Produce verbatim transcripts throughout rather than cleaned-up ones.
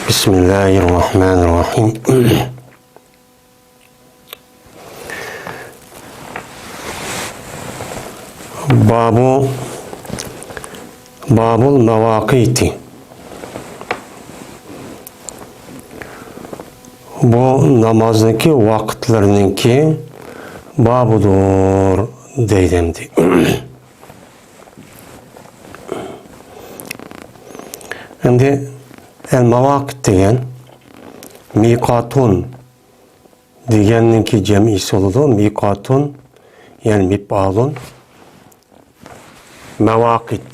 بسم الله الرحمن الرحيم. بابو، بابول ماۋاقىتى. بۇ نامازنىڭكى ۋاقىتلىرىنىڭكى بابىدۇر دەيدۇ ئەمدى. ئەمدى ئەل ماۋاقىت دېگەن مىقاتۇن دېگەننىڭكى جەمئىيسى بولىدۇ. مىقاتۇن، يەنى مىپئالۇن، مەۋاقىت.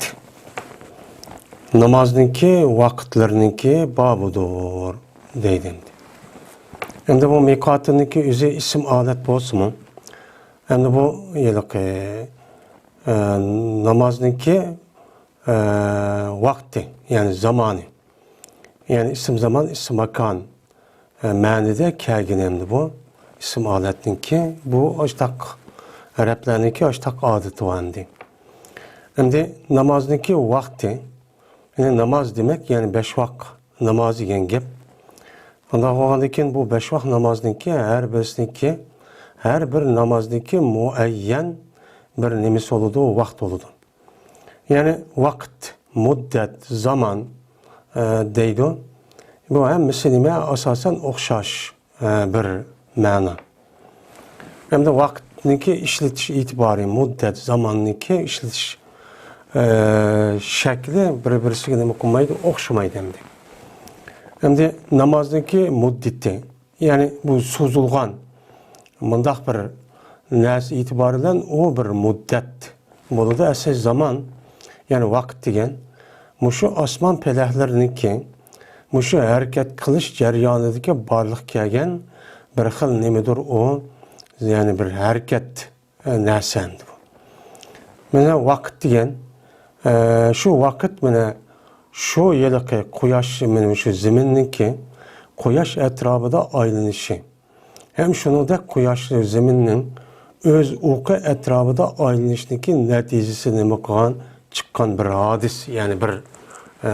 نامازنىڭكى ۋاقىتلىرىنىڭكى بابىدۇر دەيدۇ ئەمدى. ئەمدى بۇ مىقاتۇننىڭكى ئۆزى ئىسىم ئالەت بولسىمۇ، ئەمدى بۇ ھېلىقى، ئە، نامازنىڭكى، ئە، ۋاقتى، يەنى زامانى. يەنى ئىسىم زامان، ئىسىم ماكان، ئە، مەنىدە كەلگىنى ئەمدى بۇ ئىسىم ئالەتنىڭكى، بۇ ئاشتاق ئەرەبلەرنىڭكى ئاشتاق ئادىتى بار ئەمدى. ئەمدى نامازنىڭكى ۋاقتى، يەنى ناماز دېمەك، يەنى بەش ۋاق ناماز دېگەن گەپ. ئۇنداق بولغاندىن كېيىن بۇ بەش ۋاق نامازنىڭكى ھەر بىرسىنىڭكى، ھەر بىر نامازنىڭكى مۇئەييەن بىر نېمىسى بولىدۇ، ۋاقتى بولىدۇ. يەنى ۋاقىت، مۇددەت، زامان، ئە، دەيدۇ. بۇ ھەممىسى نېمە؟ ئاساسەن ئوخشاش، ئە، بىر مەنا. ئەمدى ۋاقىتنىڭكى ئىشلىتىش ئېتىبارى، مۇددەت، زاماننىڭكى ئىشلىتىش، ئە، شەكلى بىر-بىرسىگە نېمە قىلمايدۇ؟ ئوخشىمايدۇ ئەمدى. ئەمدى نامازنىڭكى مۇددىتى، يەنى بۇ سوزۇلغان مۇنداق بىر نەرسە ئېتىبارى بىلەن ئۇ بىر مۇددەت بولىدۇ. ئەسلى زامان، يەنى ۋاقىت دېگەن مۇشۇ ئاسمان پەلەكلىرىنىڭكى، مۇشۇ ھەرىكەت قىلىش جەريانىدىكى بارلىققا كەلگەن بىر خىل نېمىدۇر ئۇ، يەنى بىر ھەرىكەت، ئە، نەرسە ئەمدى بۇ. مانا ۋاقىت دېگەن، ئە، شۇ ۋاقىت مانا شۇ ھېلىقى قۇياش، مانا شۇ زېمىننىڭكى قۇياش ئەتراپىدا ئايلىنىشى. ھەم شۇنىڭدەك قۇياش، زېمىننىڭ ئۆز ئوقى ئەتراپىدا ئايلىنىشنىڭكى نەتىجىسى نېمە قىلغان، چىققان بىر ھادىسە، يەنى بىر، ئە،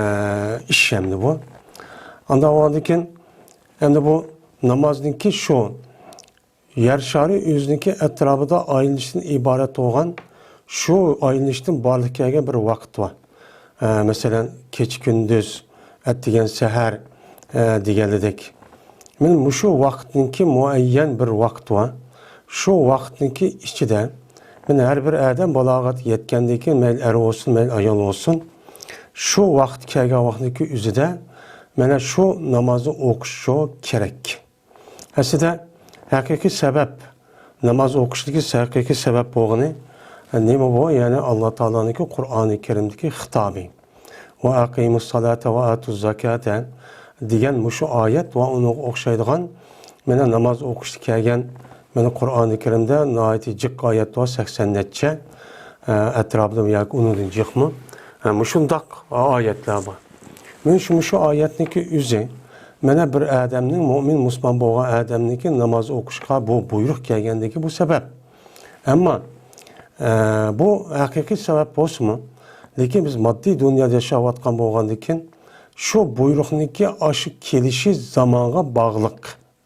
ئىش ئەمدى بۇ. ئانداق بولغاندىن كېيىن، ئەمدى بۇ نامازنىڭكى شۇ يەر شارى ئۆزىنىڭكى ئەتراپىدا ئايلىنىشتىن ئىبارەت بولغان، شۇ ئايلىنىشتىن بارلىققا كەلگەن بىر ۋاقىت بار. ئە، مەسىلەن، كېچە-كۈندۈز، ئەتىگەن-سەھەر، ئە، دېگەنلىدەك. مانا مۇشۇ ۋاقىتنىڭكى مۇئەييەن بىر ۋاقتى بار. شۇ ۋاقىتنىڭكى ئىچىدە، مانا ھەر بىر ئادەم بالاغەتكە يەتكەندىن كېيىن، مەيلى ئەر بولسۇن، مەيلى ئايال بولسۇن، شۇ ۋاقىت كەلگەن ۋاقىتنىڭكى ئۆزىدە مانا شۇ نامازنى ئوقۇش شۇ كېرەك. ئەسلىدە ھەقىقىي سەۋەب، ناماز ئوقۇشتىكى ھەقىقىي سەۋەب بولغىنى نېمە بۇ؟ يەنى ئاللا تائالانىڭكى قۇرئانى كەرىمدىكى خىتابى. «ۋە ئەقىمۇس سالاتا ۋە ئاتۇز زاكاتا» دېگەن مۇشۇ ئايەت ۋە ئۇنىڭغا ئوخشايدىغان مانا ناماز ئوقۇشتا كەلگەن، مانا قۇرئانى كەرىمدە ناھايىتى جىق ئايەت بار، سەكسەن نەچچە، ئە، ئەتراپىدا ياكى ئۇنىڭدىن جىقمۇ، ئە، مۇشۇنداق ئايەتلەر بار. مانا شۇ، مۇشۇ ئايەتنىڭكى ئۆزى، مانا بىر ئادەمنىڭ، مۇئمىن مۇسۇلمان بولغان ئادەمنىڭكى ناماز ئوقۇشقا بۇ بۇيرۇق كەلگەندىكى بۇ سەۋەب. ئەمما، ئە، بۇ ھەقىقىي سەۋەب بولسىمۇ، لېكىن بىز ماددىي دۇنيادا ياشاۋاتقان بولغاندىكىن، شۇ بۇيرۇقنىڭكى ئاشۇ كېلىشى زامانغا باغلىق،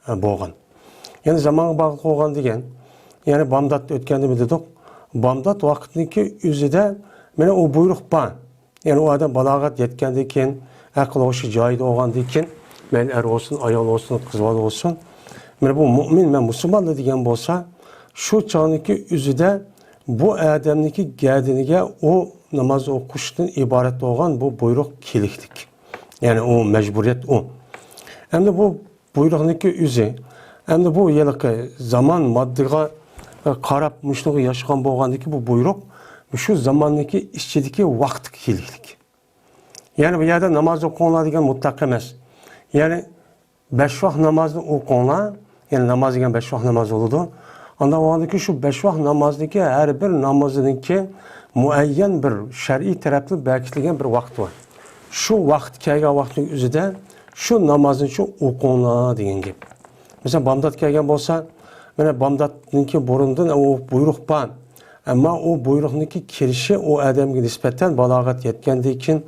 ئە، بولغان. يەنى زامانغا باغلىق بولغان دېگەن، يەنى بامدات ئۆتكەندىمۇ دېدۇق، بامدات ۋاقىتنىڭكى ئۆزىدە مانا ئۇ بۇيرۇق بار. يەنى ئۇ ئادەم بالاغەت يەتكەندىن كېيىن، ئەقىل ھوشى جايىدا بولغاندىن كېيىن، مەيلى ئەر بولسۇن، ئايال بولسۇن، قىز بالا بولسۇن، مانا بۇ مۇئمىن، مەن مۇسۇلمانلا دېگەن بولسا، شۇ چاغنىڭكى ئۆزىدە بۇ ئادەمنىڭكى گەدىنىگە ئۇ ناماز ئوقۇشتىن ئىبارەت بولغان بۇ بۇيرۇق كېلىكلىك. يەنى ئۇ مەجبۇرىيەت ئۇ. ئەمدى بۇ بۇيرۇقنىڭكى ئۆزى. ئەمدى بۇ ھېلىقى زامان ماددىغا، ئە، قاراپ مۇشۇنىڭغا ياشىغان بولغاندىكى بۇ بۇيرۇق، شۇ زاماننىڭكى ئىچىدىكى ۋاقىتقا كېلىكلىك. يەنى بۇ يەردە ناماز ئوقۇڭلار دېگەن مۇتلەق ئەمەس. يەنى بەش ۋاق نامازنى ئوقۇڭلار. يەنى ناماز دېگەن بەش ۋاق ناماز بولىدۇ. ئانداق بولغاندىكى شۇ بەش ۋاق نامازنىڭكى ھەر بىر نامىزىنىڭكى مۇئەييەن بىر شەرئىي تەرەپتىن بەكىتىلگەن بىر ۋاقتى بار. شۇ ۋاقىت كەلگەن ۋاقىتنىڭ ئۆزىدە شۇ نامازنى شۇ ئوقۇڭلار دېگەن گەپ. مەسىلەن، بامدات كەلگەن بولسا، مانا بامداتنىڭكى بۇرۇندىن ئۇ بۇيرۇق بار. ئەمما ئۇ بۇيرۇقنىڭكى كېلىشى ئۇ ئادەمگە نىسبەتەن بالاغەت يەتكەندىن كېيىن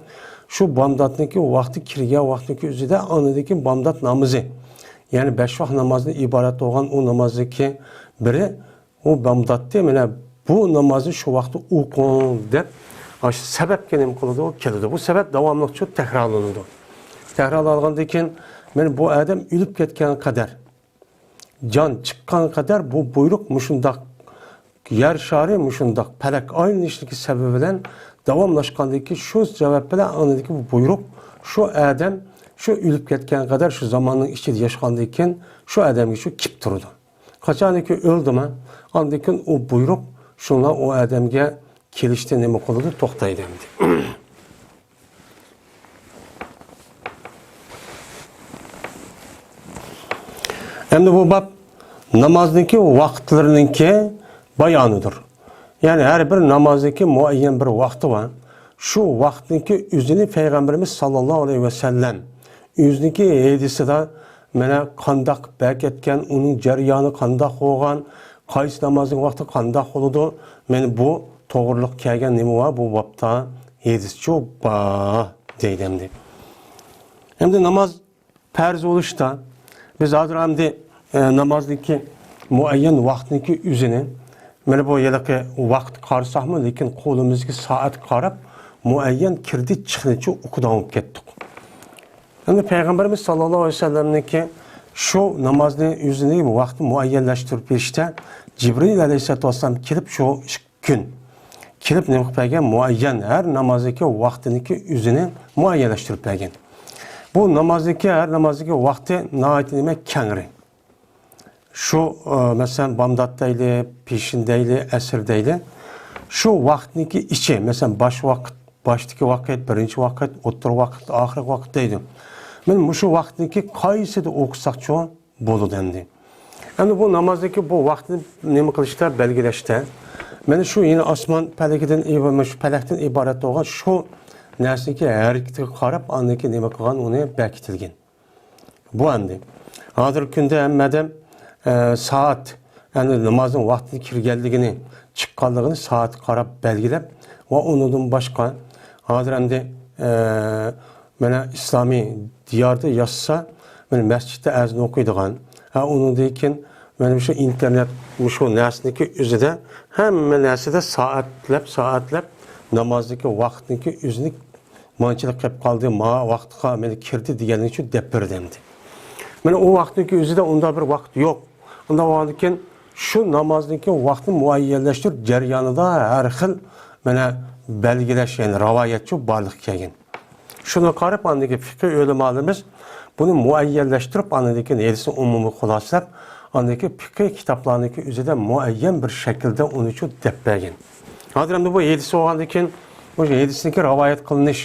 شۇ بامداتنىڭكى ۋاقتى كىرگەن ۋاقتىنىڭكى ئۆزىدە ئاندىن كېيىن بامدات نامىزى، يەنى بەش ۋاق نامازدىن ئىبارەت بولغان ئۇ نامازدىكى بىرى، ئۇ بامداتتى، مانا بۇ نامازنى شۇ ۋاقىتتا ئوقۇڭ دەپ، ئاشۇ سەۋەبكە نېمە قىلىدۇ؟ كېلىدۇ. بۇ سەۋەب داۋاملىق شۇ تەكرارلىنىدۇ. تەكرارلانغاندىن كېيىن، مانا بۇ ئادەم ئۆلۈپ كەتكەنگە قەدەر، جان چىققانغا قەدەر بۇ بۇيرۇق مۇشۇنداق يەر شارى مۇشۇنداق پەلەك ئايلىنىشلىكى سەۋەبى بىلەن داۋاملاشقاندىن كېيىن، شۇ سەۋەب بىلەن ئاندىكى بۇ بۇيرۇق شۇ ئادەم شۇ ئۆلۈپ كەتكەنگە قەدەر شۇ زاماننىڭ ئىچىدە ياشىغاندىن كېيىن شۇ ئادەمگە شۇ كېلىپ تۇرىدۇ. قاچانكى ئۆلدىمۇ، ئاندىن كېيىن ئۇ بۇيرۇق شۇڭا ئۇ ئادەمگە كېلىشتىن نېمە قىلىدۇ؟ توختايدۇ ئەمدى. ئەمدى بۇ باب نامازنىڭكى ۋاقىتلىرىنىڭكى بايانىدۇر. يەنى ھەر بىر نامازنىڭكى مۇئەييەن بىر ۋاقتى بار. شۇ ۋاقىتنىڭكى ئۆزىنى پەيغەمبىرىمىز ساللاللاھۇ ئەلەيھى ۋەسەللەم ئۆزىنىڭكى ھەدىسىدە مانا قانداق بەكەتكەن، ئۇنىڭ جەريانى قانداق بولغان، قايسى نامازنىڭ ۋاقتى قانداق بولىدۇ، مانا بۇ توغرىلىق كەلگەن نېمە بار بۇ بابتا؟ ھەدىسچۇ بار دەيدۇ ئەمدى. ئەمدى ناماز پەرز بولۇشتا، بىز ھازىر ئەمدى، ئە، نامازنىڭكى مۇئەييەن ۋاقتىنىڭكى ئۆزىنى، مانا بۇ ھېلىقى ۋاقىت قارىساقمۇ، لېكىن قولىمىزدىكى سائەتكە قاراپ، مۇئەييەن كىردى چىقنىچۇ ئوقۇيدىغان بولۇپ كەتتۇق. ئەمدى پەيغەمبىرىمىز ساللاللاھۇ ئەلەيھى ۋەسەللەمنىڭكى شۇ نامازنى ئۆزىنى ۋاقتى مۇئەييەنلەشتۈرۈپ بېرىشتە جىبرىئىل ئەلەيھىسسالاتۇ ۋەسسالام كېلىپ شۇ ئىككى كۈن كېلىپ نېمە قىلىپ بەرگەن؟ مۇئەييەن، ھەر نامازنىڭكى ۋاقتىنىڭكى ئۆزىنى مۇئەييەنلەشتۈرۈپ بەرگەن. بۇ نامازنىڭكى، ھەر نامازنىڭكى ۋاقتى ناھايىتى نېمە؟ كەڭرى. شۇ، ئە، مەسىلەن، بامدات دەيلى، پېشىن دەيلى، ئەسىر دەيلى. شۇ ۋاقىتنىڭكى ئىچى، مەسىلەن، باش ۋاقىت، باشتىكى ۋاقىت، بىرىنچى ۋاقىت، ئوتتۇرا ۋاقىت، ئاخىرقى ۋاقىت دەيدۇ. مانا مۇشۇ ۋاقىتنىڭكى قايسىدا ئوقۇساقچۇ بولىدۇ ئەمدى. ئەمدى بۇ نامازنىڭكى بۇ ۋاقتىنى نېمە قىلىشتا، بەلگىلەشتە، مانا شۇ يەنە ئاسمان پەلىكىدىن ئىبا-، شۇ پەلەكتىن ئىبارەت بولغان شۇ نەرسىنىڭكى ھەرىكىتىگە قاراپ، ئاندىن كېيىن نېمە قىلغان، ئۇنى بەكىتىلگەن. بۇ ئەمدى ھازىرقى كۈندە ھەممە ئادەم، ئە، سائەت، يەنى نامازنىڭ ۋاقتىدا كىرگەنلىكىنى، چىققانلىقىنى سائەتكە قاراپ بەلگىلەپ ۋە ئۇنىڭدىن باشقا ھازىر ئەمدى، ئە، مانا ئىسلامىي دىياردا ياشىسا، مانا مەسچىتتە ئەزان ئوقۇيدىغان، ھە، ئۇنىڭدىن كېيىن مانا مۇشۇ ئىنتېرنېت، مۇشۇ نەرسىنىڭكى ئۆزىدە ھەممە نەرسىدە سائەتلەپ، سائەتلەپ نامازنىڭكى ۋاقتىنىڭكى ئۆزىنى مانچىلىق قىلىپ قالدى، ما ۋاقىتقا مانا كىردى دېگەننى شۇ دەپ بېرىدۇ ئەمدى. مانا ئۇ ۋاقىتنىڭكى ئۆزىدە ئۇنداق بىر ۋاقىت يوق. ئۇنداق بولغاندىن كېيىن شۇ نامازنىڭكى ۋاقتىنى مۇئەييەنلەشتۈرۈپ جەريانىدا ھەر خىل مانا بەلگىلەش، يەنى راۋايەتچۇ بارلىققا كەلگەن. شۇنىڭغا قاراپ، ئاندىكى فىقھىي ئۆلىمالىرىمىز بۇنى مۇئەييەنلەشتۈرۈپ، ئاندىن كېيىن ھەدىسنى ئومۇمىي خۇلاسىلەپ، ئاندىكى فىقھىي كىتابلارنىڭكى ئۆزىدە مۇئەييەن بىر شەكىلدە ئۇنىچۇ دەپ بەرگەن. ھازىر ئەمدى بۇ ھەدىس بولغاندىن كېيىن، بۇ ھەدىسنىڭكى راۋايەت قىلىنىش،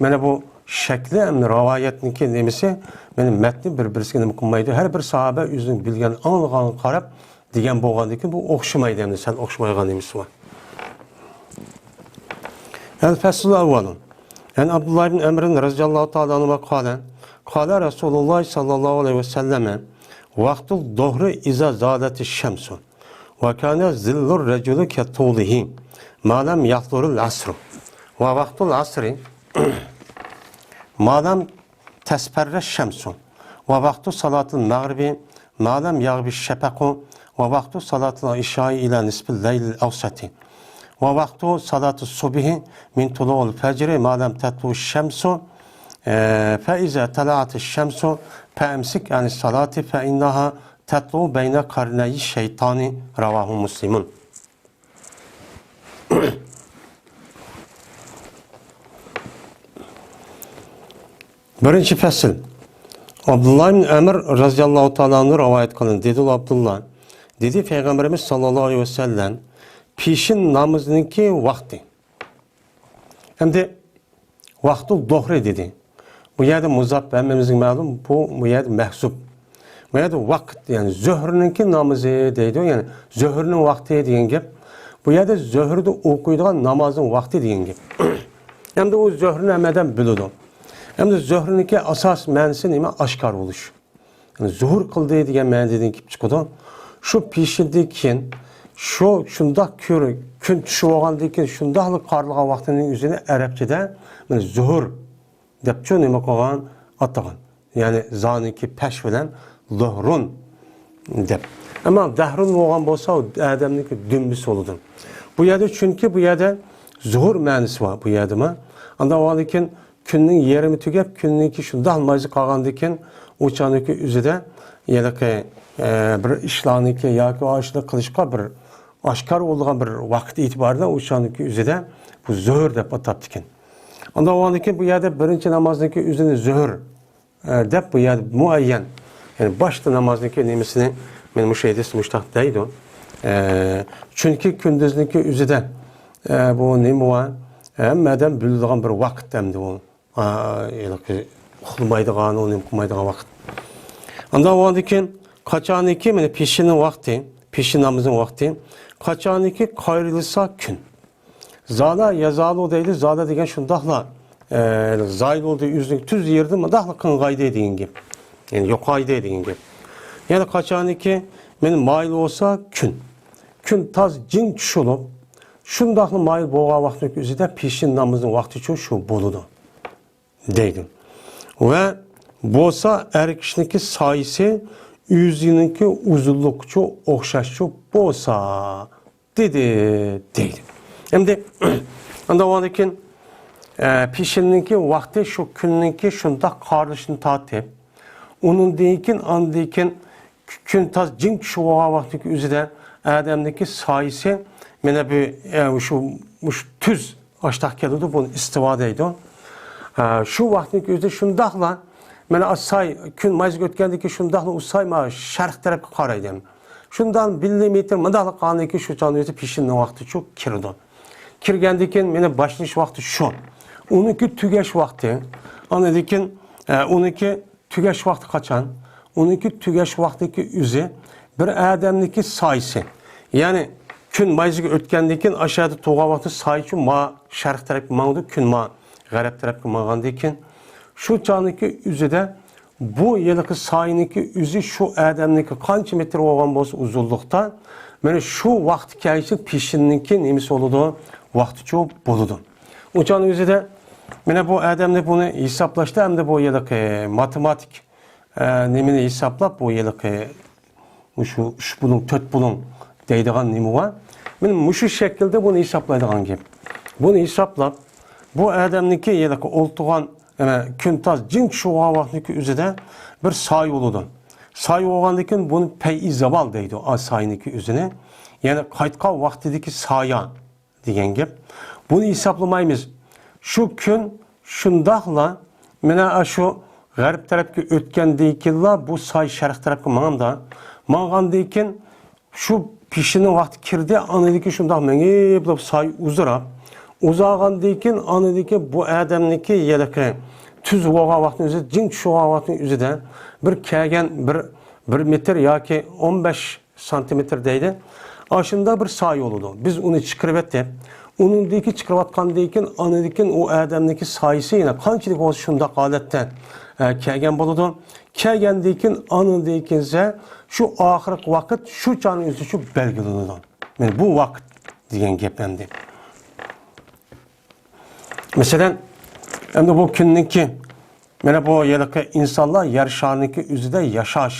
مانا بۇ شەكلى، ئەمدى راۋايەتنىڭكى نېمىسى، مانا مەتنى بىر-بىرسىگە نېمە قىلمايدۇ. ھەر بىر ساھابە ئۆزىنىڭ بىلگەن، ئاڭلىغانغا قاراپ دېگەن بولغاندىكىن، بۇ ئوخشىمايدۇ، ئەمدى سەل ئوخشىمايدىغان نېمىسى بار. الفصل الأول. عن عبد الله بن عمرو رضي الله تعالى عنهما قال: قال رسول الله صلى الله عليه وسلم: وقت الظهر إذا زالت الشمس، وكان ظل الرجل كطوله، ما لم يحضر العصر، ووقت العصر، ما لم تصفر الشمس، ووقت صلاة المغرب ما لم يغب الشفق، ووقت صلاة العشاء إلى نصف الليل الأوسط، ووقت صلاة الصبح من طلوع الفجر ما لم تطلع الشمس، آه، فإذا طلعت الشمس فأمسك عن الصلاة فإنها تطلع بين قرني الشيطان. رواه مسلم. بىرىنچى پەسىل. ئابدۇللا ئىبن ئەمر رەزىياللاھۇ تائالا ئەنھۇ رىۋايەت قىلىندى. دېدى ئۇ ئابدۇللا، دېدى پەيغەمبىرىمىز ساللاللاھۇ ئەلەيھى ۋەسەللەم، پېشىن نامىزىنىڭكى ۋاقتى. ئەمدى ۋاقتۇل زۇھرى دېدى. بۇ يەردە مۇزاپ ھەممىمىزگە مەلۇم، بۇ، بۇ يەردە مەھزۇپ. بۇ يەردە ۋاقىت، يەنى زۆھرىنىڭكى نامىزى دەيدۇ، يەنى زۆھرىنىڭ ۋاقتى دېگەن گەپ. بۇ يەردە زۆھرىدە ئوقۇيدىغان نامازنىڭ ۋاقتى دېگەن گەپ. ئەمدى ئۇ زۆھرىنى ھەممە ئادەم بىلىدۇ. ئەمدى زۆھرىنىڭكى ئاساس مەنىسى نېمە؟ ئاشكارا بولۇش. يەنى زۇھۇر قىلدى دېگەن مەنىدىن كېلىپ چىقىدۇ. شۇ پېشىندىن كېيىن، شۇ شۇنداق كۆر-، كۈن چۈشۈپ بولغاندىن كېيىن شۇنداقلا قارىلىغان ۋاقتىنىڭ ئۆزىنى ئەرەبچىدە، مانا، زۇھۇر، دەپچۇ نېمە قىلغان؟ ئاتىغان. يەنى زانىكى پەش بىلەن زۇھرۇن دەپ. ئەمما دەھرۇن بولغان بولسا، ئۇ ئادەمنىڭكى دۈمبىسى بولىدۇ. بۇ يەردە، چۈنكى بۇ يەردە زۇھۇر مەنىسى بار بۇ يەردىمۇ. ئاندىن ئاۋۋالدىن كېيىن كۈننىڭ يېرىمى تۈگەپ، كۈننىڭكى شۇنداق مايزا قالغاندىن كېيىن، ئۇ چاغنىڭكى ئۆزىدە ھېلىقى، ئە، بىر ئىشلارنىڭكى ياكى ئاشۇنداق قىلىشقا بىر ئاشكارا بولىدىغان بىر ۋاقىت ئېتىبارىدا ئۇ چاغنىڭكى ئۆزىدە بۇ زۆھۈر دەپ ئاتاپتىكەن. ئاندىن ئاۋۋالدىن كېيىن بۇ يەردە بىرىنچى نامازنىڭكى ئۆزىنى زۆھۈر، ئە، دەپ بۇ يەردە مۇئەييەن، يەنى باشتا نامازنىڭكى نېمىسىنى مەن مۇشۇ ھەدىستە مۇشتاق دەيدۇ. ئە، چۈنكى كۈندۈزنىڭكى ئۆزىدە، ئە، بۇ نېمە بار؟ ھەممە ئادەم بىلىدىغان بىر ۋاقىت ئەمدى ئۇ. ئا، ھېلىقى ئۇخلىمايدىغان، ئۇ نېمە قىلمايدىغان ۋاقىت. ئاندىن ئاۋۋالدىن كېيىن قاچانكى، مانا، پېشىننىڭ ۋاقتى، پېشىن نامىزىنىڭ ۋاقتى، قاچانكى قايرىلسا كۈن. زالا يازالۇ دەيدۇ، زالا دېگەن شۇنداقلا، ئە، زايىل بولدى، ئۆزىنىڭ تۈز يېرىدىن مۇنداقلا قىڭغايدى دېگەن گەپ. يەنى يوقايدى دېگەن گەپ. يەنى قاچانكى، مانا، مايىل بولسا كۈن. كۈن تاز جىڭ چۈشۈپ، شۇنداقلا مايىل بولغان ۋاقىتنىڭ ئۆزىدە پېشىن نامىزىنىڭ ۋاقتىچۇ شۇ بولىدۇ. دەيدۇ. ۋە بولسا ئەر كىشىنىڭكى سايىسى ئۆزىنىڭكى ئۇزۇنلۇقىچۇ ئوخشاشچۇ بولسا، دېدى، دەيدۇ. ئەمدى ئاندىن كېيىن، ئە، پېشىننىڭكى ۋاقتى شۇ كۈننىڭكى شۇنداق قارىلىشىنى تارتىپ، ئۇنىڭدىن كېيىن، ئاندىن كېيىن كۈن تاز جىڭ چۈشۈپ بولغان ۋاقتىدىكى ئۆزىدە ئادەمنىڭكى سايىسى، مانا بۇ، ئە، شۇ، مۇشۇ تۈز ئاشتاق كېلىدۇ، بۇنى ئىستىۋا دەيدۇ. ئە، شۇ ۋاقىتنىڭ ئۆزىدە شۇنداقلا، مانا، ساي، كۈن مايزىگە ئۆتكەندىن كېيىن شۇنداقلا ئۇ ساي مانا شەرق تەرەپكە قارايدۇ. شۇنداق مىللىمېتىر مۇنداقلا قالغاندىن كېيىن شۇ چاغنىڭ ئۆزى پېشىننىڭ ۋاقتى شۇ كىرىدۇ. كىرگەندىن كېيىن مانا باشلىنىش ۋاقتى شۇ. ئۇنىڭكى تۈگەش ۋاقتى. ئاندىن كېيىن، ئە، ئۇنىڭكى تۈگەش ۋاقتى قاچان؟ ئۇنىڭكى تۈگەش ۋاقتىدىكى ئۆزى بىر ئادەمنىڭكى سايىسى. يەنى كۈن مايزىگە ئۆتكەندىن كېيىن ئاشۇ يەردە تۇرغان ۋاقتى سايىچۇ ما شەرق تەرەپكە ماڭىدۇ، كۈن ما غەرب تەرەپكە ماڭغاندىن كېيىن شۇ چاغنىڭكى ئۆزىدە بۇ ھېلىقى سايىنىڭكى ئۆزى شۇ ئادەمنىڭكى قانچە مېتىر بولغان بولسا ئۇزۇنلۇقتا، مانا شۇ ۋاقىت كەلگۈچە پېشىننىڭكى نېمىسى بولىدۇ؟ ۋاقتىچۇ بولىدۇ. ئۇ چاغنىڭ ئۆزىدە مانا بۇ ئادەمنى بۇنى ھېسابلاشتا ئەمدى بۇ ھېلىقى ماتېماتىك، ئە، نېمىنى ھېسابلاپ، بۇ ھېلىقى مۇشۇ ئۈچ بۇلۇڭ، تۆت بۇلۇڭ دەيدىغان نېمە بار. مانا مۇشۇ شەكىلدە بۇنى ھېسابلايدىغان گەپ. بۇنى ھېسابلاپ، بۇ ئادەمنىڭكى ھېلىقى ئولتۇرغان، ئەنە، كۈن تاز جىڭ چۈشۈپ بولغان ۋاقىتنىڭكى ئۆزىدە بىر سايە بولىدۇ. سايە بولغاندىن كېيىن بۇنى پەيئى زاۋال دەيدۇ، ئا، سايىنىڭكى ئۆزىنى. يەنى قايتقان ۋاقتىدىكى سايە دېگەن گەپ. بۇنى ھېسابلىمايمىز. شۇ كۈن شۇنداقلا مانا ئاشۇ غەرب تەرەپكە ئۆتكەندىن كېيىنلا بۇ ساي شەرق تەرەپكە ماڭامدا، ماڭغاندىن كېيىن شۇ پېشىننىڭ ۋاقتى كىردى، ئاندىن كېيىن شۇنداق مېڭىپ ساي ئۇزىراپ، ئۇزارغاندىن كېيىن، ئاندىن كېيىن بۇ ئادەمنىڭكى ھېلىقى تۈز بولغان ۋاقتىنىڭ ئۆزى، جىڭ چۈشۈپ بولغان ۋاقتىنىڭ ئۆزىدە بىر كەلگەن بىر، بىر مېتىر ياكى ئون بەش سانتىمېتىر دەيدۇ. ئاشۇنداق بىر سايە بولىدۇ. بىز ئۇنى چىقىرىۋەتتۇق. ئۇنىڭدىكى چىقىرىۋاتقاندىن كېيىن، ئاندىن ئۇ ئادەمنىڭكى سايىسى يەنە قانچىلىك بولسا شۇنداق ھالەتتە، ئە، كەلگەن بولىدۇ. كەلگەندىن كېيىن، ئاندىن كېيىن شۇ ئاخىرقى ۋاقىت شۇ چاغنىڭ ئۆزى شۇ بەلگىلىنىدۇ. مانا بۇ ۋاقىت دېگەن گەپ ئەمدى. مەسىلەن، ئەمدى بۇ كۈننىڭكى، مانا بۇ ھېلىقى ئىنسانلار يەر شارىنىڭكى ئۆزىدە ياشاش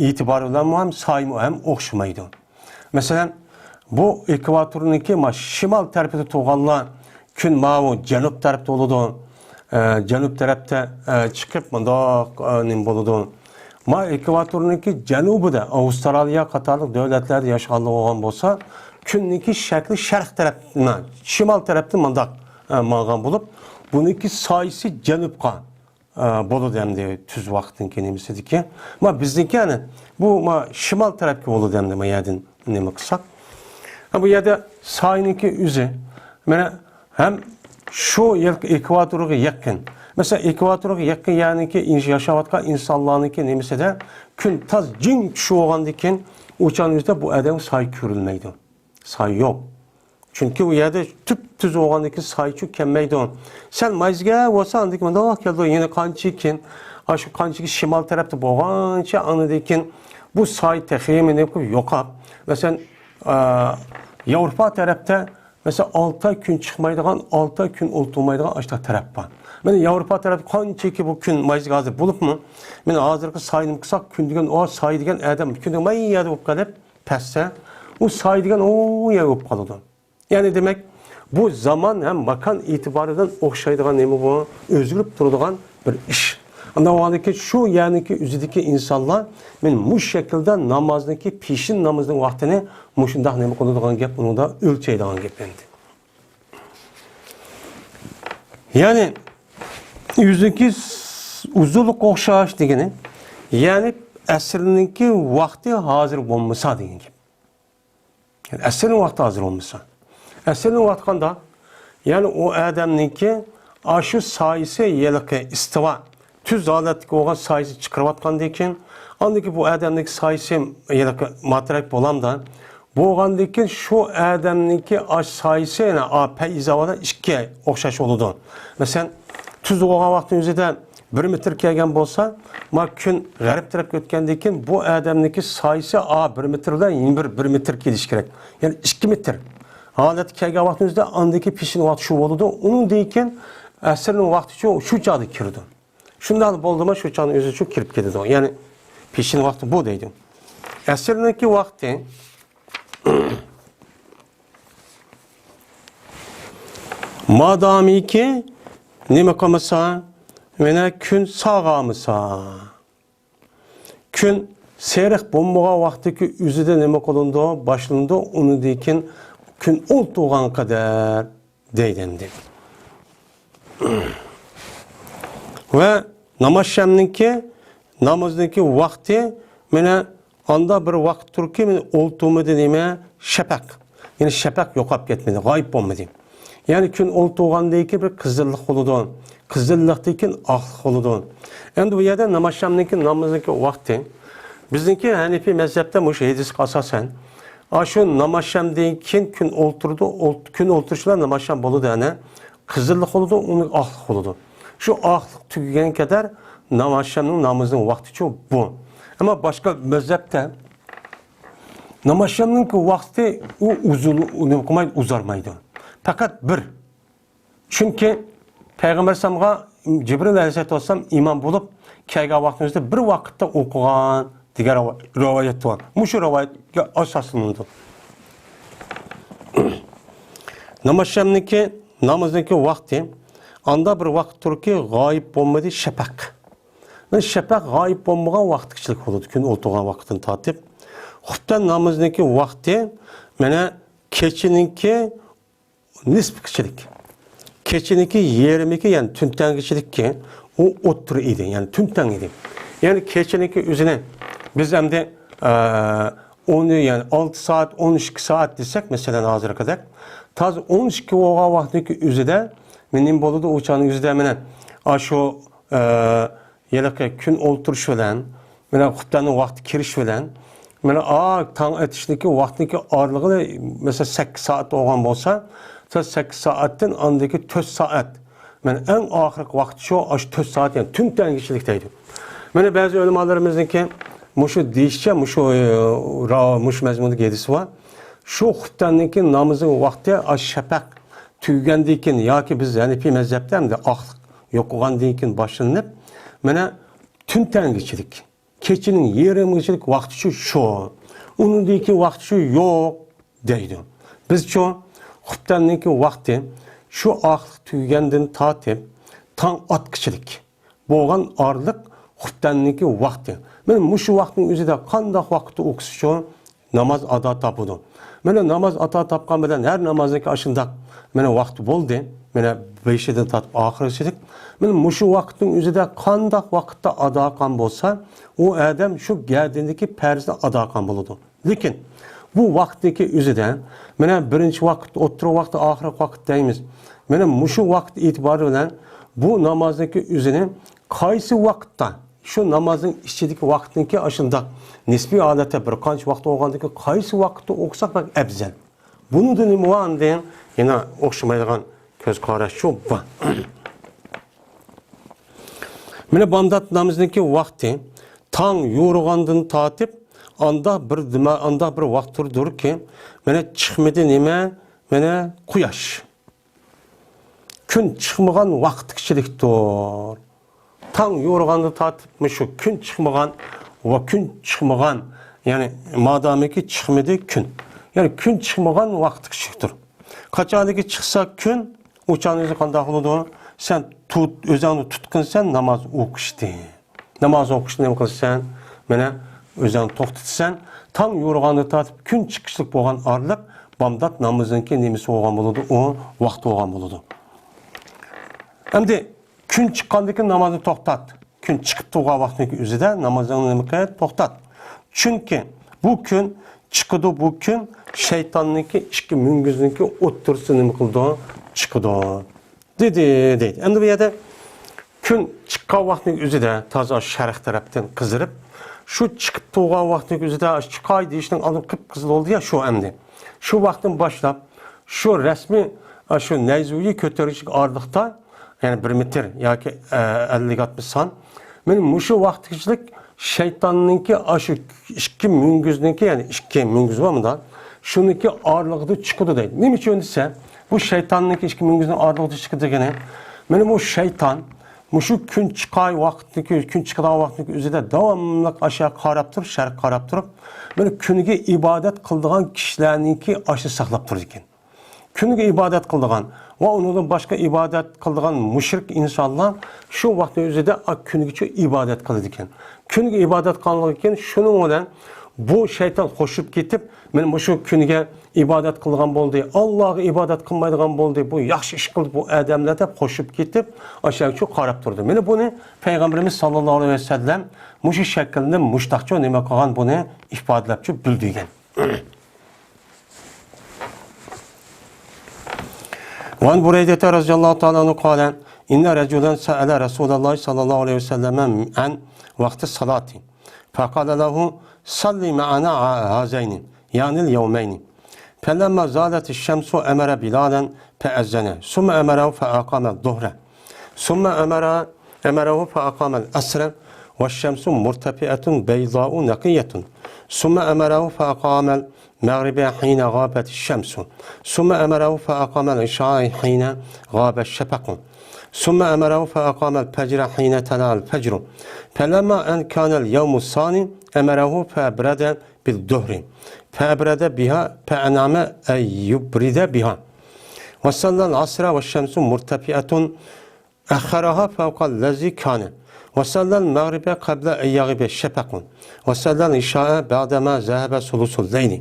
ئېتىبارى بىلەنمۇ ھەم سايىمۇ ھەم ئوخشىمايدۇ. مەسىلەن، بۇ ئېكۋاتورنىڭكى ما شىمال تەرىپىدە تۇرغانلار كۈن ماۋۇ جەنۇب تەرەپتە بولىدۇ. ئە، جەنۇب تەرەپتە، ئە، چىقىپ مۇنداق، ئە، نېمە بولىدۇ. ما ئېكۋاتورنىڭكى جەنۇبىدا، ئاۋسترالىيە قاتارلىق دۆلەتلەردە ياشىغانلار بولغان بولسا، كۈننىڭكى شەكلى شەرق تەرەپ، ما، شىمال تەرەپتىن مۇنداق، ئە، ماڭغان بولۇپ، بۇنىڭكى سايىسى جەنۇبقا، ئە، بولىدۇ ئەمدى تۈز ۋاقىتنىڭكى نېمىسىدىكى. ما بىزنىڭكى يەنى بۇ ما شىمال تەرەپكە بولىدۇ ئەمدى ما يەردىن نېمە قىلساق. ھە، بۇ يەردە ساينىڭكى ئۆزى، مانا، ھەم شۇ يەر ئېكۋاتورغا يېقىن. مەسىلەن، ئېكۋاتورغا يېقىن يەرنىڭكى ئىنش-، ياشاۋاتقان ئىنسانلارنىڭكى نېمىسىدە كۈن تاز جىڭ چۈشۈۋالغاندىن كېيىن، ئۇ چاغنىڭ ئۆزىدە بۇ ئادەمگە سايە كۆرۈنمەيدۇ. سايە يوق. چۈنكى ئۇ يەردە تۈپتۈز بولغاندىن كېيىن سايىچۇ كەلمەيدۇ. سەل مايزىگە بولسا، ئاندىن كېيىن مۇنداق كېلىدۇ. يەنە قانچىكىن، ئاشۇ قانچىكى شىمال تەرەپتە بولغانچە، ئاندىن كېيىن بۇ سايە تېخىمۇ نېمە قىلىپ يوقاپ. مەسىلەن، ئا، ياۋروپا تەرەپتە مەسىلەن، ئالتە ئاي كۈن چىقمايدىغان، ئالتە ئاي كۈن ئولتۇرمايدىغان ئاشۇنداق تەرەپ بار. مانا ياۋروپا تەرەپتە قانچىكى بۇ كۈن مايزىغا ھازىر بولۇپمۇ، مانا ھازىرقى ساينى قىلساق، كۈن دېگەن، ئۇ ساي دېگەن ئادەم كۈن دېگەن ما يەردە بولۇپ قېلىپ، پەسسە، ئۇ ساي دېگەن ئۇ يەردە بولۇپ قالىدۇ. يەنى دېمەك، بۇ زامان ھەم ماكان ئېتىبارىدىن ئوخشايدىغان نېمە بۇ؟ ئۆزگىرىپ تۇرىدىغان بىر ئىش. ئانداق بولغاندىكىن شۇ يەرنىڭكى ئۆزىدىكى ئىنسانلار مانا مۇشۇ شەكىلدە نامازنىڭكى، پېشىن نامىزىنىڭ ۋاقتىنى مۇشۇنداق نېمە قىلىدىغان گەپ، ئۇنىڭدا ئۆلچەيدىغان گەپ ئەمدى. يەنى ئۆزىنىڭكى ئۇزۇنلۇققا ئوخشاش دېگىنى، يەنى ئەسىرنىڭكى ۋاقتى ھازىر بولمىسا دېگەن گەپ. يەنى ئەسىرنىڭ ۋاقتى ھازىر بولمىسا. ئەسىرنىڭ ۋاقتى قانداق؟ يەنى ئۇ ئادەمنىڭكى ئاشۇ سايىسى ھېلىقى ئىستىۋا، تۈز ھالەتتىكى بولغان سايىسى چىقىرىۋاتقاندىن كېيىن، ئاندىن كېيىن بۇ ئادەمنىڭكى سايىسى ھېلىقى ماترەك بولامدا، بولغاندىن كېيىن شۇ ئادەمنىڭكى ئاش سايىسى يەنە ئا پەيزاۋادا ئىككى ئوخشاش بولىدۇ. مەسىلەن، تۈز بولغان ۋاقىتنىڭ ئۆزىدە بىر مېتىر كەلگەن بولسا، ما كۈن غەرب تەرەپكە ئۆتكەندىن كېيىن بۇ ئادەمنىڭكى سايىسى ئا بىر مېتىر بىلەن يەنە بىر، بىر مېتىر كېلىشى كېرەك. يەنى ئىككى مېتىر ھالەتكە كەلگەن ۋاقتىمىزدا ئاندىكى پېشىن ۋاقتى شۇ بولىدۇ. ئۇنىڭدىن كېيىن ئەسىرنىڭ ۋاقتى شۇ، شۇ چاغدا كىرىدۇ. شۇنداق بولدىمۇ شۇ چاغنىڭ ئۆزى شۇ كىرىپ كېتىدۇ. يەنى پېشىن ۋاقتى بۇ دەيدۇ. ئەسىرنىڭكى ۋاقتى مادامىكى نېمە قىلمىسا، مانا كۈن ساغامىسا، كۈن سېرىق بولمىغان ۋاقتىكى ئۆزىدە نېمە قىلىنىدۇ؟ باشلىنىدۇ. ئۇنىڭدىن كېيىن كۈن ئولتۇرغان قەدەر دەيدۇ ئەمدى. ۋە نامازشامنىڭكى، نامازنىڭكى ۋاقتى مانا ئاندا بىر ۋاقىت تۇركى، مانا ئولتۇرمىدى نېمە؟ شەپەق. يەنى شەپەق يوقاپ كەتمىدى، غايىب بولمىدى. يەنى كۈن ئولتۇرغاندىن كېيىن بىر قىزىللىق بولىدۇ. قىزىللىقتىن كېيىن ئاقلىق بولىدۇ. ئەمدى بۇ يەردە نامازشامنىڭكى نامىزىنىڭكى ۋاقتى. بىزنىڭكى ھەنىپىي مەزھەپتە مۇشۇ ھەدىسكە ئاساسەن، ئاشۇ نامازشامدىن كېيىن كۈن ئولتۇرىدۇ، ئولت-، كۈن ئولتۇرۇشلا نامازشام بولىدۇ، يەنى قىزىللىق بولىدۇ، ئۇنىڭ ئاقلىق بولىدۇ. شۇ ئاقلىق تۈگىگەن قەدەر نامازشامنىڭ نامىزىنىڭ ۋاقتىچۇ بۇ. ئەمما باشقا مەزھەپتە نامازشامنىڭكى ۋاقتى ئۇ ئۇزۇن، ئۇ نېمە قىلمايدۇ، ئۇزارمايدۇ. پەقەت بىر. چۈنكى پەيغەمبەر ئەلەيھىسسالامغا جىبرىل ئەلەيھىسسالام ئىمام بولۇپ كەلگەن ۋاقتىمىزدا بىر ۋاقىتتا ئوقۇغان دېگەن رىۋا-، رىۋايەت بار. مۇشۇ رىۋايەتكە ئاساسلىنىدۇ. نامازشامنىڭكى، نامازنىڭكى ۋاقتى، ئاندا بىر ۋاقىت تۇركى غايىب بولمىدى شەپەق. مانا شەپەق غايىب بولمىغان ۋاقىتقىچىلىك بولىدۇ، كۈن ئولتۇرغان ۋاقتىدىن تارتىپ. خۇپتەن نامىزىنىڭكى ۋاقتى، مانا كېچىنىڭكى نىسپىگىچىلىك. كېچىنىڭكى يېرىمىكى، يەنى تۈن تەڭگىچىلىككى ئۇ ئوتتۇرا ئىدى، يەنى تۈن تەڭ ئىدى. يەنى كېچىنىڭكى ئۆزىنى بىز ئەمدى، ئە، ئون، يەنى ئالتە سائەت، ئون ئىككى سائەت دېسەك، مەسىلەن، ھازىرقىدەك، تازا ئون ئىككى بولغان ۋاقىتنىڭكى ئۆزىدە نېمە بولىدۇ؟ ئۇ چاغنىڭ ئۆزىدە مانا ئاشۇ، ئە، ھېلىقى كۈن ئولتۇرۇش بىلەن، مانا خۇپتەننىڭ ۋاقتى كىرىش بىلەن، مانا ئا، تاڭ ئېتىشنىڭكى ۋاقتىنىڭكى ئارىلىقى، مەسىلەن، سەككىز سائەت بولغان بولسا، سەككىز سائەتتىن ئاندىكى تۆت سائەت. مانا ئەڭ ئاخىرقى ۋاقتى شۇ، ئاشۇ تۆت سائەت، يەنى تۈن تەڭگىچىلىك دەيدۇ. مانا بەزى ئۆلىمالىرىمىزنىڭكى مۇشۇ دېيىشىچە، مۇشۇ، ئە، را-، مۇشۇ مەزمۇندىكى ھەدىسى بار. شۇ خۇپتەننىڭكى نامىزىنىڭ ۋاقتى ئاشۇ شەپەق تۈگىگەندىن كېيىن ياكى بىز ھەنىپىي مەزھەپتە ئەمدى ئاقلىق يوقىغاندىن كېيىن باشلىنىپ، مانا تۈن تەڭگىچىلىك، كېچىنىڭ يېرىمىگىچىلىك ۋاقتىچۇ شۇ. ئۇنىڭدىن كېيىن ۋاقتىچۇ يوق دەيدۇ. بىزچۇ خۇپتەننىڭكى ۋاقتى شۇ ئاقلىق تۈگىگەندىن تارتىپ تاڭ ئاتقىچىلىك بولغان ئارىلىق خۇپتەننىڭكى ۋاقتى. مانا مۇشۇ ۋاقىتنىڭ ئۆزىدە قانداق ۋاقىتتا ئوقۇسىچۇ ناماز ئادا تاپىدۇ. مانا ناماز ئادا تاپقان بىلەن ھەر نامازنىڭكى ئاشۇنداق مانا ۋاقتى بولدى. مانا بېشىدىن تارتىپ ئاخىرىچىلىك. مانا مۇشۇ ۋاقىتنىڭ ئۆزىدە قانداق ۋاقىتتا ئادا قىلغان بولسا، ئۇ ئادەم شۇ گەدىنىدىكى پەرزنى ئادا قىلغان بولىدۇ. لېكىن بۇ ۋاقىتنىڭكى ئۆزىدە، مانا بىرىنچى ۋاقىت، ئوتتۇرا ۋاقىت، ئاخىرقى ۋاقىت دەيمىز. مانا مۇشۇ ۋاقىت ئېتىبارى بىلەن بۇ نامازنىڭكى ئۆزىنى قايسى ۋاقىتتا، شۇ نامازنىڭ ئىچىدىكى ۋاقىتنىڭكى ئاشۇنداق نىسپىي ھالەتتە بىر قانچە ۋاقىت بولغاندىكىن، قايسى ۋاقىتتا ئوقۇساق بەك ئەۋزەل. بۇنىڭدا نېمە بار ئاندىن؟ يەنە ئوخشىمايدىغان كۆز قاراشچۇ بار. مانا بامدات نامىزىنىڭكى ۋاقتى تاڭ يورۇغاندىن تارتىپ ئاندا بىر دېمە-، ئاندا بىر ۋاقىت تۇردۇركى، مانا چىقمىدى نېمە؟ مانا قۇياش. كۈن چىقمىغان ۋاقىتقىچىلىكتۇر. تاڭ يورۇغاندا تارتىپ مۇشۇ كۈن چىقمىغان ۋە كۈن چىقمىغان، يەنى مادامىكى چىقمىدى كۈن. يەنى كۈن چىقمىغان ۋاقىتقىچىلىكتۇر. قاچانكى چىقسا كۈن، ئۇ چاغنىڭ ئۆزى قانداق بولىدۇ؟ سەن تۇت، ئۆزۈڭنى تۇتقىنسەن ناماز ئوقۇشتىن. ناماز ئوقۇشنى نېمە قىلىسەن؟ مانا ئۆزۈڭنى توختىتىسەن. تاڭ يورۇغاندا تارتىپ كۈن چىقىشلىق بولغان ئارىلىق بامدات نامىزىنىڭكى نېمىسى بولغان بولىدۇ؟ ئۇ ۋاقتى بولغان بولىدۇ. ئەمدى كۈن چىققاندىن كېيىن نامازنى توختات. كۈن چىقىپ تۇرغان ۋاقتىنىڭكى ئۆزىدە نامازىڭنى نېمە قىل؟ توختات. چۈنكى بۇ كۈن چىقىدۇ، بۇ كۈن شەيتاننىڭكى ئىككى مۈڭگۈزنىڭكى ئوتتۇرىسى نېمە قىلىدۇ؟ چىقىدۇ. دېدى، دەيدۇ. ئەمدى بۇ يەردە كۈن چىققان ۋاقىتنىڭ ئۆزىدە تازا شەرق تەرەپتىن قىزىرىپ، شۇ چىقىپ تۇرغان ۋاقىتنىڭ ئۆزىدە چىقاي دېيىشنىڭ ئالدىن قىپقىزىل بولدى يا شۇ ئەمدى. شۇ ۋاقىتتىن باشلاپ شۇ رەسمىي، ئا، شۇ نەيزىۋىگە كۆتۈرۈشلۈك ئارىلىقتا، يەنى بىر مېتىر ياكى، ئە، ئەللىك ئاتمىش سان. مانا مۇشۇ ۋاقىتقىچىلىك شەيتاننىڭكى ئاشۇ ئىككى مۈڭگۈزنىڭكى، يەنى ئىككى مۈڭگۈز بار مۇندا، شۇنىڭكى ئارىلىقىدا چىقىدۇ دەيدۇ. نېمە ئۈچۈن دېسە، بۇ شەيتاننىڭكى ئىككى مۈڭگۈزنىڭ ئارىلىقىدا چىقىدۇ دېگىنى، مانا بۇ شەيتان مۇشۇ كۈن چىقاي ۋاقىتنىڭكى، كۈن چىقىدىغان ۋاقىتنىڭكى ئۆزىدە داۋاملىق ئاشۇ يەرگە قاراپ تۇرۇپ، شەرققە قاراپ تۇرۇپ، مانا كۈنگە ئىبادەت قىلىدىغان كىشىلەرنىڭكى ئاشۇ ساقلاپ تۇرىدۇ ئىكەن. كۈنگە ئىبادەت قىلىدىغان ۋە ئۇنىڭدىن باشقا ئىبادەت قىلىدىغان مۇشرىك ئىنسانلار شۇ ۋاقىتنىڭ ئۆزىدە ئا، كۈنگىچە ئىبادەت قىلىدىكەن. كۈنگە ئىبادەت قىلغاندىن كېيىن شۇنىڭ بىلەن بۇ شەيتان خوشلىشىپ كېتىپ، مانا مۇشۇ كۈنگە ئىبادەت قىلىدىغان بولدى، ئاللاغا ئىبادەت قىلمايدىغان بولدى، بۇ ياخشى ئىش قىلدى بۇ ئادەملەر دەپ خوشلىشىپ كېتىپ، ئاشۇنىڭغا قاراپ تۇرىدۇ. مانا بۇنى پەيغەمبىرىمىز ساللاللاھۇ ئەلەيھى ۋەسەللەم مۇشۇ شەكىلنى مۇشتاقچە نېمە قىلغان، بۇنى ئىپادىلەپچۇ بىلدۈرگەن. وعن بريدة رضي الله تعالى عنه قال: إن رجلا سأل رسول الله صلى الله عليه وسلم عن وقت الصلاة، فقال له: صل معنا هذين، يعني اليومين. فلما زالت الشمس أمر بلالا فأذن، ثم أمره فأقام الظهر، ثم أمر، أمره فأقام العصر والشمس مرتفعة بيضاء نقية، ثم أمره فأقام المغرب حين غابت الشمس، ثم أمره فأقام العشاء حين غاب الشفق، ثم أمره فأقام الفجر حين طلع الفجر، فلما أن كان اليوم الثاني أمره فأبرد بالظهر، فأبرد بها، فأنعم أن يبرد بها، وصلى العصر والشمس مرتفعة، أخرها فوق الذي كان، وصلى المغرب قبل أن يغيب الشفق، وصلى العشاء بعدما ذهب ثلث الليل،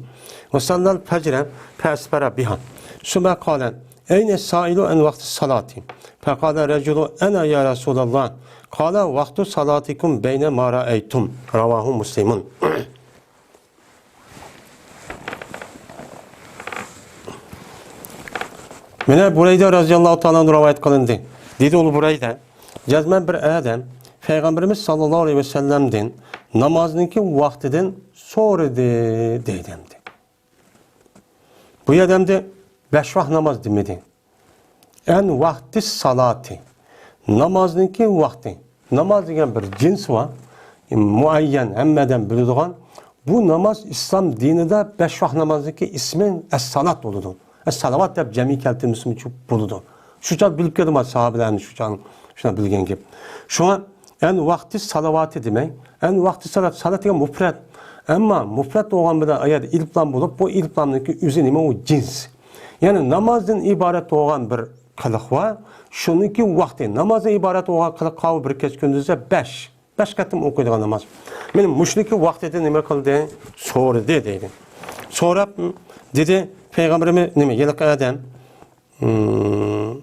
وصلى الفجر فأسفر بها، ثم قال: أين السائل عن وقت الصلاة؟ فقال رجل: أنا يا رسول الله. قال: وقت صلاتكم بين ما رأيتم. رواه مسلم. مانا بۇرەيدە رەزىياللاھۇ تائالا ئەنھۇ رىۋايەت قىلىندى. دېدى ئۇ بۇرەيدە: جەزمەن بىر ئادەم پەيغەمبىرىمىز ساللاللاھۇ ئەلەيھى ۋەسەللەمدىن نامازنىڭكى ۋاقتىدىن سورىدى، دەيدۇ ئەمدى. بۇ يەردە ئەمدى بەش ۋاق ناماز دېمىدى. ئەن ۋاقتى سالاتى. نامازنىڭكى ۋاقتى. ناماز دېگەن بىر جىنس بار. مۇئەييەن، ھەممە ئادەم بىلىدىغان. بۇ ناماز ئىسلام دىنىدا بەش ۋاق نامازنىڭكى ئىسمى ئەس-سالات بولىدۇ. ئەس-سالاۋات دەپ جەمئىي كەلتۈرمىسىمۇ بولىدۇ. شۇ چاغ بىلىپ كەلدىم ساھابىلەرنى، شۇ چاغ شۇنداق بىلگەن گەپ. شۇڭا ئەن ۋاقتى سالاۋاتى دېمەي، ئەن ۋاقتى سالات، سالات دېگەن مۇپرەت. ئەمما مۇپرەت بولغان بىلەن ئايەتتە ئېلىپلام بولۇپ، بۇ ئېلىپلامنىڭكى ئۆزى نېمە؟ ئۇ جىنس. يەنى نامازدىن ئىبارەت بولغان بىر قىلىق بار. شۇنىڭكى ۋاقتى، نامازدىن ئىبارەت بولغان قىلىق قاۋۇ بىر كەچ كۈندۈزدە بەش. بەش قېتىم ئوقۇيدىغان ناماز. مانا مۇشۇنىڭكى ۋاقتىدا نېمە قىلدى؟ سورىدى دەيدۇ. سوراپ، دېدى پەيغەمبىرىمىز، نېمە، ھېلىقى ئادەم، ھىم،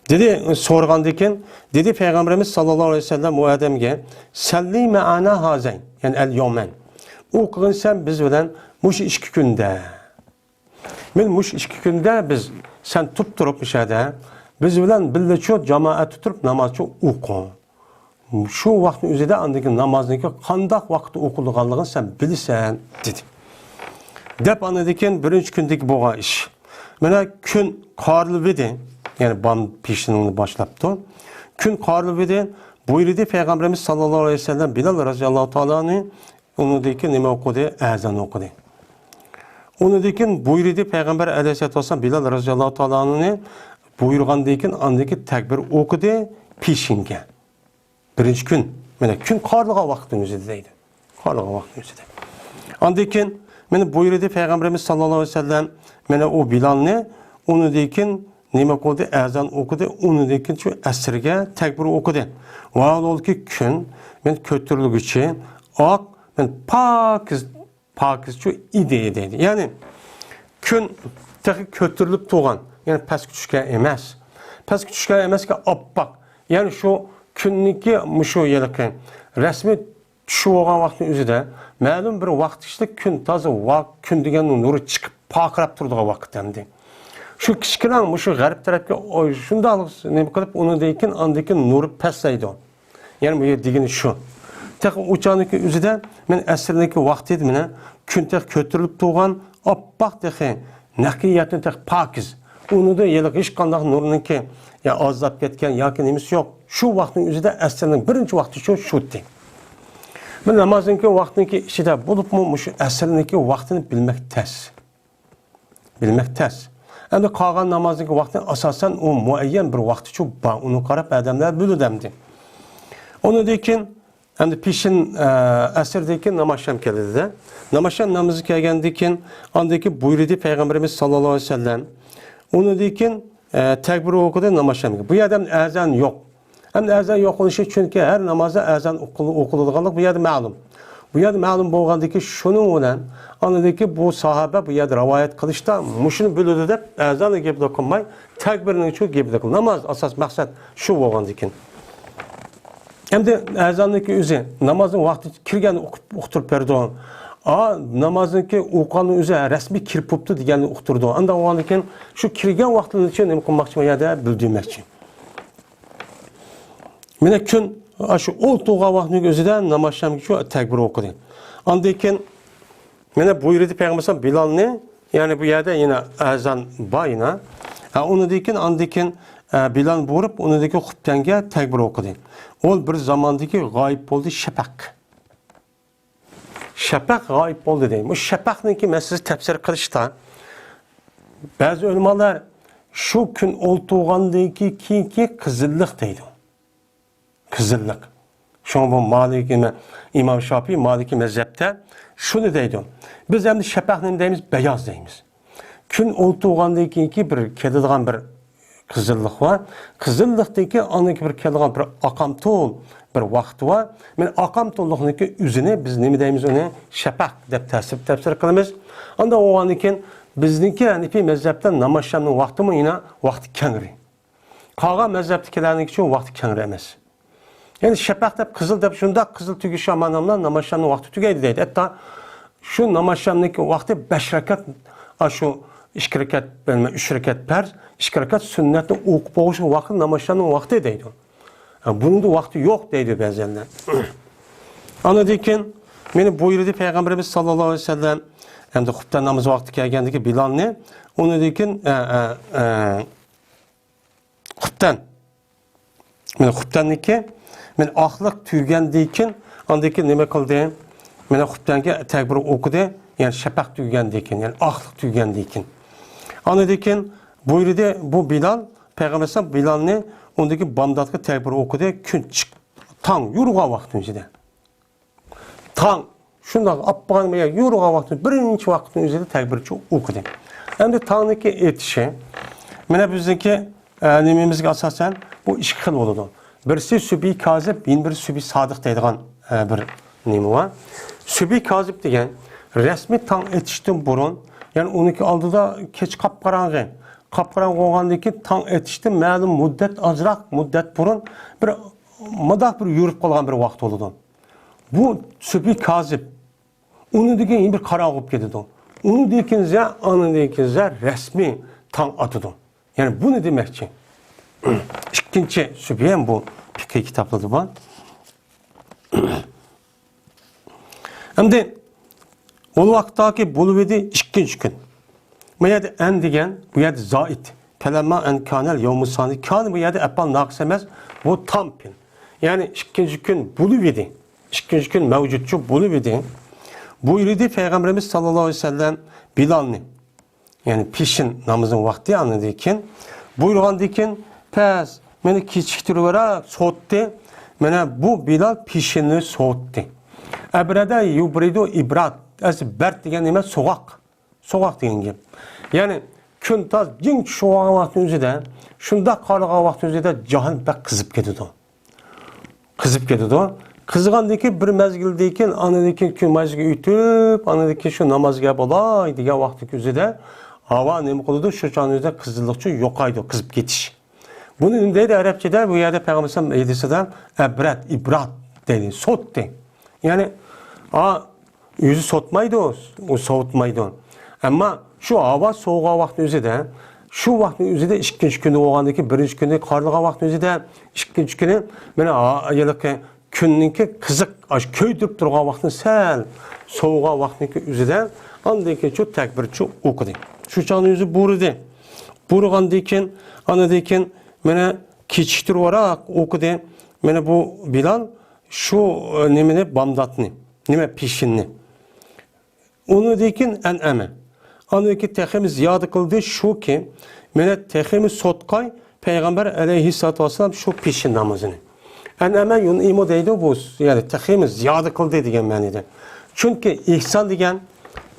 دېدى، سورىغاندىن كېيىن، دېدى پەيغەمبىرىمىز ساللاللاھۇ ئەلەيھى ۋەسەللەم ئۇ ئادەمگە، سەللى مەئەنا ھازەين، يەنى ئەل يومەن. ئوقۇغىن سەن بىز بىلەن مۇشۇ ئىككى كۈندە. مانا مۇشۇ ئىككى كۈندە بىز، سەن تۇرۇپ تۇرۇپ مۇشۇ يەردە بىز بىلەن بىللە شۇ جامائەتتە تۇرۇپ نامازچە ئوقۇ. شۇ ۋاقىتنىڭ ئۆزىدە ئاندىن كېيىن نامازنىڭكى قانداق ۋاقىتتا ئوقۇلىدىغانلىقىنى سەن بىلىسەن، دېدى. دەپ ئاندىن كېيىن بىرىنچى كۈندىكى بولغان ئىش. مانا كۈن قارىلىۋىدى، يەنى بام پېشىنىڭنى باشلاپتۇ. كۈن قارىلىۋىدى، بۇيرۇدى پەيغەمبىرىمىز ساللاللاھۇ ئەلەيھى ۋەسەللەم بىلال رەزىياللاھۇ تائالا ئەنھۇ ئۇنىڭدىن كېيىن نېمە ئوقۇدى؟ ئەزان ئوقۇدى. ئۇنىڭدىن كېيىن بۇيرۇدى پەيغەمبەر ئەلەيھىسسالاتۇ ۋەسسالام بىلال رەزىياللاھۇ تائالا ئەنھۇنى بۇيرۇغاندىن كېيىن، ئاندىن كېيىن تەكبىر ئوقۇدى پېشىنگە. بىرىنچى كۈن، مانا كۈن قارىغان ۋاقىتنىڭ ئۆزىدە دەيدۇ. قارىغان ۋاقىتنىڭ ئۆزىدە. ئاندىن كېيىن مانا بۇيرۇدى پەيغەمبىرىمىز ساللاللاھۇ ئەلەيھى ۋەسەللەم، مانا ئۇ بىلالنى، ئۇنىڭدىن كېيىن نېمە قىلدى؟ ئەزان ئوقۇدى، ئۇنىڭدىن كېيىن شۇ ئەسىرگە تەكبىر ئوقۇدى. ۋاھالەنكى كۈن مانا كۆتۈرۈلگۈچى ئاق، مانا پاكىز پاكىزچۇ ئىدى دەيدۇ. يەنى كۈن تېخى كۆتۈرۈلۈپ تۇرغان، يەنى پەسكە چۈشكەن ئەمەس. پەسكە چۈشكەن ئەمەسكەن، ئاپئاق. يەنى شۇ كۈننىڭكى مۇشۇ ھېلىقى رەسمىي چۈشى بولغان ۋاقىتنىڭ ئۆزىدە مەلۇم بىر ۋاقىت ئىچىدە كۈن تازا ۋاق، كۈن دېگەننىڭ نۇرى چىقىپ پارقىراپ تۇرىدىغان ۋاقىت ئەمدى. شۇ كىچىككىنە مۇشۇ غەرب تەرەپكە، ئوي، شۇنداق نېمە قىلىپ، ئۇنىڭدىن كېيىن، ئاندىن كېيىن نۇرى پەسەيدۇ. يەنى بۇ يەر دېگىنى شۇ. تېخى ئۇ چاغنىڭكى ئۆزىدە مەن ئەسىرنىڭكى ۋاقتى ئىدى، مانا كۈن تېخى كۆتۈرۈلۈپ تۇرغان، ئاپئاق تېخى، نەقىيەتنى تېخى پاكىز. ئۇنىدا ھېلىقى ھېچقانداق نۇرنىڭكى يا ئازلاپ كەتكەن ياكى نېمىسى يوق. شۇ ۋاقىتنىڭ ئۆزىدە ئەسىرنىڭ بىرىنچى ۋاقتى شۇ، شۇ ئىدى. بۇ نامازنىڭكى ۋاقتىنىڭكى ئىچىدە بولۇپمۇ مۇشۇ ئەسىرنىڭكى ۋاقتىنى بىلمەك تەس. بىلمەك تەس. ئەمدى قالغان نامازنىڭكى ۋاقتى ئاساسەن ئۇ مۇئەييەن بىر ۋاقتىچۇ بار، ئۇنى قاراپ ئادەملەر بىلىدۇ ئەمدى. ئۇنىڭدىن كېيىن ئەمدى پېشىن، ئە، ئەسىردىن كېيىن نامازشام كەلدى-دە. نامازشام نامىزى كەلگەندىن كېيىن، ئاندىن كېيىن بۇيرۇدى پەيغەمبىرىمىز ساللاللاھۇ ئەلەيھى ۋەسەللەم. ئۇنىڭدىن كېيىن، ئە، تەكبىر ئوقۇدى نامازشامغا. بۇ يەردە ئەزان يوق. ئەمدى ئەزان يوق بولۇشى، چۈنكى ھەر نامازدا ئەزان ئوقۇل-، ئوقۇلىدىغانلىقى بۇ يەردە مەلۇم. بۇ يەردە مەلۇم بولغاندىن كېيىن شۇنىڭ بىلەن ئاندىن كېيىن بۇ ساھابە بۇ يەردە رىۋايەت قىلىشتا مۇشۇنى بىلىدۇ دەپ ئەزاننى گەپلا قىلماي، تەكبىرنىچۇ گەپلا قىل. ناماز ئاساس مەقسەت شۇ بولغاندىن كېيىن. ئەمدى ئەزاننىڭكى ئۆزى نامازنىڭ ۋاقتى كىرگەننى ئۇقۇپ، ئۇقتۇرۇپ بەردى. ئا، نامازنىڭكى ئوقۇغاننىڭ ئۆزى رەسمىي كىرىپ بوپتۇ دېگەننى ئۇقتۇردى. ئانداق بولغاندىن كېيىن شۇ كىرگەن ۋاقتىنىچۇ نېمە قىلماقچى، بۇ يەردە بىلدۈرمەكچى. مانا كۈن، شۇ ئولتۇرغان ۋاقىتنىڭ ئۆزىدە نامازشامغا شۇ تەكبىر ئوقۇدى. ئاندىن كېيىن مانا بۇيرۇدى پەيغەمبەر بىلالنى، يەنى بۇ يەردە يەنە ئەزان بار يەنە. ھە، ئۇنىڭدىن كېيىن، ئاندىن كېيىن، ئە، بىلال بۇيرۇپ، ئۇنىڭدىن كېيىن خۇپتەنگە تەكبىر ئوقۇدى. ئۇ بىر زاماندىكى غايىب بولدى شەپەق. شەپەق غايىب بولدى دەيدۇ. بۇ شەپەقنىڭكى مەسىلىسى تەپسىر قىلىشتا، بەزى ئۆلىمالار شۇ كۈن ئولتۇرغاندىن كېيىنكى قىزىللىق دەيدۇ. قىزىللىق. شۇڭا بۇ مالىكى، ئىمام شاپىي مالىكى مەزھەپتە شۇنى دەيدۇ. بىز ئەمدى شەپەق نېمە دەيمىز؟ بەياز دەيمىز. كۈن ئولتۇرغاندىن كېيىنكى بىر كېلىدىغان بىر قىزىللىق بار. قىزىللىقتىن كېيىن ئاندىن كېيىن بىر كېلىدىغان بىر ئاقامتۇل بىر ۋاقتى بار. مانا ئاقامتۇللۇقنىڭكى ئۆزىنى بىز نېمە دەيمىز؟ ئۇنى شەپەق دەپ تەپسىر، تەپسىر قىلىمىز. ئاندىن بولغاندىن كېيىن بىزنىڭكى ھەنىفىي مەزھەپتە نامازشامنىڭ ۋاقتىمۇ يەنە ۋاقتى كەڭرى. قالغان مەزھەپتىكىلەرنىڭكىچۇ ۋاقتى كەڭرى ئەمەس. يەنى شەپەق دەپ، قىزىل دەپ، شۇنداق قىزىل تۈگۈش شاماناملار نامازشامنىڭ ۋاقتى تۈگەيدۇ دەيدۇ. ھەتتا شۇ نامازشامنىڭكى ۋاقتى بەش رەكەت، ئاشۇ ئىككى رەكەت، ئۈچ رەكەت پەرز، ئىككى رەكەت سۈننەتنى ئوقۇپ بولۇشنىڭ ۋاقتى نامازشامنىڭ ۋاقتى دەيدۇ. ھە، بۇنىڭدا ۋاقتى يوق دەيدۇ بەزەنلەر. ئاندىن كېيىن مانا بۇيرۇدى پەيغەمبىرىمىز ساللاللاھۇ ئەلەيھى ۋەسەللەم، ئەمدى خۇپتەن نامىزى ۋاقتى كەلگەندىكى بىلالنى، ئۇنىڭدىن كېيىن، ئە، ئە، ئە، خۇپتەن. مانا خۇپتەننىكى، مانا ئاقلىق تۈگىگەندىن كېيىن، ئاندىن كېيىن نېمە قىلدى؟ مانا خۇپتەنگە تەكبىر ئوقۇدى، يەنى شەپەق تۈگىگەندىن كېيىن، يەنى ئاقلىق تۈگىگەندىن كېيىن. ئاندىن كېيىن بۇيرۇدى، بۇ بىلال، پەيغەمبەر ئەلەيھىسسالام بىلالنى ئۇندىكى بامداتقا تەكبىر ئوقۇدى، كۈن چىق، تاڭ يورۇغان ۋاقتىنىڭ ئىچىدە. تاڭ شۇنداق ئاپپىغان يورۇغان ۋاقتى، بىرىنچى ۋاقىتنىڭ ئۆزىدە تەكبىرچە ئوقۇدى. ئەمدى تاڭنىڭكى ئېتىشى، مانا بىزنىڭكى، ئە، نېمىمىزگە ئاساسەن بۇ ئىككى خىل بولىدۇ. بىرسى سۈبھى كازىب، يەنە بىرى سۈبھى سادىق دەيدىغان، ئە، بىر نېمە بار. سۈبھى كازىب دېگەن رەسمىي تاڭ ئېتىشتىن بۇرۇن، يەنى ئۇنىڭكى ئالدىدا كەچ قاپقاراڭغۇ. قاپقاراڭغۇ بولغاندىن كېيىن تاڭ ئېتىشتىن مەلۇم مۇددەت، ئازراق مۇددەت بۇرۇن بىر مۇنداق بىر يورۇپ قالغان بىر ۋاقىت بولىدۇ. بۇ سۈبھى كازىب. ئۇنىڭدىن كېيىن بىر قاراڭغۇ بولۇپ كېتىدۇ. ئۇنىڭدىن كېيىن زە، ئانىڭدىن كېيىن زە رەسمىي تاڭ ئاتىدۇ. يەنى بۇنى دېمەكچى. ئىككىنچى سۈبھى ھەم بۇ پىقھىي كىتابلاردا بار. ئەمدى ئۇ ۋاقىتتاكى بولۇۋىدى ئىككىنچى كۈن. بۇ يەردە ئەن دېگەن، بۇ يەردە زائىد. پەلەمما ئەن كانەل يەۋمۇ سانى. كان بۇ يەردە ئەپئال ناقىس ئەمەس، بۇ تام پېئىل. يەنى ئىككىنچى كۈن بولۇۋىدى. ئىككىنچى كۈن مەۋجۇتچۇ بولۇۋىدى. بۇيرۇدى پەيغەمبىرىمىز ساللاللاھۇ ئەلەيھى ۋەسەللەم بىلالنى. يەنى پېشىن نامىزىنىڭ ۋاقتى ئاندىن كېيىن. بۇيرۇغاندىن كېيىن، پەس، مېنى كېچىكتۈرۈۋەرە، سوۋۇتتى. مانا بۇ بىلال پېشىننى سوۋۇتتى. ئەبرەدە يۇبرىدۇ ئىبراد. ئەسلى بەرد دېگەن نېمە؟ سوغۇق. سوغۇق دېگەن گەپ. يەنى كۈن تاز جىڭ چۈشۈۋالغان ۋاقىتنىڭ ئۆزىدە، شۇنداق قارلىغان ۋاقىتنىڭ ئۆزىدە جاھان بەك قىزىپ كېتىدۇ. قىزىپ كېتىدۇ. قىزىغاندىن كېيىن بىر مەزگىلدىن كېيىن، ئاندىن كېيىن كۈن مەزگىلى ئۆتۈپ، ئاندىن كېيىن شۇ نامازغا بولاي دېگەن ۋاقىتنىڭ ئۆزىدە ھاۋا نېمە قىلىدۇ؟ شۇ چاغنىڭ ئۆزىدە قىزىللىقچۇ يوقايدۇ، قىزىپ كېتىش. بۇنى نېمە دەيدۇ ئەرەبچىدە؟ بۇ يەردە پەيغەمبەر ھەدىسىدە ئەبرەت، ئىبرات دەيدۇ، سوتتى. يەنى، ئا، ئۆزى سوتمايدۇ، ئۇ سوۋۇتمايدۇ. ئەمما شۇ ھاۋا سوۋۇغان ۋاقىتنىڭ ئۆزىدە، شۇ ۋاقىتنىڭ ئۆزىدە ئىككىنچى كۈنى بولغاندىن كېيىن، بىرىنچى كۈنى قارلىغان ۋاقىتنىڭ ئۆزىدە، ئىككىنچى كۈنى مانا ھا-، ھېلىقى كۈننىڭكى قىزىق، ئاشۇ كۆيدۈرۈپ تۇرغان ۋاقتىنى سەل سوۋۇغان ۋاقتىنىڭكى ئۆزىدە، ئاندىن كېيىن شۇ تەكبىرچۇ ئوقۇدى. شۇ چاغنىڭ ئۆزى بۇرىدى. بۇرىغاندىن كېيىن، ئاندىن كېيىن مانا كېچىكتۈرۈۋاراق ئوقۇدى. مانا بۇ بىلال شۇ، ئە، نېمىنى، بامداتنى، نېمە، پېشىننى. ئۇنىڭدىن كېيىن ئەنئەمە. ئاندىن كېيىن تېخىمۇ زىيادە قىلدى، شۇكى، مانا تېخىمۇ سوتقاي پەيغەمبەر ئەلەيھىسسالاتۇ ۋەسسالام شۇ پېشىن نامىزىنى. ئەنئەمە يۇنئىمۇ دەيدۇ، بۇ، يەنى تېخىمۇ زىيادە قىلدى دېگەن مەنىدە. چۈنكى ئىھسان دېگەن،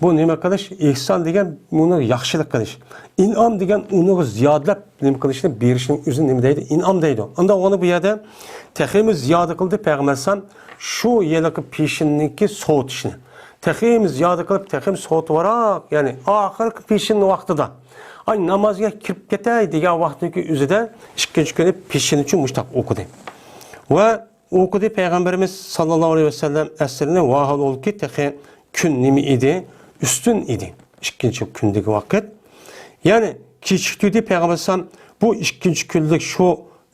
بۇ نېمە قىلىش؟ ئىھسان دېگەن ئۇنى ياخشىلىق قىلىش. ئىنئام دېگەن ئۇنىڭغا زىيادىلەپ نېمە قىلىشنى، بېرىشنىڭ ئۆزىنى نېمە دەيدۇ؟ ئىنئام دەيدۇ. ئانداق بولغاندا بۇ يەردە تېخىمۇ زىيادە قىلدى پەيغەمبەر ئەلەيھىسسالام شۇ ھېلىقى پېشىننىڭكى سوۋۇتۇشنى. تېخىمۇ زىيادە قىلىپ، تېخىمۇ سوۋۇتۇۋاراق، يەنى ئاخىرقى پېشىن ۋاقتىدا، ئاي، نامازغا كىرىپ كېتەي دېگەن ۋاقتىدىكى ئۆزىدە ئىككىنچى كۈنى پېشىنىچۇ مۇشتاق ئوقۇدى. ۋە ئوقۇدى پەيغەمبىرىمىز ساللاللاھۇ ئەلەيھى ۋەسەللەم ئەسىرنى، ۋاھالبۇلكى تېخى كۈن نېمە ئىدى؟ ئۈستۈن ئىدى. ئىككىنچى كۈندىكى ۋاقىت. يەنى كېچىكتۈردى پەيغەمبەر ئەلەيھىسسالام بۇ ئىككىنچى كۈنلۈك شۇ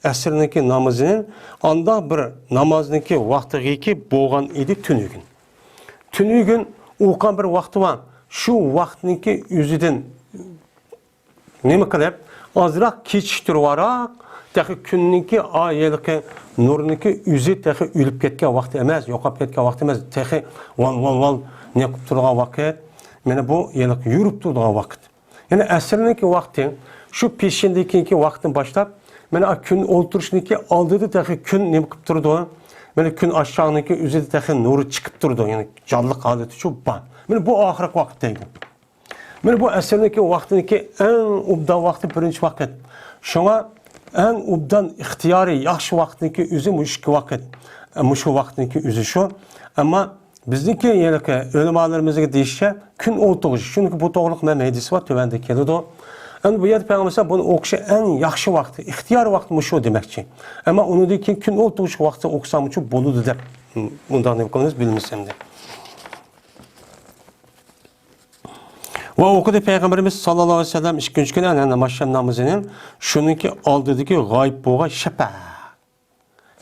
ئەسىرنىڭكى نامىزىنى، ئانداق بىر نامازنىڭكى ۋاقتىغىكى بولغان ئىدى تۈنۈگۈن. تۈنۈگۈن ئوقۇغان بىر ۋاقتى بار. شۇ ۋاقىتنىڭكى ئۆزىدىن نېمە قىلىپ، ئازراق كېچىكتۈرۈۋاراق، تېخى كۈننىڭكى، ئاي، ھېلىقى نۇرنىڭكى ئۆزى تېخى ئۆلۈپ كەتكەن ۋاقتى ئەمەس، يوقاپ كەتكەن ۋاقتى ئەمەس، تېخى ۋال، ۋال، ۋال نېمە قىلىپ تۇرغان ۋاقىت، مانا بۇ ھېلىقى يورۇپ تۇرىدىغان ۋاقىت. يەنى ئەسىرنىڭكى ۋاقتى، شۇ پېشىندىكى ۋاقىتتىن باشلاپ، مانا كۈن ئولتۇرۇشنىڭكى ئالدىدا تېخى كۈن نېمە قىلىپ تۇرىدۇ؟ مانا كۈن ئاشچاقنىڭكى ئۆزىدە تېخى نۇرى چىقىپ تۇرىدۇ، يەنى جانلىق ھالىتى شۇ بار. مانا بۇ ئاخىرقى ۋاقىت دەيدۇ. مانا بۇ ئەسىرنىڭكى ۋاقتىنىڭكى ئەڭ ئوبدان ۋاقتى بىرىنچى ۋاقىت. شۇڭا ئەڭ ئوبدان ئىختىيارى ياخشى ۋاقىتنىڭكى ئۆزى مۇشۇ ئىككى ۋاقىت. مۇشۇ ۋاقىتنىڭكى ئۆزى شۇ. ئەمما بىزنىڭكى ھېلىقى ئۆلىمالىرىمىزنىڭ دېيىشىچە، كۈن ئولتۇرۇشى. چۈنكى بۇ توغرىلىق مەن ھەدىس بار، تۆۋەندە كېلىدۇ. ئەمدى بۇ يەردە پەيغەمبەر بۇنى ئوقۇشى ئەڭ ياخشى ۋاقتى، ئىختىيارىي ۋاقتى مۇشۇ دېمەكچى. ئەمما ئۇنىڭدىن كېيىن كۈن ئولتۇرۇش ۋاقتى ئوقۇسامچۇ بولىدۇ دەپ، مۇنداق نېمە قىلىمىز، بىلمىسەمدە. ۋە ئوقۇدى پەيغەمبىرىمىز ساللاللاھۇ ئەلەيھى ۋەسەللەم ئىككىنچى كۈنى ئەنە ناماز نامىزىنى شۇنىڭكى ئالدىدىكى غايىب بولغان شەپەق.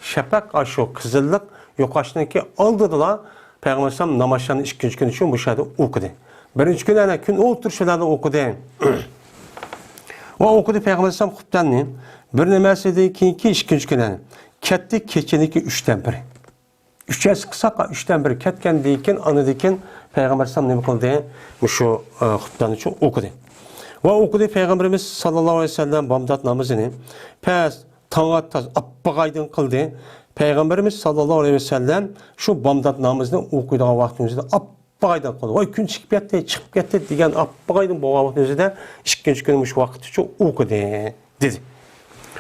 شەپەق، ئاشۇ قىزىللىق يوقاشنىڭكى ئالدىدىلا پەيغەمبەر ئەلەيھىسسالام ناماز ئىككىنچى كۈنى شۇ مۇشۇ يەردە ئوقۇدى. بىرىنچى كۈنى ئەنە كۈن ئولتۇرۇش بىلەن ئوقۇدى. ۋە ئوقۇدى پەيغەمبەر ئەلەيھىسسالام خۇپتەننى بىر نەمەزدىن كېيىنكى ئىككىنچى كۈنى كەتتى كېچىنىڭكى ئۈچتىن بىرى. ئۈچ ھەسسە قىلساق، ئۈچتىن بىر كەتكەندىن كېيىن، ئاندىن كېيىن پەيغەمبەر ئەلەيھىسسالام نېمە قىلدى؟ مۇشۇ، ئە، خۇتبىنى ئوقۇدى. ۋە ئوقۇدى پەيغەمبىرىمىز ساللاللاھۇ ئەلەيھى ۋەسەللەم بامدات نامىزىنى پەس تاڭ ئاتماس ئاپپىغايدىن قىلدى. پەيغەمبىرىمىز ساللاللاھۇ ئەلەيھى ۋەسەللەم شۇ بامدات نامىزىنى ئوقۇيدىغان ۋاقتىمىزدا ئاپپىغايدىن قىلدى. ۋاي، كۈن چىقىپ كەتتى، چىقىپ كەتتى دېگەن ئاپپىغايدىن بولغان ۋاقتىمىزدا ئىككىنچى كۈنى مۇشۇ ۋاقىتتىچۇ ئوقۇدى، دېدى.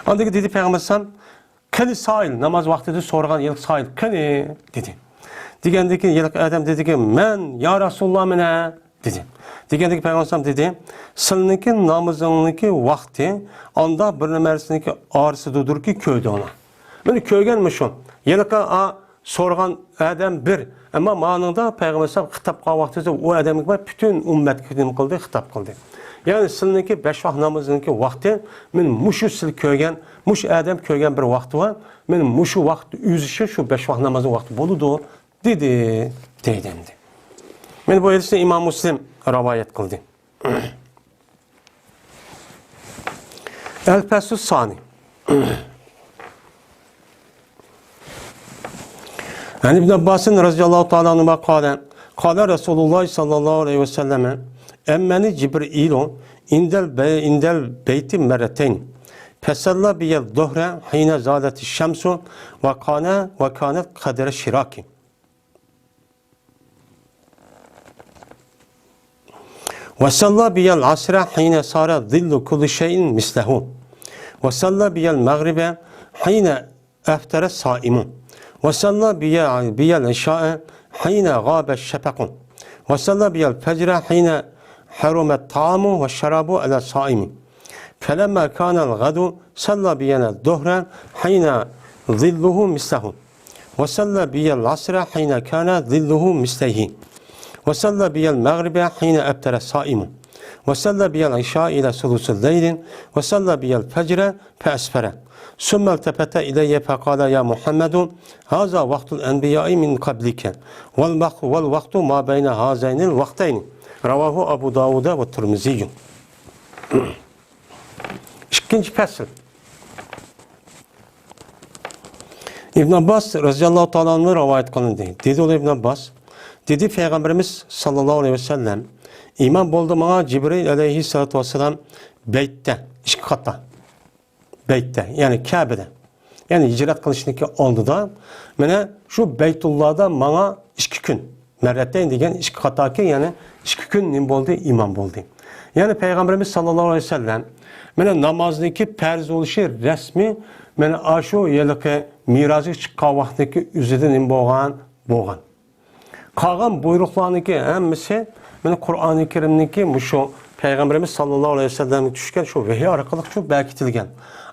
ئاندىن كېيىن دېدى پەيغەمبەر ئەلەيھىسسالام، قېنى سائىل، ناماز ۋاقتىدا سورىغان ھېلىقى سائىل، قېنى؟ دېدى. دېگەندىن كېيىن ھېلىقى ئادەم دېدىكى، مەن، يا رەسۇلۇللا، مەنە، دېدى. دېگەندىن كېيىن پەيغەمبەر ئەلەيھىسسالام دېدى، سىلىنىڭكى نامىزىڭنىڭكى ۋاقتى ئاندا بىر نەمەزنىڭكى ئارىسىدىدۇركى كۆردۈڭلار. مانا كۆرگەن مۇشۇ. ھېلىقى ئا سورىغان ئادەم بىر. ئەمما مانىڭدا پەيغەمبەر ئەلەيھىسسالام خىتاب قىلغان ۋاقتىدا ئۇ ئادەمگە پۈتۈن ئۈممەتكە نېمە قىلدى؟ خىتاب قىلدى. يەنى سىلىنىڭكى بەش ۋاق نامىزىنىڭكى ۋاقتى، مانا مۇشۇ سىل كۆرگەن، مۇشۇ ئادەم كۆرگەن بىر ۋاقتى بار. مانا مۇشۇ ۋاقىت ئۆزى شۇ بەش ۋاق نامازنىڭ ۋاقتى بولىدۇ، دېدى، دەيدۇ ئەمدى. مانا بۇ ھەدىسنى ئىمام مۇسلىم رىۋايەت قىلدى. ئەل پەسلۇ سانى. عن ابن عباس رضي الله تعالى عنهما قال: قال رسول الله صلى الله عليه وسلم: أمني جبريل عند البي-، عند البيت مرتين، فصلى بي الظهر حين زالت الشمس وكان، وكانت قدر الشراك، وصلى بي العصر حين صار ظل كل شيء مثله، وصلى بي المغرب حين أفطر الصائم، وصلى بي، بي العشاء حين غاب الشفق، وصلى بي الفجر حين حرم الطعام والشراب على الصائم، فلما كان الغد صلى بي الظهر حين ظله مثله، وصلى بي العصر حين كان ظله مثليه، وصلى بي المغرب حين أفطر الصائم، وصلى بي العشاء إلى ثلث الليل، وصلى بي الفجر فأسفر، ثم التفت إلي فقال: يا محمد، هذا وقت الأنبياء من قبلك، والوقت، والوقت ما بين هذين الوقتين. رواه أبو داود والترمذي. ئىككىنچى پەسىل. ئىبن ئابباس رەزىياللاھۇ تائالا ئەنھۇ رىۋايەت قىلىندى. دېدى ئۇ ئىبن ئابباس، دېدى پەيغەمبىرىمىز ساللاللاھۇ ئەلەيھى ۋەسەللەم، ئىمان بولدى ماڭا جىبرىئىل ئەلەيھىسسالاتۇ ۋەسسالام بەيتتە، ئىككى قاتا. بەيتتە، يەنى كەبىدە. يەنى ھىجرەت قىلىشنىڭكى ئالدىدا، مانا شۇ بەيتۇللادا ماڭا ئىككى كۈن، مەررەتەين دېگەن ئىككى قاتاكى، يەنى ئىككى كۈن نېمە بولدى؟ ئىمان بولدى. يەنى پەيغەمبىرىمىز ساللاللاھۇ ئەلەيھى ۋەسەللەم، مانا نامازنىڭكى پەرز بولۇشى رەسمىي، مانا ئاشۇ ھېلىقى مىراجغا چىققان ۋاقىتنىڭكى ئۆزىدە نېمە بولغان؟ بولغان. قالغان بۇيرۇقلارنىڭكى ھەممىسى، مانا قۇرئانى كەرىمنىڭكى مۇشۇ پەيغەمبىرىمىز ساللاللاھۇ ئەلەيھى ۋەسەللەمگە چۈشكەن شۇ ۋەھىي ئارقىلىق شۇ بەركىتىلگەن.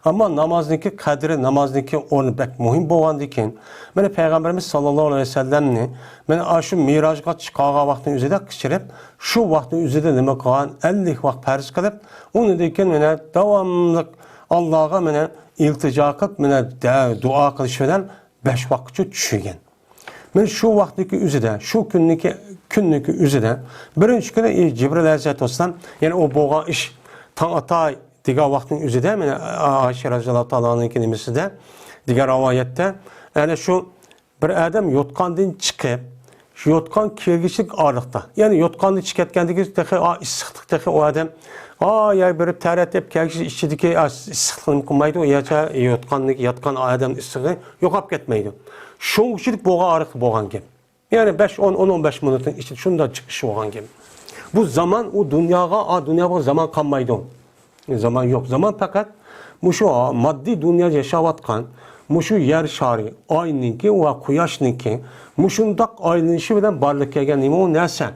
ئەمما نامازنىڭكى قەدرى، نامازنىڭكى ئورنى بەك مۇھىم بولغاندىكىن، مانا پەيغەمبىرىمىز ساللاللاھۇ ئەلەيھى ۋەسەللەمنى، مانا ئاشۇ مىراجغا چىقارغان ۋاقتىنىڭ ئۆزىدە قېچىرىپ، شۇ ۋاقىتنىڭ ئۆزىدە نېمە قىلغان؟ ئەللىك ۋاقىت پەرز قىلىپ، ئۇنىڭدىن كېيىن مانا داۋاملىق ئاللاغا مانا ئىلتىجا قىلىپ، مانا دە-، دۇئا قىلىش بىلەن بەش ۋاقىتچە چۈشۈرگەن. مانا شۇ ۋاقىتنىڭكى ئۆزىدە، شۇ كۈننىڭكى، كۈننىڭكى ئۆزىدە، بىرىنچى كۈنى، ئى، جىبرىل ئەلەيھىسسالاتۇ ۋەسسالام، يەنى ئۇ بولغان ئىش تاڭ ئاتاي دېگەن ۋاقىتنىڭ ئۆزىدە، مانا ئائىشە رەزىياللاھۇ تائالا ئانھانىڭكى نېمىسىدە، دېگەن رىۋايەتتە، ئەنە شۇ بىر ئادەم يوتقاندىن چىقىپ، شۇ يوتقان كىرگۈچىلىك ئارىلىقتا، يەنى يوتقاندىن چىقىپ كەتكەندىن كېيىن تېخى، ئا، ئىسسىقلىق تېخى ئۇ ئادەم، ئا، يا بېرىپ تەرەت دەپ كەلگۈچى ئىچىدىكى، ئا، ئىسسىقلىقنى قىلمايدۇ، ياچا يوتقاندىكى ياتقان ئادەم ئىسسىقى يوقاپ كەتمەيدۇ. شۇنىڭ ئۈچۈن بولغان ئارىلىقتا بولغان گەپ. يەنى بەش، ئون، ئون، ئون بەش مىنۇتنىڭ ئىچىدە شۇنداق چىقىش بولغان گەپ. بۇ زامان ئۇ دۇنياغا، ئا، دۇنيا بولغان زامان قالمايدۇ. زامان يوق. زامان پەقەت مۇشۇ ماددىي دۇنيادا ياشاۋاتقان، مۇشۇ يەر شارى، ئاينىڭكى ۋە قۇياشنىڭكى مۇشۇنداق ئايلىنىشى بىلەن بارلىققا كەلگەن نېمە ئۇ نەرسە؟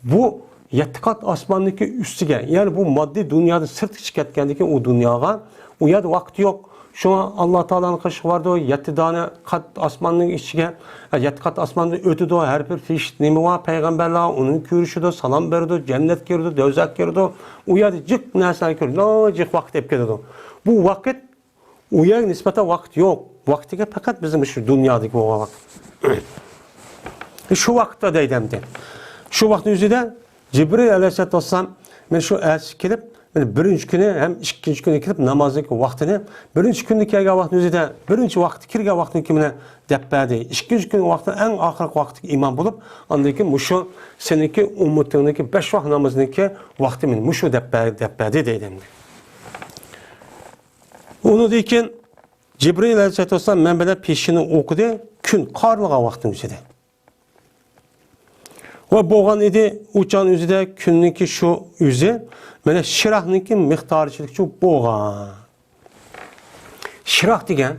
بۇ يەتتە قات ئاسماننىڭكى ئۈستىگە، يەنى بۇ ماددىي دۇنيادىن سىرتقا چىقىپ كەتكەندىن كېيىن ئۇ دۇنياغا، ئۇ يەردە ۋاقىت يوق. شۇڭا ئاللا تائالانىڭ قىلىشىغا بارىدۇ، يەتتە دانە قات ئاسماننىڭ ئىچىگە، يەتتە قات ئاسماندا ئۆتىدۇ، ھەر بىر پېرىشتە نېمە بار، پەيغەمبەرلەر ئۇنى كۆرۈشىدۇ، سالام بېرىدۇ، جەننەتكە كىرىدۇ، دوزاخقا كىرىدۇ، ئۇ يەردە جىق نەرسىلەرنى كۆرىدۇ، جىق ۋاقىت ئېلىپ كېتىدۇ. بۇ ۋاقىت، ئۇ يەرگە نىسبەتەن ۋاقىت يوق. ۋاقتىگە پەقەت بىزنىڭ مۇشۇ دۇنيادىكى بولغان ۋاقىت. شۇ ۋاقىتتا دەيدۇ ئەمدى. شۇ ۋاقىتنىڭ ئۆزىدە جىبرىل ئەلەيھىسسالاتۇ ۋەسسالام مانا شۇ ئەتىسى كېلىپ، مانا بىرىنچى كۈنى ھەم ئىككىنچى كۈنى كېلىپ نامازنىڭكى ۋاقتىنى، بىرىنچى كۈندە كەلگەن ۋاقىتنىڭ ئۆزىدە، بىرىنچى ۋاقىتتا كىرگەن ۋاقتىنىڭكى بىلەن دەپ بەردى. ئىككىنچى كۈنى ۋاقتى ئەڭ ئاخىرقى ۋاقتىغا ئىمام بولۇپ، ئاندىن كېيىن مۇشۇ سېنىڭكى ئۈممىتىڭنىڭكى بەش ۋاق نامىزىنىڭكى ۋاقتى مانا مۇشۇ دەپ بەر-، دەپ بەردى دەيدۇ ئەمدى. ئۇنىڭدىن كېيىن جىبرىل ئەلەيھىسسالاتۇ ۋەسسالام مەن بىلەن پېشىنى ئوقۇدى، كۈن قارلىغان ۋاقتىنىڭ ئۆزىدە. ۋە بولغان ئىدى، ئۇ چاغنىڭ ئۆزىدە كۈننىڭكى شۇ ئۆزى، مانا شىراقنىڭكى مىقدارىچىلىكچە بولغان. شىراق دېگەن،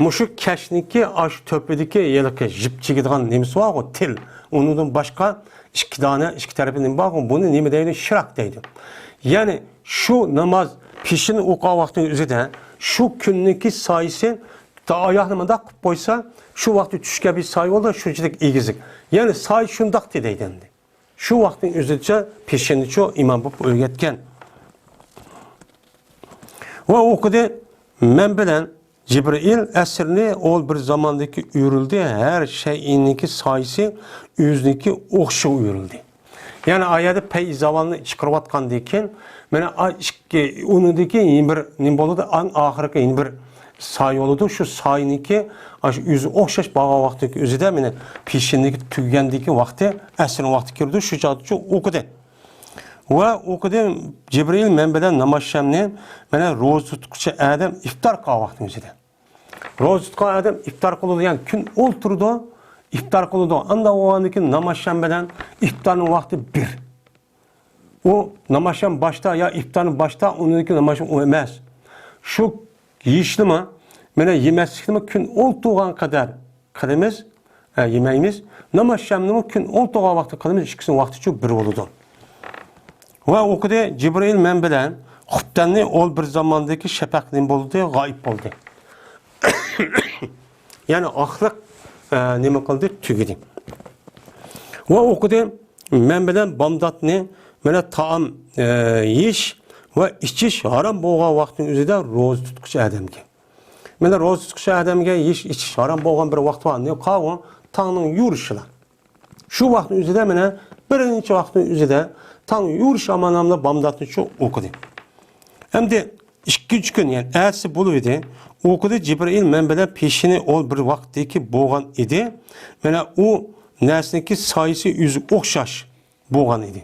مۇشۇ كەشنىڭكى ئاشۇ تۆپىدىكى ھېلىقى يىپ چىگىدىغان نېمىسى بارغۇ، تىل. ئۇنىڭدىن باشقا ئىككى دانە، ئىككى تەرىپى نېمە بارغۇ، بۇنى نېمە دەيدۇ؟ شىراق دەيدۇ. يەنى شۇ ناماز پېشىنى ئوقۇغان ۋاقتىنىڭ ئۆزىدە شۇ كۈننىڭكى سايىسى تا ئاياغنى مۇنداق قىلىپ قويسا، شۇ ۋاقىتتا چۈشكەن بىر سايە بولىدۇ، شۇنچىلىك ئېگىزلىك. يەنى سايە شۇنداقتى دەيدۇ ئەمدى. شۇ ۋاقىتنىڭ ئۆزىچە پېشىنىچۇ ئىمام بولۇپ ئۆگەتكەن. ۋە ئوقۇدى، مەن بىلەن جىبرىئىل ئەسىرنى ئول بىر زاماندىكى ئۆرۈلدى، ھەر شەيئىنىڭكى سايىسى ئۆزىنىڭكى ئوخشىشىغا ئۆرۈلدى. يەنى ئايەتتە پەيزاۋالنى چىقىرىۋاتقاندىن كېيىن، مانا ئا-، ئىككى، ئۇنىڭدىن كېيىن يەنە بىر نېمە بولىدۇ؟ ئەڭ ئاخىرقى يەنە بىر سايە بولىدۇ. شۇ سايىنىڭكى، ئاشۇ ئۆزى ئوخشاش بارغان ۋاقتىدىكى ئۆزىدە مانا پېشىننىكى تۈگىگەندىكى ۋاقتى، ئەسىرنىڭ ۋاقتى كىرىدۇ. شۇ چاغدىچۇ ئوقۇدى. ۋە ئوقۇدى، جىبرىئىل مەن بىلەن نامازشامنى، مانا روزا تۇتقۇچى ئادەم ئىپتار قىلغان ۋاقتىنىڭ ئۆزىدە. روزا تۇتقان ئادەم ئىپتار قىلىدۇ، يەنى كۈن ئولتۇرىدۇ، ئىپتار قىلىدۇ. ئانداق بولغاندىن كېيىن نامازشام بىلەن ئىپتارنىڭ ۋاقتى بىر. ئۇ نامازشام باشتا يا ئىپتارنى باشتا، ئۇنىڭدىن كېيىن نامازشام ئۇ ئەمەس. شۇ يېيىشنىمۇ، مانا يېمەسلىكنىمۇ كۈن ئولتۇرغان قەدەر قىلىمىز، ئە، يېمەيمىز. نامازشامنىمۇ كۈن ئولتۇرغان ۋاقتى قىلىمىز، ئىككىسىنىڭ ۋاقتىچۇ بىر بولىدۇ. ۋە ئوقۇدى، جىبرىئىل مەن بىلەن خۇپتەننى ئول بىر زاماندىكى شەپەق نېمە بولدى؟ غايىب بولدى. يەنى ئاخىرلىق، ئە، نېمە قىلدى؟ تۈگىدى. ۋە ئوقۇدى، مەن بىلەن بامداتنى، مانا تائام، ئە، يېيىش ۋە ئىچىش ھارام بولغان ۋاقىتنىڭ ئۆزىدە روزا تۇتقۇچى ئادەمگە. مانا روزا تۇتقۇچى ئادەمگە يېيىش ئىچىش ھارام بولغان بىر ۋاقىت بار. نېمە قاۋۇ؟ تاڭنىڭ يورۇشىلا. شۇ ۋاقىتنىڭ ئۆزىدە، مانا بىرىنچى ۋاقىتنىڭ ئۆزىدە تاڭ يورۇش ئامان ئامدا بامداتنىچۇ ئوقۇدى. ئەمدى ئىككىنچى كۈن، يەنى ئەتىسى بولۇپ ئىدى. ئوقۇدى، جىبرىئىل مەن بىلەن پېشىنى ئول بىر ۋاقىتتىكى بولغان ئىدى. مانا ئۇ نەرسىنىڭكى سايىسى ئۆزى ئوخشاش بولغان ئىدى.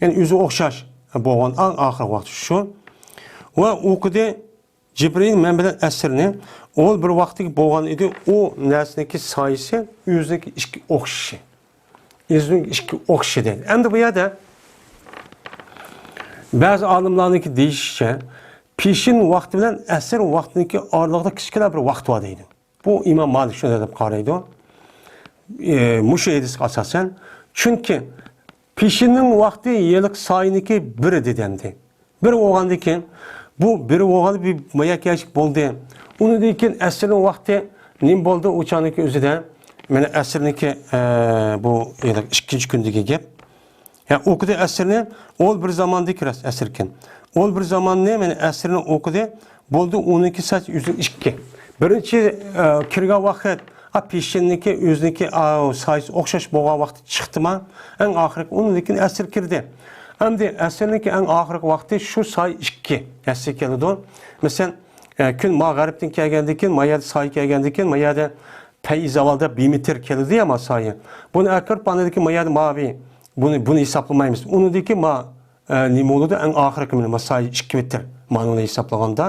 يەنى ئۆزى ئوخشاش بولغان ئەڭ ئاخىرقى ۋاقىت شۇ. ۋە ئوقۇدى، جىبرىئىل مەن بىلەن ئەسىرنى ئول بىر ۋاقتىدىكى بولغان ئىدى، ئۇ نەرسىنىڭكى سايىسى ئۆزىنىڭكى ئىككى ئوخشىشى. ئۆزىنىڭكى ئىككى ئوخشىشى دەيدۇ. ئەمدى بۇ يەردە بەزى ئالىملارنىڭكى دېيىشىچە، پېشىن ۋاقتى بىلەن ئەسىر ۋاقتىنىڭكى ئارىلىقىدا كىچىككىنە بىر ۋاقىت بار دەيدۇ. بۇ ئىمام مالىك شۇنداق دەپ قارايدۇ. ئى، مۇشۇ ھەدىسكە ئاساسەن. چۈنكى پېشىننىڭ ۋاقتى ھېلىقى سايىنىڭكى بىرى دېدى ئەمدى. بىر بولغاندىن كېيىن، بۇ بىر بولغاندا بىر مايا كەشىپ بولدى. ئۇنىڭدىن كېيىن ئەسىرنىڭ ۋاقتى نېمە بولدى؟ ئۇ چاغنىڭكى ئۆزىدە، مانا ئەسىرنىڭكى، ئە، بۇ يەنە ئىككىنچى كۈندىكى گەپ. يا ئوقۇدى ئەسىرنى، ئول بىر زاماندىكى راست ئەسىركەن. ئول بىر زاماننى، مانا ئەسىرنى ئوقۇدى، بولدى، ئۇنىڭكى سايىسى ئۆزى ئىككى. بىرىنچى، ئە، كىرگەن ۋاقىت، ئا، پېشىننىڭكى ئۆزىنىڭكى، ئا، سايىسى ئوخشاش بولغان ۋاقتى چىقتىما؟ ئەڭ ئاخىرقى ئۇنىڭدىن كېيىن ئەسىر كىردى. ئەمدى ئەسىرنىڭكى ئەڭ ئاخىرقى ۋاقتى شۇ سايە ئىككى ھەسسە كېلىدۇ. مەسىلەن، ئە، كۈن ما غەربتىن كەلگەندىن كېيىن، ما يەردە سايە كەلگەندىن كېيىن، ما يەردە پەيزاۋالدا بىر مېتىر كېلىدۇ يا ما سايە. بۇنى ئەكىرىپ، ئاندىن كېيىن ما يەردە ماۋى. بۇنى، بۇنى ھېسابلىمايمىز. ئۇنىڭدىن كېيىن ما، ئە، نېمە بولىدۇ؟ ئەڭ ئاخىرقى مانا ما سايە ئىككى مېتىر. مانىنى ھېسابلىغاندا.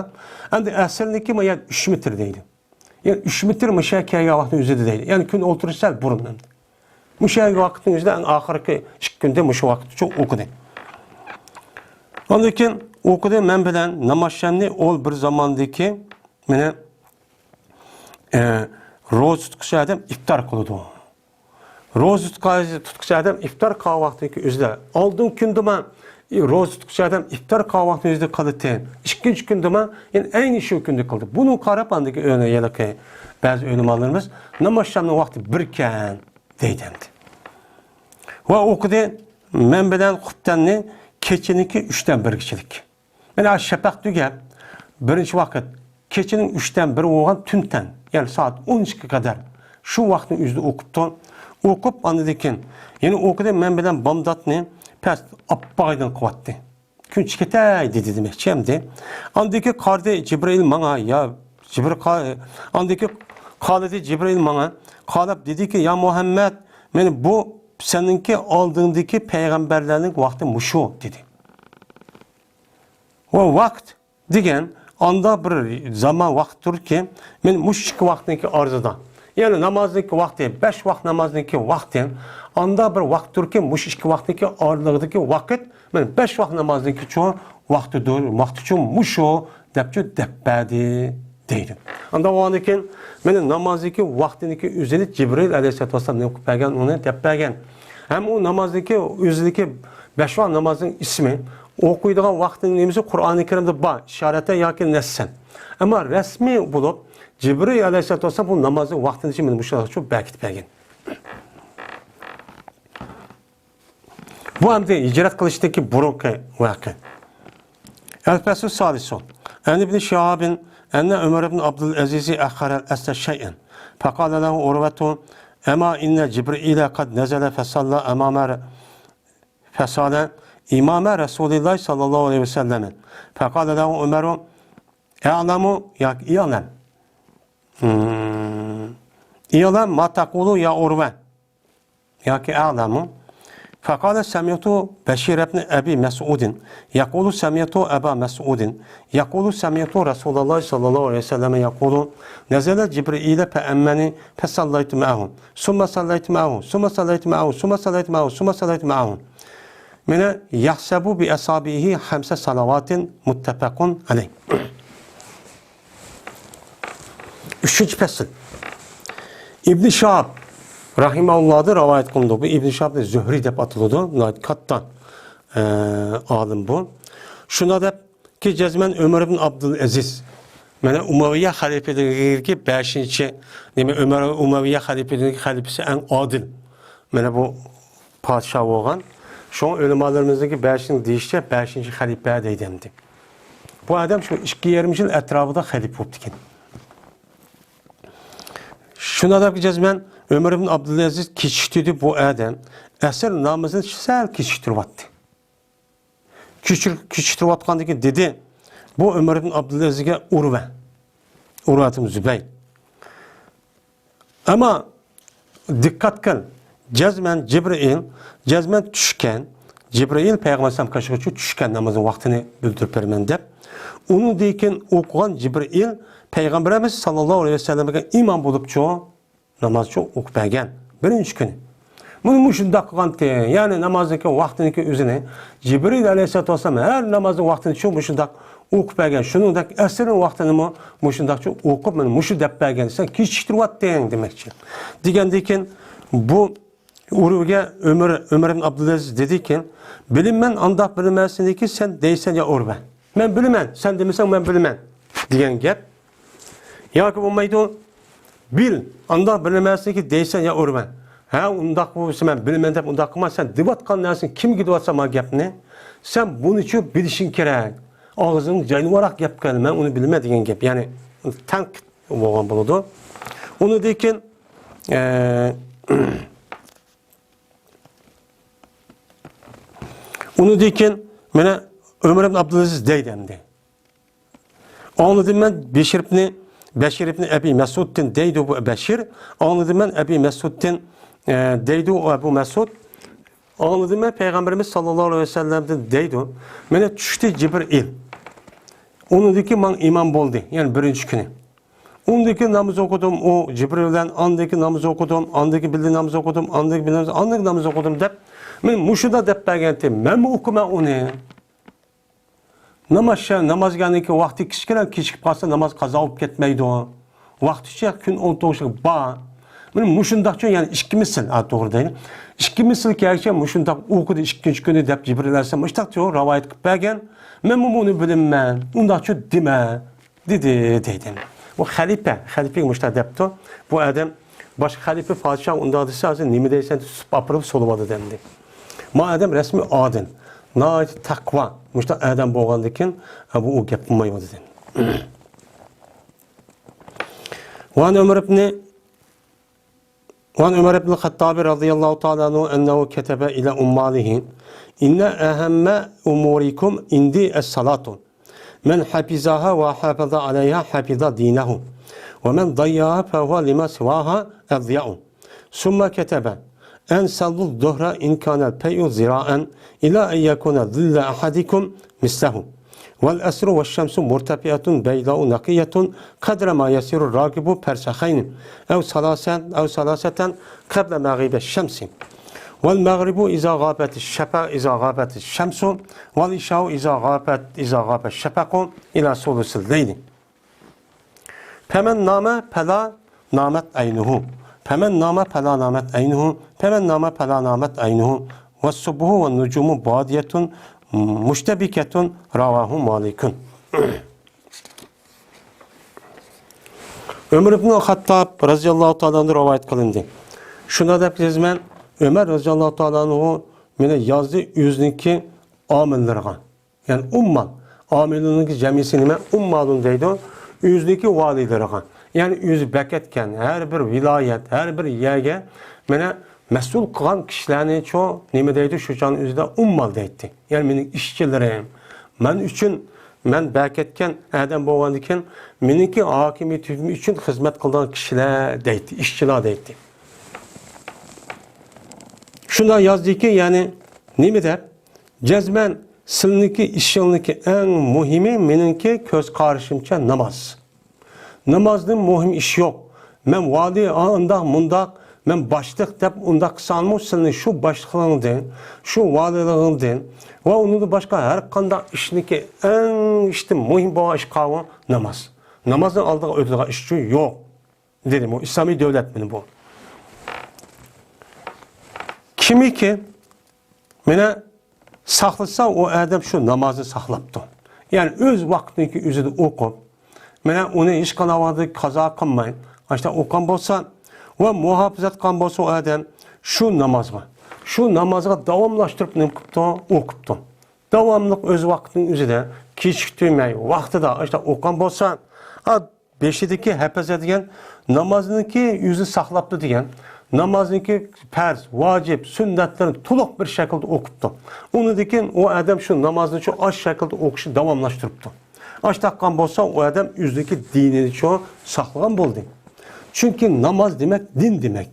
ئەمدى ئەسىرنىڭكى ما يەردە ئۈچ مېتىر دەيدۇ. يەنى ئۈچ مېتىر مۇشۇ يەرگە كەلگەن ۋاقىتنىڭ ئۆزىدە دەيدۇ. يەنى كۈن ئولتۇرۇش سەل بۇرۇن ئەمدى. مۇشۇ يەرگە ۋاقىتنىڭ ئۆزىدە ئەڭ ئاخىرقى ئىككى كۈندە مۇشۇ ۋاقىتتا ئوقۇدى. ئاندىن كېيىن ئوقۇدى، مەن بىلەن نامازشامنى ئول بىر زاماندىكى مانا، ئە، روزا تۇتقۇچى ئادەم ئىپتار قىلىدۇ. روزا تۇتقا-، تۇتقۇچى ئادەم ئىپتار قىلغان ۋاقتىدىكى ئۆزىدە. ئالدىنقى كۈندىمۇ روزا تۇتقۇچى ئادەم ئىپتار قىلغان ۋاقتىنىڭ ئۆزىدە قىلىدىكەن. ئىككىنچى كۈندىمۇ يەنە ئەينى شۇ كۈندە قىلدى. بۇنىڭغا قاراپ ئاندىكى ئۆنە ھېلىقى بەزى ئۆلىمالىرىمىز نامازشامنىڭ ۋاقتى بىركەن دەيدۇ ئەمدى. ۋە ئوقۇدى، مەن بىلەن خۇپتەننى كېچىنىڭكى ئۈچتىن بىرگىچىلىك. مانا شەپەق تۈگەپ، بىرىنچى ۋاقىت، كېچىنىڭ ئۈچتىن بىر بولغان تۈنتەن، يەنى سائەت ئون ئىككىگە قەدەر شۇ ۋاقىتنىڭ ئۆزىدە ئوقۇپتۇ. ئوقۇپ، ئاندىن كېيىن يەنە ئوقۇدى، مەن بىلەن بامداتنى پەس ئاپئاق ئايدىڭ قىلىۋەتتى. كۈن چىقىپ كېتەي دېدى دېمەكچى ئەمدى. ئاندىن كېيىن قارىدى جىبرىئىل ماڭا، يا جىبرىل قا-، ئاندىن كېيىن قارىدى جىبرىئىل ماڭا، قاراپ دېدىكى، يا مۇھەممەد، مانا بۇ سېنىڭكى ئالدىڭدىكى پەيغەمبەرلەرنىڭ ۋاقتى مۇشۇ دېدى. ۋە ۋاقىت دېگەن ئاندا بىر زامان ۋاقىتتۇركى، مەن مۇشۇ ئىككى ۋاقىتنىڭكى ئارىسىدا، يەنى نامازنىڭكى ۋاقتى، بەش ۋاق نامازنىڭكى ۋاقتى، ئاندا بىر ۋاقىتتۇركى، مۇشۇ ئىككى ۋاقىتنىڭكى ئارىلىقىدىكى ۋاقىت، مەن بەش ۋاق نامازنىڭكى چوڭ ۋاقتىدۇر، ۋاقتىچۇ مۇشۇ، دەپچۇ دەپ بەردى دەيدۇ. ئاندا بولغاندىن كېيىن، مانا نامازنىڭكى ۋاقتىنىڭكى ئۆزىنى جىبرىل ئەلەيھىسسالاتۇ ۋەسسالام نېمە قىلىپ بەرگەن، ئۇنى دەپ بەرگەن. ھەم ئۇ نامازنىڭكى ئۆزىدىكى بەش ۋاق نامازنىڭ ئىسمى، ئوقۇيدىغان ۋاقتىنىڭ نېمىسى قۇرئانى كەرىمدە بار، ئىشارەتەن ياكى نەسسەن. ئەمما رەسمىي بولۇپ، جىبرىل ئەلەيھىسسالاتۇ ۋەسسالام بۇ نامازنىڭ ۋاقتىنى مانا مۇشۇلارچە بەركىتىپ بەرگەن. بۇ ئەمدى ھىجرەت قىلىشتىكى بۇرۇنقى ۋەقە. الفصل الثالث. عن ابن شهاب أن عمر بن عبد العزيز أخر العصر شيئا، فقال له عروة، أما إن جبريل قد نزل فصلى أمام ر-، فصلى أمام رسول الله صلى الله عليه وسلم. فقال له عمر، اعلم ياكى اعلم مم. ئىيالە ما تەقۇلۇ يا ئۇرۋە. ياكى ئەلەمۇ. فقال سمعت بشير بن أبي مسعود يقول سمعت أبا مسعود يقول سمعت رسول الله صلى الله عليه وسلم يقول نزل جبريل فأمني فصليت معه ثم صليت معه ثم صليت معه ثم صليت معه ثم صليت معه. من يحسب بأصابعه خمس صلوات متفق عليه. ئۈچىنچى پەسىل. ئىبن شىھاب رەھىمەھۇللاھدىن رىۋايەت قىلىنىدۇ. بۇ ئىبن شىھاب زۆھرى دەپ ئاتىلىدۇ. ناھايىتى كاتتا، ئە، ئالىم بۇ. شۇنداق دەپكى، جەزمەن ئۆمەر ئىبن ئابدۇلئەزىز. مانا ئۇمەۋىيە خەلىپىلىكىدىكى بەشىنچى، نېمە، ئۆمەر ئۇمەۋىيە خەلىپىلىكىدىكى خەلىپىسى ئەڭ ئادىل. مانا بۇ پادىشاھ بولغان. شۇڭا ئۆلىمالىرىمىزنىڭكى بەشىنچى دېيىشىچە، بەشىنچى خەلىپە دەيدۇ ئەمدى. بۇ ئادەم شۇ ئىككى يېرىم يىل ئەتراپىدا خەلىپە بوپتىكەن. شۇنداق دەپ جەزمەن ئۆمەر ئىبن ئابدۇلئەزىز كېچىكتۈردى بۇ ئادەم. ئەسىر نامىزىنى سەل كېچىكتۈرۈۋاتتى. كېچىر-، كېچىكتۈرۈۋاتقاندىن كېيىن دېدى، بۇ ئۆمەر ئىبن ئابدۇلئەزىزگە ئۇرۋە. ئۇرۋەتىم زۇبەير. ئەمما دىققەت قىل، جەزمەن جىبرىئىل، جەزمەن چۈشكەن. جىبرىئىل پەيغەمبەر ئەلەيھىسسالام قېشىغا چۈشكەن نامازنىڭ ۋاقتىنى بىلدۈرۈپ بېرىمەن دەپ. ئۇنىڭدىن كېيىن ئوقۇغان جىبرىئىل پەيغەمبىرىمىز ساللاللاھۇ ئەلەيھى ۋەسەللەمگە ئىمان بولۇپچۇ، نامازچۇ ئوقۇپ بەرگەن بىرىنچى كۈنى. مۇنى مۇشۇنداق قىلغانتى، يەنى نامازنىڭكى ۋاقتىنىڭكى ئۆزىنى جىبرىل ئەلەيھىسسالاتۇ ۋەسسالام ھەر نامازنىڭ ۋاقتىنى شۇ مۇشۇنداق ئوقۇپ بەرگەن. شۇنىڭدەك ئەسىرنىڭ ۋاقتىنىمۇ مۇشۇنداقچە ئوقۇپ، مانا مۇشۇ دەپ بەرگەن، سەن كېچىكتۈرۈۋاتتىڭ دېمەكچى. دېگەندىن كېيىن بۇ ئۇرۋىگە ئۆمەر، ئۆمەر ئىبن ئابدۇلئەزىز دېدىكى، بىلىمەن ئانداق بىر نەرسىنىكى سەن دەيسەن يا ئۇرۋە. مەن بىلىمەن، سەن دېمىسەڭ مەن بىلىمەن دېگەن گەپ. ياكى بولمايدۇ، بىل، ئانداق بىر نەرسىنىكى دەيسەن يا ئۇرۋە. ھە، ئۇنداق بولسا مەن بىلىمەن دەپ ئۇنداق قىلما، سەن دېۋاتقان نەرسىنى كىمگە دېۋاتسا ما گەپنى، سەن بۇنىچۇ بىلىشىڭ كېرەك. ئاغزىڭ جاينىۋاراق گەپ قىل، مەن ئۇنى بىلىمەن دېگەن گەپ. يەنى تەنقىد بولغان بولىدۇ. ئۇنىڭدىن كېيىن، ئە، ئۇنىڭدىن كېيىن مانا ئۆمەر ئىبن ئابدۇلئەزىز دەيدۇ ئەمدى. ئاڭلىدىم مەن بەشىر ئىبنى، بەشىر ئىبنى ئەبى مەسئۇدتىن دەيدۇ بۇ بەشىر. ئاڭلىدىم مەن ئەبى مەسئۇدتىن، ئە، دەيدۇ ئەبۇ مەسئۇد. ئاڭلىدىم مەن پەيغەمبىرىمىز ساللاللاھۇ ئەلەيھى ۋەسەللەمدىن دەيدۇ. مانا چۈشتى جىبرىئىل. ئۇنىڭدىن كېيىن ماڭا ئىمان بولدى. يەنى بىرىنچى كۈنى. ئۇندىكى ناماز ئوقۇدۇم، ئۇ جىبرىل بىلەن ئاندىكى ناماز ئوقۇدۇم، ئاندىكى بىللە ناماز ئوقۇدۇم، ئاندىكى بىللە ناماز، ئاندىكى ناماز ئوقۇدۇم دەپ، مەن مۇشۇنداق دەپ بەرگەنتى، مەنمۇ ئوقۇمەن ئۇنى. ناماز، نامازغا ئاندىكى ۋاقتى كىچىككىنە كېچىكىپ قالسا، ناماز قازا بولۇپ كەتمەيدۇ. ۋاقتىچە كۈن ئون توققۇزى بار. مانا مۇشۇنداقچۇ، يەنى ئىككى مىسىل، ھە، توغرا دەيلى. ئىككى مىسىل كەلگۈچە مۇشۇنداق ئوقۇدى ئىككىنچى كۈنى دەپ جىبرىل ئەلەيھىسسالام مۇشۇنداقچۇ رىۋايەت قىلىپ بەرگەن. مەنمۇ بۇنى بىلىمەن. ئۇنداقچۇ دېمە. دېدى، دەيدۇ. بۇ خەلىپە، خەلىپىگە مۇشۇنداق دەپتۇ. بۇ ئادەم باشقا خەلىپە پادىشاھ ئۇنداق دېسە، ھازىر نېمە دەيسەن دەپ تۇتۇپ ئاپىرىپ سولىۋالدى دەمدى. ما ئادەم رەسمىي ئادىل، ناھايىتى تەقۋا، مۇشۇنداق ئادەم بولغاندىكىن، بۇ ئۇ گەپ قىلمايۋالدى دەمدى. وعن عمر بن وعن عمر بن الخطاب رضي الله تعالى عنه أنه كتب إلى عماله: إن أهم أموركم عندي الصلاة، من حفظها وحافظ عليها حفظ دينه، ومن ضيعها فهو لما سواها أضيع. ثم كتب: أن صلوا الظهر إن كان الفيء ذراعا إلى أن يكون ظل أحدكم مثله. والعصر والشمس مرتفعة بيضاء نقية قدر ما يسير الراكب فرسخين أو ثلاثة، أو ثلاثة قبل مغيب الشمس. والمغرب إذا غابت الشفق، إذا غابت الشمس. والعشاء إذا غابت، إذا غاب الشفق إلى ثلث الليل. فمن نام فلا نامت عينه، فمن نام فلا نامت عينه، فمن نام فلا نامت عينه، والصبح والنجوم بادية مشتبكة. رواه مالك. ئۆمەر ئىبن خەتتاب رەزىياللاھۇ تائالا ئەنھۇ رىۋايەت قىلىندى. شۇنداق دەپ يازىمەن، ئۆمەر رەزىياللاھۇ تائالا ئەنھۇ مېنى يازدى ئۆزىنىڭكى ئامىللىرىغا. يەنى ئۇممال. ئامىلنىڭكى جەمئىسى نېمە؟ ئۇممالۇن دەيدۇ. ئۆزىنىڭكى ۋالىيلىرىغا. يەنى ئۆزى بەكەتكەن ھەر بىر ۋىلايەت، ھەر بىر يەرگە مانا مەسئۇل قىلغان كىشىلەرنى چۇ نېمە دەيدۇ؟ شۇ چاغنىڭ ئۆزىدە ئۇممال دەيتتى. يەنى مېنىڭ ئىشچىلىرىم، مەن ئۈچۈن مەن بەكەتكەن ئادەم بولغاندىكىن، مېنىڭكى ھاكىمىيىتىم ئۈچۈن خىزمەت قىلىدىغان كىشىلەر دەيتتى، ئىشچىلار دەيتتى. شۇنداق يازدىكى، يەنى نېمە دەپ؟ جەزمەن سىلىنىڭكى ئىشىڭلىكى ئەڭ مۇھىمى مېنىڭكى كۆز قارىشىمچە ناماز. نامازدىن مۇھىم ئىش يوق. مەن ۋالىي، ئانداق، مۇنداق، مەن باشلىق دەپ ئۇنداق قىلساڭمۇ، سىلىنى شۇ باشلىقلىقىڭدىن، شۇ ۋالىيلىقىڭدىن ۋە ئۇنىڭدىن باشقا ھەر قانداق ئىشنىكى ئەڭ ئىشتىن مۇھىم بولغان ئىش قاۋۇ ناماز. نامازنىڭ ئالدىغا ئۆتىدىغان ئىش يوق، دېدى. بۇ ئىسلامىي دۆلەت مېنى بۇ. كىمكى مانا ساقلىسا، ئۇ ئادەم شۇ نامازنى ساقلاپتۇ. يەنى ئۆز ۋاقتىنىڭكى ئۆزىدە ئوقۇپ، مانا ئۇنى ھېچقانداق ۋاقىتتا قازا قىلماي، ئاشتا ئوقۇغان بولسا ۋە مۇھاپىزەت قىلغان بولسا، ئۇ ئادەم شۇ نامازغا، شۇ نامازغا داۋاملاشتۇرۇپ نېمە قىپتۇ؟ ئوقۇپتۇ. داۋاملىق ئۆز ۋاقتىنىڭ ئۆزىدە كېچىكتۈرمەي، ۋاقتىدا ئاشتا ئوقۇغان بولسا، ئا، بېشىدىكى ھەپەزە دېگەن نامازنىڭكى ئۆزىنى ساقلاپتۇ دېگەن، نامازنىڭكى پەرز، ۋاجىپ، سۈننەتلىرىنى تولۇق بىر شەكىلدە ئوقۇپتۇ. ئۇنىڭدىن كېيىن ئۇ ئادەم شۇ نامازنى شۇ ئاش شەكىلدە ئوقۇشنى داۋاملاشتۇرۇپتۇ. ئاشتاققان بولسا، ئۇ ئادەم ئۆزىنىڭكى دىنىنى شۇ ساقلىغان بولدى. چۈنكى ناماز دېمەك دىن دېمەك.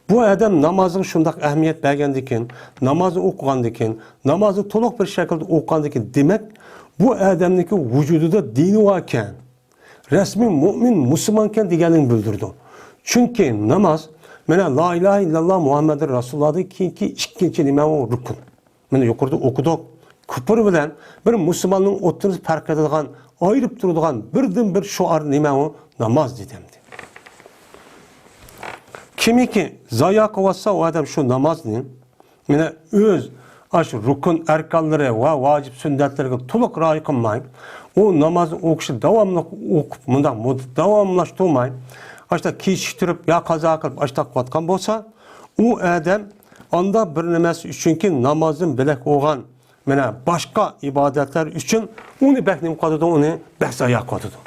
بۇ ئادەم نامازغا شۇنداق ئەھمىيەت بەرگەندىكىن، نامازنى ئوقۇغاندىكىن، نامازنى تولۇق بىر شەكىلدە ئوقۇغاندىكىن، دېمەك، بۇ ئادەمنىڭكى ۋۇجۇدىدا دىنى باركەن، رەسمىي مۇئمىن، مۇسۇلمانكەن دېگەنلىكنى بىلدۈرىدۇ. چۈنكى ناماز، مانا، لا ئىلاھە ئىللاللا مۇھەممەدۇر رەسۇلۇللاھدىن كېيىنكى ئىككىنچى نېمە؟ ئۇ رۇكۇن. مانا يۇقىرىدا ئوقۇدۇق. كۇپۇر بىلەن بىر مۇسۇلماننىڭ ئوتتۇرىسىنى پەرق قىلىدىغان، ئايرىپ تۇرىدىغان بىردىنبىر شوئار نېمە ئۇ؟ ناماز، دېدى ئەمدى. كىمكى زايا قىلىۋاتسا، ئۇ ئادەم شۇ نامازنى، مانا ئۆز ئاشۇ رۇكۇن ئەركانلىرى ۋە ۋاجىپ سۈننەتلىرىگە تولۇق رىئايە قىلماي، ئۇ نامازنى ئوقۇشنى داۋاملىق ئوقۇپ، مۇنداق مۇددەت داۋاملاشتۇرماي، ئاشتا كېچىكتۈرۈپ يا قازا قىلىپ ئاشتا قىلىۋاتقان بولسا، ئۇ ئادەم ئاندا بىر نېمىسى ئۈچۈنكى نامازدىن بۆلەك بولغان، مانا، باشقا ئىبادەتلەر ئۈچۈن ئۇنى بەك نېمە قىلىدۇ، ئۇنى بەك زايا قىلىدۇ.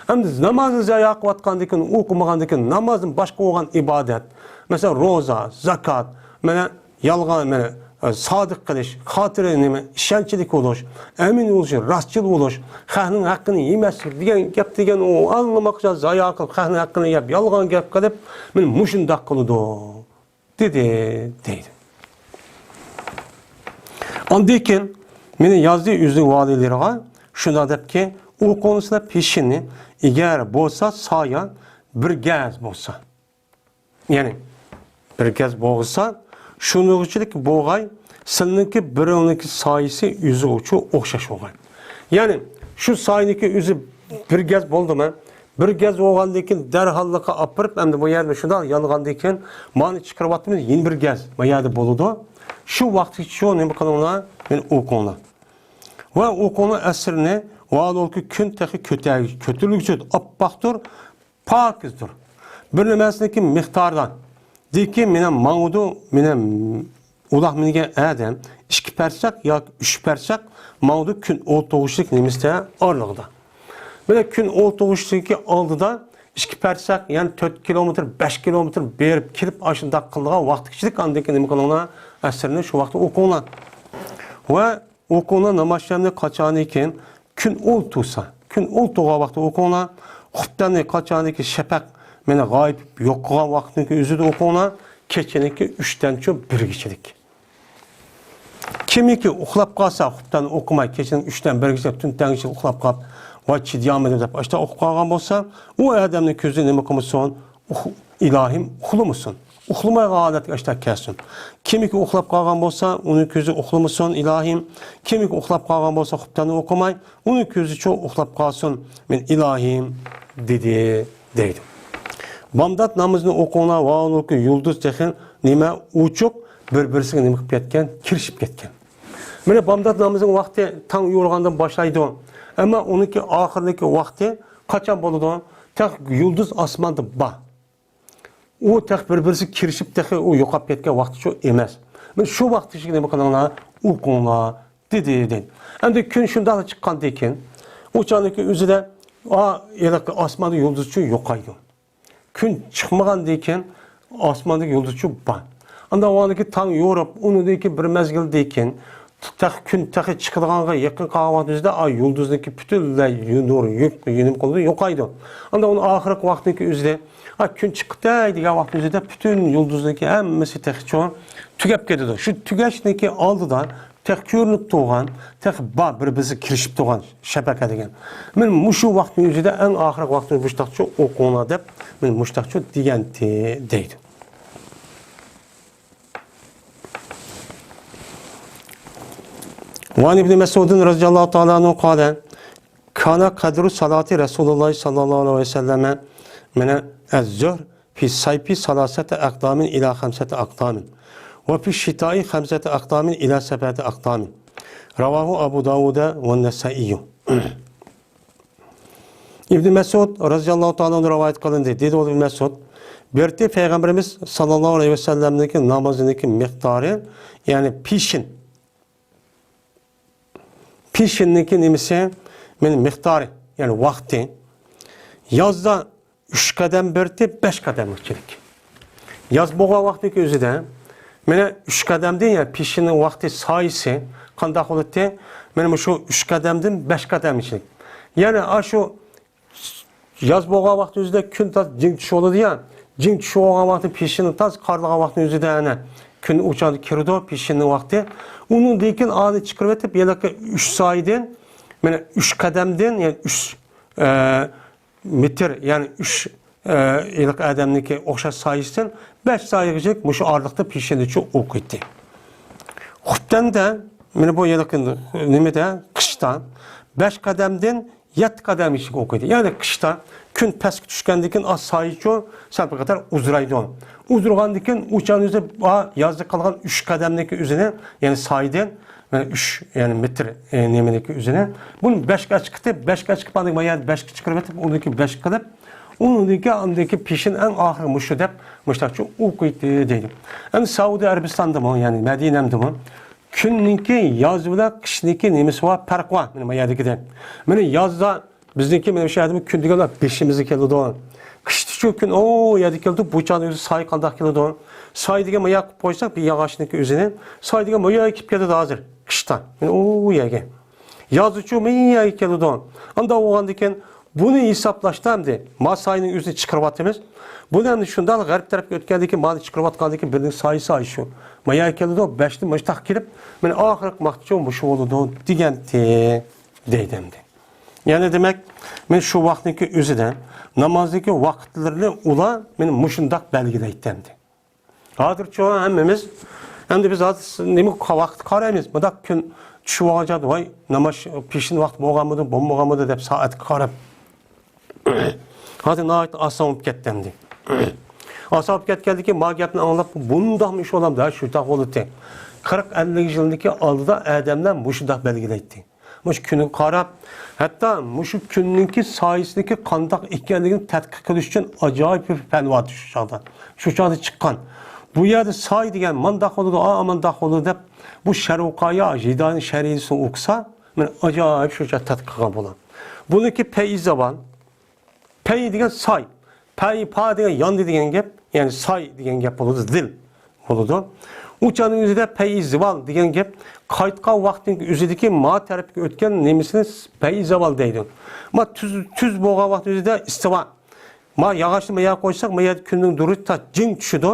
ئەمدى نامازنى زايا قىلىۋاتقاندىكىن، ئوقۇمىغاندىكىن، نامازدىن باشقا بولغان ئىبادەت، مەسىلەن، روزا، زاكات، مانا، يالغان، مانا، سادىق قىلىش، خاتىرە نېمە، ئىشەنچلىك بولۇش، ئەمىن بولۇش، راستچىل بولۇش، خەقنىڭ ھەققىنى يېمەسلىك دېگەن گەپ دېگەن، ئۇ ئاللىماقچە زايا قىلىپ، خەقنىڭ ھەققىنى يەپ، يالغان گەپ قىلىپ، مانا مۇشۇنداق قىلىدۇ، دېدى، دەيدۇ. ئاندىن كېيىن مېنى يازدى ئۆزىنىڭ ۋالىيلىرىغا، شۇنداق دەپكى، ئوقۇڭلار پېشىنى، ئەگەر بولسا سايە بىر گەز بولسا. يەنى بىر گەز بولسا، شۇنىڭغىچىلىك بولغاي، سىلىنىڭكى بىرىڭلىكى سايىسى ئۆزىگىچۇ ئوخشاش بولغاي. يەنى شۇ سايىنىڭكى ئۆزى بىر گەز بولدىمۇ؟ بىر گەز بولغاندىن كېيىن دەرھاللىقى ئاپىرىپ، ئەمدى بۇ يەردە شۇنداق يانغاندىن كېيىن، مانا چىقىرىۋاتىمىز، يەنە بىر گەز ما يەردە بولىدۇ. شۇ ۋاقىتقىچە شۇ نېمە قىلىڭلار؟ يەنى ئوقۇڭلار. ۋە ئوقۇڭلار ئەسىرنى، ۋالىكى كۈن تېخى كۆتەرگۈچ-، كۆتۈرۈلگۈچىدۇر، ئاپئاقتۇر، پاكىزدۇر. بىر نېمەسىنىڭكى مىقدارىدا. دېكى مېنىڭ ماڭىدۇ، مېنىڭ ئۇلاق مىنگەن ئادەم ئىككى پەرسەك ياكى ئۈچ پەرسەك ماڭىدۇ كۈن ئولتۇرغۇچىلىك نېمىسىدە ئارىلىقىدا. مانا كۈن ئولتۇرغۇچىلىكى ئالدىدا ئىككى پەرسەك، يەنى تۆت كىلومېتىر، بەش كىلومېتىر بېرىپ كېلىپ ئاشۇنداق قىلىدىغان ۋاقىتقىچىلىك ئاندىن كېيىن نېمە قىلىڭلار؟ ئەسىرنى شۇ ۋاقىتتا ئوقۇڭلار. ۋە ئوقۇڭلار ناماز شەرىپنى قاچانكى كۈن ئولتۇرسا، كۈن ئولتۇرغان ۋاقىتتا ئوقۇڭلار. خۇپتەننى قاچانكى شەپەق مېنى غايىب يوق قىلغان ۋاقىتنىڭكى ئۆزىدە ئوقۇڭلار. كېچىنىڭكى ئۈچتىنچۇ بىرگىچىلىك. كىمكى ئۇخلاپ قالسا، خۇپتەننى ئوقۇماي، كېچىنىڭ ئۈچتىن بىرگىچە، تۈن تەڭگىچە ئۇخلاپ قاپ، ۋاي، چىدىيالمىدىم دەپ ئاشتا ئۇخلاپ قالغان بولسا، ئۇ ئادەمنىڭ كۆزى نېمە قىلمىسۇن؟ ئۇخ-، ئىلاھىم، ئۇخلىمىسۇن. ئۇخلىمايدىغان ھالەتكە ئاشتا كەلسۇن. كىمكى ئۇخلاپ قالغان بولسا، ئۇنىڭ كۆزى ئۇخلىمىسۇن، ئىلاھىم. كىمكى ئۇخلاپ قالغان بولسا، خۇپتەننى ئوقۇماي، ئۇنىڭ كۆزىچۇ ئۇخلاپ قالسۇن، مەن ئىلاھىم، دېدى، دەيدۇ. بامدات نامىزىنى ئوقۇڭلار، ۋاھالۇكى يۇلدۇز تېخى نېمە ئوچۇق، بىر-بىرسىگە نېمە قىلىپ كەتكەن؟ كىرىشىپ كەتكەن. مانا بامدات نامىزىنىڭ ۋاقتى تاڭ يورۇغاندىن باشلايدۇ. ئەمما ئۇنىڭكى ئاخىرىدىكى ۋاقتى قاچان بولىدۇ؟ تېخى يۇلدۇز ئاسماندا بار. ئۇ تېخى بىر-بىرسىگە كىرىشىپ، تېخى ئۇ يوقاپ كەتكەن ۋاقتىچۇ ئەمەس. مانا شۇ ۋاقىتتا نېمە قىلىڭلار؟ ئوقۇڭلار، دېدى، دېدى. ئەمدى كۈن شۇنداقلا چىققاندىن كېيىن، ئۇ چاغدىكى ئۆزىدە، ئا، ھېلىقى ئاسماندا يۇلدۇزچۇ يوقايدۇ. كۈن چىقمىغاندىن كېيىن ئاسماندىكى يۇلدۇزچۇ بار. ئاندىن ئۇنىڭدىن كېيىن تاڭ يورۇپ، ئۇنىڭدىن كېيىن بىر مەزگىلدىن كېيىن تېخى كۈن تېخى چىقىدىغانغا يېقىن قالغان ۋاقىت ئۆزىدە، ئا، يۇلدۇزنىڭكى پۈتۈنلەي نۇر يوق، نېمە قىلىدۇ، يوقايدۇ. ئاندا ئۇنى ئاخىرقى ۋاقىتنىڭكى ئۆزىدە، ئا، كۈن چىقتى دېگەن ۋاقىت ئۆزىدە پۈتۈن يۇلدۇزنىڭكى ھەممىسى تېخىچۇ تۈگەپ كېتىدۇ. شۇ تۈگەشنىڭكى ئالدىدا تېخى كۆرۈنۈپ تۇرغان، تېخى بار بىر-بىرسىگە كىرىشىپ تۇرغان شەپەقە دېگەن. مانا مۇشۇ ۋاقىتنىڭ ئۆزىدە ئەڭ ئاخىرقى ۋاقىتنى مۇشتاقچۇ ئوقۇڭلار دەپ، مانا مۇشتاقچۇ دېگەنتى دەيدۇ. وعن ابن مسعود رضي الله تعالى عنه قال: كان قدر صلاة رسول الله صلى الله عليه وسلم من الظهر في الصيف ثلاثة أقدام إلى خمسة أقدام، وفي الشتاء خمسة أقدام إلى سبعة أقدام. رواه أبو داود والنسائي. ئىبن مەسئۇد رەزىياللاھۇ تائالا ئەنھۇ رىۋايەت قىلىندى. دېدى ئۇ ئىبن مەسئۇد، بىر پەيغەمبىرىمىز ساللاللاھۇ ئەلەيھى ۋەسەللەمنىڭكى نامىزىنىڭكى مىقدارى، يەنى پېشىن، پېشىننىڭكى نېمىسى، مانا مىقدارى، يەنى ۋاقتى، يازدا ئۈچ قەدەم بېرىتى، بەش قەدەمچىلىك. ياز بولغان ۋاقىتنىڭكى ئۆزىدە، مانا ئۈچ قەدەمدىن، يەنى پېشىننىڭ ۋاقتى سايىسى قانداق بولاتتى؟ مانا مۇشۇ ئۈچ قەدەمدىن بەش قەدەمچىلىك. يەنى ئاشۇ ياز بولغان ۋاقىت ئۆزىدە كۈن تاز جىڭ چۈشۈۋالىدۇ يا. جىڭ چۈشۈۋالغان ۋاقتى پېشىننى تاز قارلىغان ۋاقىتنىڭ ئۆزىدە ئەنە كۈن ئۇچاندا كىرىدۇ، پېشىننىڭ ۋاقتى. ئۇنىڭدىن كېيىن ئانى چىقىرىۋېتىپ، ھېلىقى ئۈچ سايىدىن، مانا ئۈچ قەدەمدىن، يەنى ئۈچ، ئە، مېتىر، يەنى ئۈچ، ئە، ھېلىقى ئادەمنىڭكى ئوخشاش سايىسىدىن بەش سايىغىچە مۇشۇ ئارىلىقتا پېشىننىچۇ ئوقۇيتتى. خۇپتەندە، مانا بۇ ھېلىقى نېمىدە، قىشتا بەش قەدەمدىن يەتتە قەدەم ئىچىگە ئوقۇيدۇ. يەنى قىشتا كۈن پەسكە چۈشكەندىن كېيىن ئاز سايىچۇ سەل بىر قەدەر ئۇزىرايدۇ. ئۇزىرىغاندىن كېيىن ئۇ چاغنىڭ ئۆزى، ئا، يازدا قالغان ئۈچ قەدەمنىڭكى ئۆزىنى، يەنى سايىدىن، مانا ئۈچ، يەنى مېتىر، ئە، نېمىنىڭكى ئۆزىنى. بۇنى بەشكە ئەچىقىتىپ، بەشكە ئەچىقىپ، ئاندىن كېيىن بەشكە چىقىرىۋېتىپ، ئۇنىڭكى بەش قىلىپ، ئۇنىڭدىن كېيىن ئاندىن كېيىن پېشىن ئەڭ ئاخىرى مۇشۇ دەپ، مۇشۇنداقچە ئوقۇيتتى دەيدۇ. ئەمدى سەئۇدى ئەرەبىستاندىمۇ، يەنى مەدىنەمدىمۇ كۈننىڭكى، ياز بىلەن قىشنىڭكى نېمىسى بار، پەرقى بار. مانا بۇ يەردىكىدەك. مانا يازدا بىزنىڭكى مانا شۇ يەردە كۈن دېگەنلەر بېشىمىزغا كېلىدۇ. قىشتىچۇ كۈن ئۇ يەردە كېلىدۇ، بۇ چاغدا ئۆزى ساي قانداق كېلىدۇ؟ ساي دېگەن مانا ياقىپ قويساق بىر ياغاچنىڭكى ئۆزىنى، ساي دېگەن مانا يەرگە كېلىپ كېتىدۇ ھازىر قىشتا. مانا ئۇ يەرگە. يازدىچۇ مانا يەرگە كېلىدۇ. ئانداق بولغاندىكىن بۇنى ھېسابلاشتا ئەمدى ما ساينىڭ ئۆزىنى چىقىرىۋاتىمىز. بۇنى ئەمدى شۇنداق غەرب تەرەپكە ئۆتكەندىكىن، مانى چىقىرىۋاتقاندىكىن بىرنىڭ سايى سايى شۇ. ما يەرگە كېلىدۇ، بەشتىن مۇشتاق كېلىپ، مانا ئاخىرقى ۋاقىتچۇ مۇشۇ بولىدۇ دېگەنتى دەيدۇ ئەمدى. يەنى دېمەك، مەن شۇ ۋاقىتنىڭكى ئۆزىدە نامازنىڭكى ۋاقىتلىرىنى ئۇلار مېنى مۇشۇنداق بەلگىلەيتتى ئەمدى. ھازىرچۇ ھەممىمىز، ئەمدى بىز ھازىر نېمە ۋاقىتقا قارايمىز؟ مۇنداق كۈن چۈشۈپ بولغان چاغدا، ۋاي، ناماز پېشىن ۋاقتى بولغانمىدۇ، بولمىغانمىدۇ دەپ سائەتكە قاراپ. ھازىر ناھايىتى ئاسان بولۇپ كەتتى ئەمدى. ئاسان بولۇپ كەتكەندىكىن ما گەپنى ئاڭلاپ، بۇنداقمۇ ئىش بولامدۇ، شۇنداق بولدى. قىرىق ئەللىك يىلدىكى ئالدىدا ئادەملەر مۇشۇنداق بەلگىلەيتتى. مۇشۇ كۈنگە قاراپ، ھەتتا مۇشۇ كۈننىڭكى سايىسىنىڭكى قانداق ئىكەنلىكىنى تەتقىق قىلىش ئۈچۈن ئاجايىپ بىر پەن بار شۇ چاغدا. شۇ چاغدا چىققان. بۇ يەردە ساي دېگەن مانداق بولىدۇ، ئا، مانداق بولىدۇ دەپ، بۇ شەرقىيە ھىدايىنىڭ شەرىئىتىنى ئوقۇسا، مەن ئاجايىپ شۇ چاغدا تەتقىق قىلغان بولام. بۇنىڭكى پەيزى بار. پەي دېگەن ساي. پەي، پا دېگەن ياندى دېگەن گەپ، يەنى ساي دېگەن گەپ بولىدۇ، زىل بولىدۇ. ئۇ چاغنىڭ ئۆزىدە پەيزىۋال دېگەن گەپ، قايتقان ۋاقىتنىڭ ئۆزىدىكى ما تەرەپكە ئۆتكەن نېمىسىنى پەيزىۋال دەيدۇ. ما تۈز، تۈز بولغان ۋاقىتنىڭ ئۆزىدە ئىستىۋا. ما ياغاچنى ما يەرگە قويساق، ما يەردە كۈننىڭ نۇرى تا جىڭ چۈشىدۇ.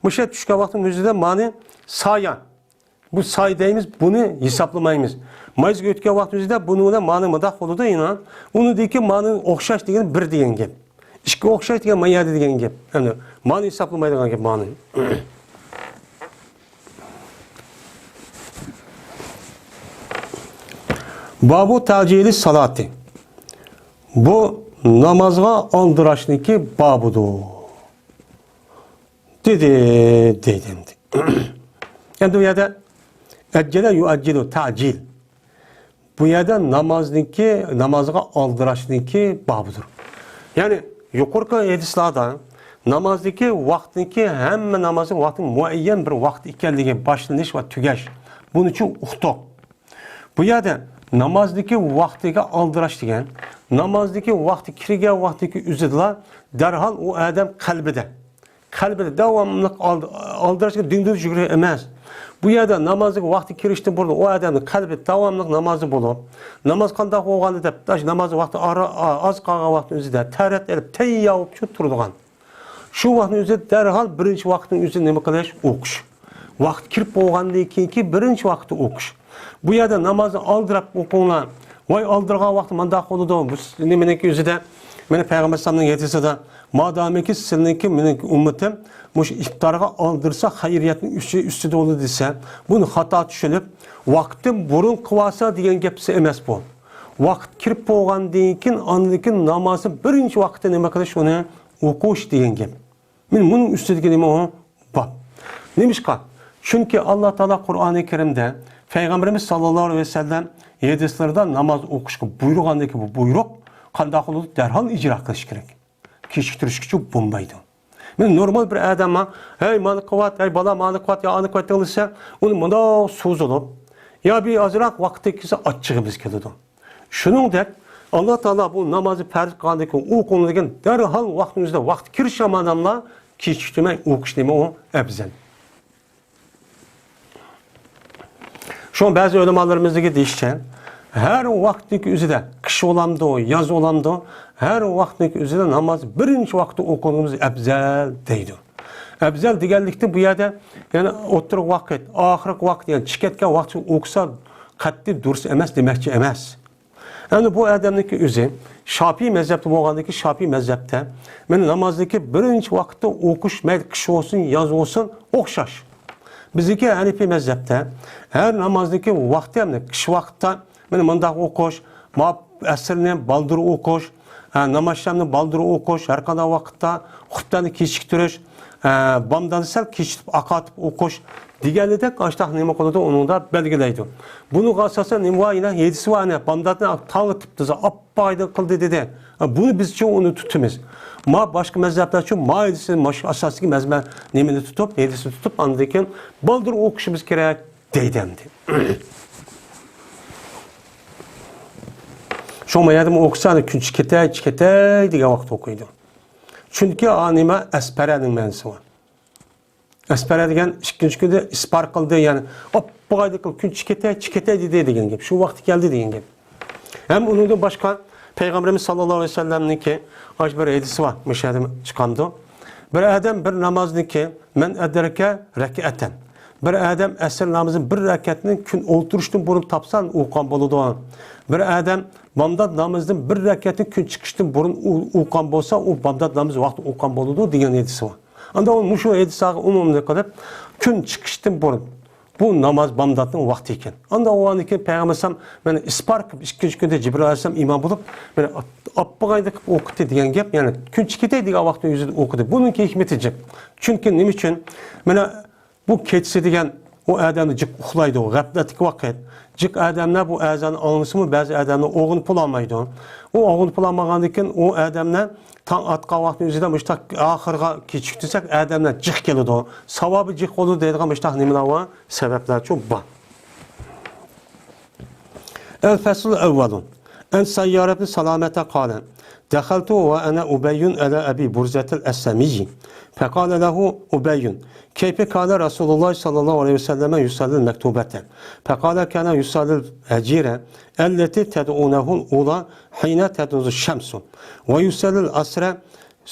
مۇشۇ چۈشكەن ۋاقىتنىڭ ئۆزىدە مانى سايا. بۇ ساي دەيمىز، بۇنى ھېسابلىمايمىز. مايزىغا ئۆتكەن ۋاقتىمىزدا بۇنىڭ بىلەن مانىڭ مۇنداق بولىدۇ، ئىنا. ئۇنىڭدىكى مانىڭ ئوخشاش دېگەن بىر دېگەن گەپ. ئىككى ئوخشاش دېگەن ما يەردە دېگەن گەپ. يەنى مانى ھېسابلىمايدىغان گەپ مانى. بابۇ تەجىلى سالاتى. بۇ نامازغا ئالدىراشنىڭكى بابىدۇر. دېدى، دېدى ئەمدى. ئەمدى بۇ يەردە ئەججەلە يۇئەججىلۇ، تەجىل. بۇ يەردە نامازنىڭكى، نامازغا ئالدىراشنىڭكى بابىدۇر. يەنى يۇقىرىقى ھەدىسلاردا نامازنىڭكى ۋاقتىنىڭكى، ھەممە نامازنىڭ ۋاقتى مۇئەييەن بىر ۋاقىت ئىكەنلىكى، باشلىنىش ۋە تۈگەش. بۇنىچۇ ئۇقتۇق. بۇ يەردە نامازنىڭكى ۋاقتىغا ئالدىراش دېگەن، نامازنىڭكى ۋاقتى كىرگەن ۋاقتىدىكى ئۆزىدىلا دەرھال ئۇ ئادەم قەلبىدە، قەلبىدە داۋاملىق ئالد-، ئالدىراشقا دۈڭدۈر يۈگۈرۈش ئەمەس. بۇ يەردە نامازغا ۋاقتى كىرىشتىن بۇرۇن ئۇ ئادەمنىڭ قەلبى داۋاملىق نامازدا بولۇپ، ناماز قانداق بولغاندا دەپ، ئاش ناماز ۋاقتى ئارا-، ئا-، ئاز قالغان ۋاقىتنىڭ ئۆزىدە تەھارەت ئېلىپ، تەييار بولۇپ شۇ تۇرىدىغان. شۇ ۋاقىتنىڭ ئۆزىدە دەرھال بىرىنچى ۋاقىتنىڭ ئۆزىدە نېمە قىلىش؟ ئوقۇش. ۋاقىت كىرىپ بولغاندىن كېيىنكى بىرىنچى ۋاقىتتا ئوقۇش. بۇ يەردە نامازنى ئالدىراپ ئوقۇڭلار. ۋاي، ئالدىرىغان ۋاقتى مانداق بولىدۇ. بۇ نېمىنىڭكى ئۆزىدە، مانا پەيغەمبەر ئەلەيھىسسالامنىڭ ھەدىسىدە، مادامىكى سىلىنىڭكى، مېنىڭكى ئۈممىتىم مۇشۇ ئىپتارغا ئالدىرسا، خەيرىيەتنىڭ ئۈچى ئۈستىدە بولىدۇ دېسە، بۇنى خاتا چۈشىنىپ، ۋاقتىدىن بۇرۇن قىلىۋالسا دېگەن گەپ ئەمەس بۇ. ۋاقىت كىرىپ بولغاندىن كېيىن، ئاندىن كېيىن نامازنى بىرىنچى ۋاقىتتا نېمە قىلىش، ئۇنى ئوقۇش دېگەن گەپ. مانا بۇنىڭ ئۈستىدىكى نېمە ئۇ؟ باب. نېمىشقا؟ چۈنكى ئاللا تائالا قۇرئانى كەرىمدە پەيغەمبىرىمىز ساللاللاھۇ ئەلەيھى ۋەسەللەم ھەدىسلىرىدە ناماز ئوقۇشقا بۇيرۇغاندىكى بۇ بۇيرۇق قانداق قىلىدۇ؟ دەرھال ئىجرا قىلىش كېرەك. كېچىكتۈرۈشكىچە بولمايدۇ. مانا نورمال بىر ئادەم، ھەي، مانا قىلىۋات، ھەي، بالا، مانا قىلىۋات، يا ئانا قىلىۋات دېسە، ئۇنى مۇنداق سوزۇلۇپ، يا بىر ئازراق ۋاقىت كەتسە ئاچچىقىمىز كېلىدۇ. شۇنىڭدەك، ئاللا تائالا بۇ نامازنى پەرز قىلغاندىن كېيىن ئوقۇڭلار دېگەن، دەرھال ۋاقتىنىڭ ئۆزىدە، ۋاقتى كىرىش زامانىدا كېچىكتۈرمەي ئوقۇش نېمە ئۇ؟ ئەۋزەل. شۇڭا بەزى ئۆلىمالىرىمىزنىڭكى دېيىشىچە، ھەر ۋاقىتنىڭكى ئۆزىدە، قىش بولامدۇ، ياز بولامدۇ، ھەر ۋاقىتنىڭكى ئۆزىدە ناماز بىرىنچى ۋاقىتتا ئوقۇغىنىمىز ئەۋزەل دەيدۇ. ئەۋزەل دېگەنلىكتىن بۇ يەردە، يەنى ئوتتۇرا ۋاقىت، ئاخىرقى ۋاقىت، يەنى چىقىپ كەتكەن ۋاقىتتا ئوقۇسا، قەتئىي دۇرۇس ئەمەس دېمەكچى ئەمەس. ئەمدى بۇ ئادەمنىڭكى ئۆزى شاپىي مەزھەپتە بولغاندىكىن، شاپىي مەزھەپتە مانا نامازنىڭكى بىرىنچى ۋاقىتتا ئوقۇش، مەيلى قىش بولسۇن، ياز بولسۇن، ئوخشاش. بىزنىڭكى ھەنىپىي مەزھەپتە ھەر نامازنىڭكى ۋاقتى، ھەم قىش ۋاقىتتا مانا مۇنداق ئوقۇش، ما ئەسىرنى بالدۇر ئوقۇش، ھە، ناماز شامنى بالدۇر ئوقۇش، ھەر قانداق ۋاقىتتا خۇتبىنى كېچىكتۈرۈش، ھە، بامداتنى سەل كېچىكتۈرۈپ، ئاقارتىپ ئوقۇش دېگەندەك ئاشتاق نېمە قىلىدۇ، ئۇنىڭدا بەلگىلەيدۇ. بۇنىڭغا ئاساسەن نېمە بار؟ يەنە ھەدىس بار، يەنە بامداتنى تاڭ ئېتىپ دېسە، ئاپپاق ئايدىڭ قىلدى دېدى. ھە، بۇنى بىزچە ئۇنى تۇتىمىز. ما باشقا مەزھەپلەرچۇ ما ھەدىسنى، ماش ئاساسىدىكى مەزمە نېمىنى تۇتۇپ، ھەدىسنى تۇتۇپ، ئاندىن كېيىن بالدۇر ئوقۇشىمىز كېرەك دەيدۇ ئەمدى. شۇڭا ما يەردىمۇ ئوقۇسا، كۈنچە كېتەي، چىكەتەي دېگەن ۋاقىت ئوقۇيدۇ. چۈنكى ئا نېمە ئەسپەرەنىڭ مەنىسى بار. ئەسپەرە دېگەن ئىككىنچى كۈندە ئىسپار قىلدى، يەنى ئاپپاغايدى قىلىپ كۈن چىكەتەي، چىكەتەي دېدى دېگەن گەپ. شۇ ۋاقتى كەلدى دېگەن گەپ. ھەم ئۇنىڭدىن باشقا پەيغەمبىرىمىز ساللاللاھۇ ئەلەيھى ۋەسەللەمنىڭكى ئاش بىر ھەدىسى بار. مۇشۇ يەردە چىقامدۇ؟ بىر ئادەم بىر نامازنىڭكى مەن ئەدرەكە رەكئەتەن. بىر ئادەم ئەسىر نامىزىنى بىر رەكەتنى كۈن ئولتۇرۇشتىن بۇرۇن تاپسا ئوقۇغان بولىدۇ. بىر ئادەم بامدات نامىزىدىن بىر رەكەتنى كۈن چىقىشتىن بۇرۇن ئو-، ئوقۇغان بولسا، ئۇ بامدات نامىزى ۋاقتىدا ئوقۇغان بولىدۇ دېگەن ھەدىسى بار. ئاندا ئۇ مۇشۇ ھەدىسلەرگە ئومۇملۇق قىلىپ، كۈن چىقىشتىن بۇرۇن بۇ ناماز بامداتنىڭ ۋاقتى ئىكەن. ئاندا ئۇ ئاندىن كېيىن پەيغەمبەر ئەلەيھىسسالام مانا ئىسپار قىلىپ ئىككىنچى كۈندە جىبرىل ئەلەيھىسسالام ئىمام بولۇپ، مانا ئاپپىغايدى قىلىپ ئوقۇتتى دېگەن گەپ، يەنى كۈن چىقىتەي دېگەن ۋاقىتنىڭ ئۆزىدە ئوقۇدى. بۇنىڭكى ھېكمىتى جىق. چۈنكى نېمە ئۈچۈن؟ مانا بۇ كېچىسى دېگەن ئۇ ئادەمنى جىق ئۇخلايدۇ، غەپلەتلىك ۋاقىت. جىق ئادەملەر بۇ ئەزاننى ئاڭلىسىمۇ، بەزى ئادەملەر ئويغىنىپ بولالمايدۇ. ئۇ ئويغىنىپ بولالمىغاندىن كېيىن ئۇ ئادەملەر تاڭ ئاتقان ۋاقىتنىڭ ئۆزىدە مۇشتاق ئاخىرىغا كېچىكتۈرسەك، ئادەملەر جىق كېلىدۇ، ساۋابى جىق بولىدۇ دەيدىغان مۇشتاق نېمىلەر بار، سەۋەبلەرچۇ بار. الفصل الأول. عن سيار بن سلامة قال: دخلت وأنا أبي على أبي برزة الأسلمي، فقال له أبي: كيف كان رسول الله صلى الله عليه وسلم يصلي المكتوبة؟ فقال: كان يصلي الهجيرة التي تدعونه الأولى حين تدنو الشمس، ويصلي العصر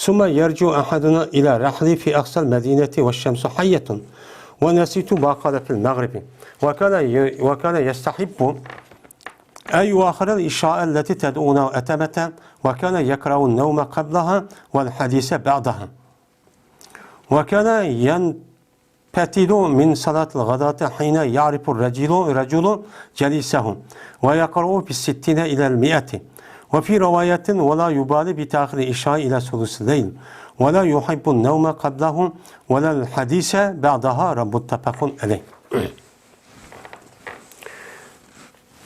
ثم يرجع أحدنا إلى رحله في أقصى المدينة والشمس حية، ونسيت ما قال في المغرب، وكان ي-، وكان يستحب أن يؤخر العشاء التي تدعونه أتمة، وكان يكره النوم قبلها والحديث بعدها، وكان ين- فتل من صلاة الغداة حين يعرف الرجل، الرجل جليسه ويقرأ بالستين إلى المائة. وفي رواية: ولا يبالي بتأخير العشاء إلى ثلث الليل، ولا يحب النوم قبله ولا الحديث بعدها. متفق عليه.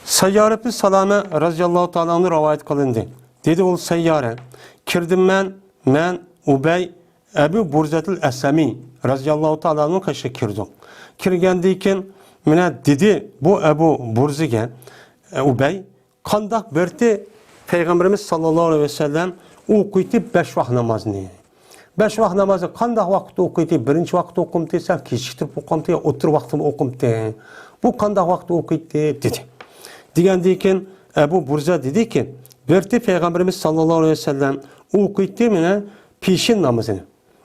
سەييار ئىبن سالامە رەزىياللاھۇ تائالا ئەنھۇ رىۋايەت قىلىندى. دېدى ئۇ سەييارە: كىردىم مەن، مەن، ئۇبەي، ئەبۇ بۇرزەتىل ئەسلەمى رەزىياللاھۇ تائالا ئەنھۇنىڭ قېشىغا كىردۇق. كىرگەندىن كېيىن مانا دېدى بۇ ئەبۇ بۇرزىگە، ئە، ئۇبەي، قانداق بىرتى پەيغەمبىرىمىز ساللاللاھۇ ئەلەيھى ۋەسەللەم ئوقۇيتتى بەش ۋاق نامازنى. بەش ۋاق نامازنى قانداق ۋاقىتتا ئوقۇيتتى؟ بىرىنچى ۋاقىتتا ئوقۇمتى، سەل كېچىكتۈرۈپ ئوقۇمتى يا ئوتتۇرا ۋاقىتتىمۇ ئوقۇمتى؟ بۇ قانداق ۋاقىتتا ئوقۇيتتى؟» دېدى. دېگەندىن كېيىن ئەبۇ بۇرزە دېدىكى، بىرتى پەيغەمبىرىمىز ساللاللاھۇ ئەلەيھى ۋەسەللەم ئوقۇيتتى مانا پېشىن نامىزىنى.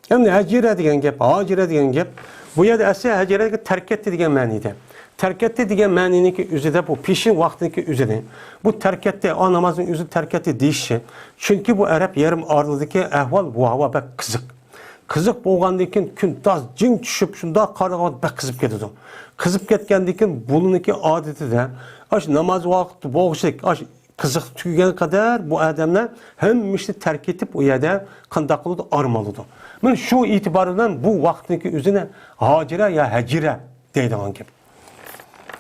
ئەمدى ھەجىرە دېگەن گەپ، ھاجىرە دېگەن گەپ. بۇ يەردە ئەسلى ھەجىرە دېگەن تەرك ئەتتى دېگەن مەنىدە. تەرك ئەتتى دېگەن مەنىنىڭكى ئۆزىدە بۇ پېشىن ۋاقتىنىڭكى ئۆزىدە. بۇ تەرك ئەتتى، ئا نامازنىڭ ئۆزىنى تەرك ئەتتى دېيىشى. چۈنكى بۇ ئەرەب يېرىم ئارىلىدىكى ئەھۋال، بۇ ھاۋا بەك قىزىق. قىزىق بولغاندىن كېيىن كۈن تاز جىڭ چۈشۈپ، شۇنداق قارىغان بەك قىزىپ كېتىدۇ. قىزىپ كەتكەندىن كېيىن بۇنىڭكى ئادىتىدە، ئاشۇ ناماز ۋاقتى بولغۇچىلىك، ئاشۇ قىزىق تۈگىگەن قەدەر بۇ ئادەملەر ھەممە ئىشنى تەرك ئېتىپ، ئۇ يەردە قانداق قىلىدۇ؟ ئارام ئالىدۇ. مانا شۇ ئېتىبارى بىلەن بۇ ۋاقىتنىڭكى ئۆزىنى ھاجىرە يا ھەجىرە دەيدىغان گەپ.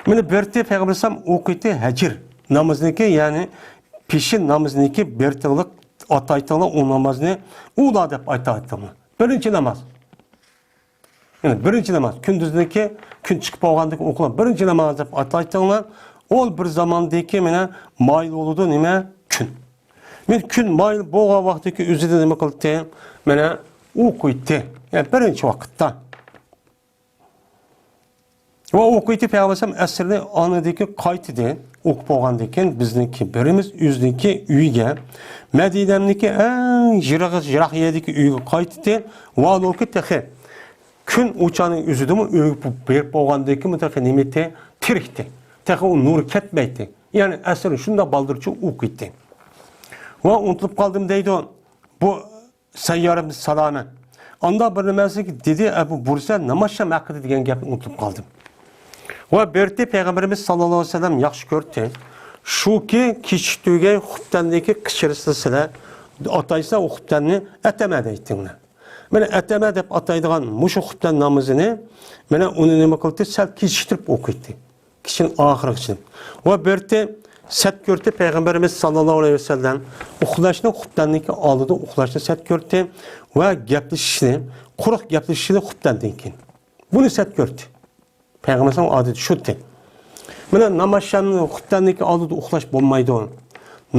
مانا بىرتى پەيغەمبەر ئەلەيھىسسالام ئوقۇيتتى ھەجىر نامىزىنىڭكى، يەنى پېشىن نامىزىنىڭكى بىرتىڭلىق ئاتايتىڭلار، ئۇ نامازنى ئۇلا دەپ ئاتايتىڭلار. بىرىنچى ناماز. يەنى بىرىنچى ناماز، كۈندۈزدىكى، كۈن چىقىپ بولغاندىكى ئوقۇلغان بىرىنچى ناماز دەپ ئاتايتىڭلار. ئۇ بىر زاماندىكى مانا مايىل بولىدۇ نېمە؟ كۈن. مانا كۈن مايىل بولغان ۋاقتىدىكى ئۆزىدە نېمە قىلدى؟ مانا ئوقۇيتتى. يەنى بىرىنچى ۋاقىتتا. ۋە ئوقۇيتتى پەيغەمبەر ئەسىرنى ئانىدىكى قايتىدى. ئوقۇپ بولغاندىن كېيىن بىزنىڭكى بىرىمىز ئۆزىنىڭكى ئۆيىگە، مەدىنەمنىڭكى ئەڭ يىراق، يىراق يەردىكى ئۆيىگە قايتتى. ۋە ئۇنىڭكى تېخى كۈن ئۇ چاغنىڭ ئۆزىدىمۇ ئۆيگە بېرىپ بولغاندىن كېيىن تېخى نېمىتى؟ تىرىكتى. تېخى ئۇ نۇر كەتمەيتتى. يەنى ئەسىرنى شۇنداق بالدۇرچە ئوقۇيتتى. ۋە ئۇنتۇلۇپ قالدىم دەيدۇ. بۇ سەييارىمىز سالامەت. ئاندا بىر نېمەسى دېدى، ئەبۇ بۇرزە نامازشام ھەققىدە دېگەن گەپنى ئۇنتۇپ قالدىم. ۋە بىرتى پەيغەمبىرىمىز ساللاللاھۇ ئەلەيھى ۋەسەللەم ياخشى كۆردى. شۇكى، كېچىكتۈرگەي خۇپتەندىكى قىچىرسىلىسىلە ئاتايسا، ئۇ خۇپتەننى ئەتەمە دەيتتىڭلار. مانا ئەتەمە دەپ ئاتايدىغان مۇشۇ خۇپتەن نامىزىنى، مانا ئۇنى نېمە قىلدى؟ سەل كېچىكتۈرۈپ ئوقۇيتتى. كېچىنىڭ ئاخىرىغىچە. ۋە بىرتى سەت كۆردى، پەيغەمبىرىمىز ساللاللاھۇ ئەلەيھى ۋەسەللەم ئۇخلاشنى خۇپتەننىڭكى ئالدىدا ئۇخلاشنى سەت كۆردى ۋە گەپلىشىشنى، قۇرۇق گەپلىشىشنى خۇپتەندىن كېيىن. بۇنى سەت كۆردى. پەيغەمبىرىمىزنىڭ ئادىتى شۇتى. مانا نامازشامنى خۇپتەننىڭكى ئالدىدا ئۇخلاش بولمايدۇ.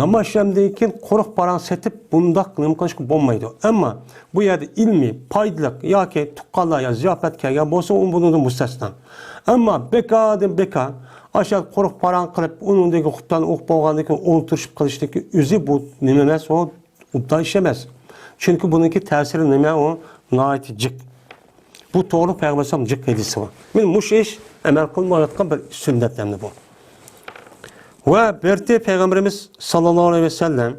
نامازشامدىن كېيىن قۇرۇق پاراڭ سېتىپ، بۇنداق نېمە قىلىشقا بولمايدۇ. ئەمما بۇ يەردە ئىلمىي، پايدىلىق ياكى تۇغقانلار يا زىياپەت كەلگەن بولسا، ئۇ بۇنىڭدىن مۇستەسنا. ئەمما بىكاردىن بىكار، ئاشۇ قۇرۇق پاراڭ قىلىپ، ئۇنىڭدىن خۇپتەن ئوقۇپ بولغاندىن كېيىن ئولتۇرۇشۇپ قىلىشنىڭكى ئۆزى بۇ نېمە ئەمەس، ئۇ ئوبدان ئىش ئەمەس. چۈنكى بۇنىڭكى تەسىرى نېمە؟ ئۇ ناھايىتى جىق. بۇ توغرا پەيغەمبەر ئەلەيھىسسالام جىق ھەدىسى بار. مانا مۇشۇ ئىش ئەمەل قىلمايۋاتقان بىر سۈننەت ئەمدى بۇ. ۋە بىرتى پەيغەمبىرىمىز ساللاللاھۇ ئەلەيھى ۋەسەللەم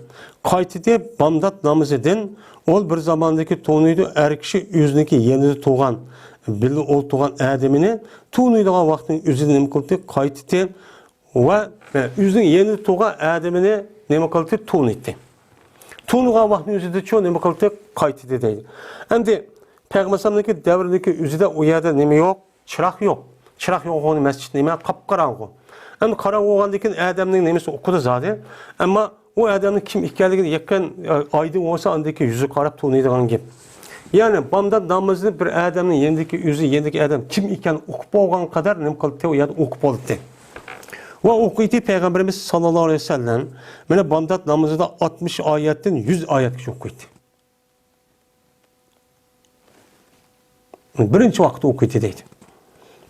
قايتىدى بامدات نامىزىدىن، ئول بىر زاماندىكى تونۇيدۇ ئەر كىشى ئۆزىنىڭكى يېنىدا تۇرغان، بىللە ئولتۇرغان ئادىمىنى تونۇيدىغان ۋاقىتنىڭ ئۆزىدە نېمە قىلدى؟ قايتىدى ۋە ئۆزىنىڭ يېنىدا تۇرغان ئادىمىنى نېمە قىلدى؟ تونۇيتتى. تونۇغان ۋاقىتنىڭ ئۆزىدىچۇ نېمە قىلدى؟ قايتىدى دەيدۇ. ئەمدى پەيغەمبەر ئەلەيھىسسالامنىڭكى دەۋرىدىكى ئۆزىدە ئۇ يەردە نېمە يوق؟ چىراغ يوق. چىراغ يوق بولغىنى مەسچىت نېمە؟ قاپقاراڭغۇ. ئەمدى قاراڭغۇ بولغاندىن كېيىن ئادەمنىڭ نېمىسى ئۇقىدۇ زادى. ئەمما ئۇ ئادەمنىڭ كىم ئىكەنلىكىنى يېقىن، ئايدىڭ بولسا ئاندىن كېيىن يۈزىگە قاراپ تونۇيدىغان گەپ. يەنى بامدات نامىزىنى بىر ئادەمنىڭ يېنىدىكى، ئۆزى يېنىدىكى ئادەم كىم ئىكەنلىكىنى ئۇقۇپ بولغان قەدەر نېمە قىلدى؟ ئۇ يەردە ئوقۇپ بولدى. ۋە ئوقۇيتتى پەيغەمبىرىمىز ساللاللاھۇ ئەلەيھى ۋەسەللەم مانا بامدات نامىزىدا ئاتمىش ئايەتتىن يۈز ئايەتكىچە ئوقۇيتتى. بىرىنچى ۋاقىتتا ئوقۇيتتى دەيدۇ.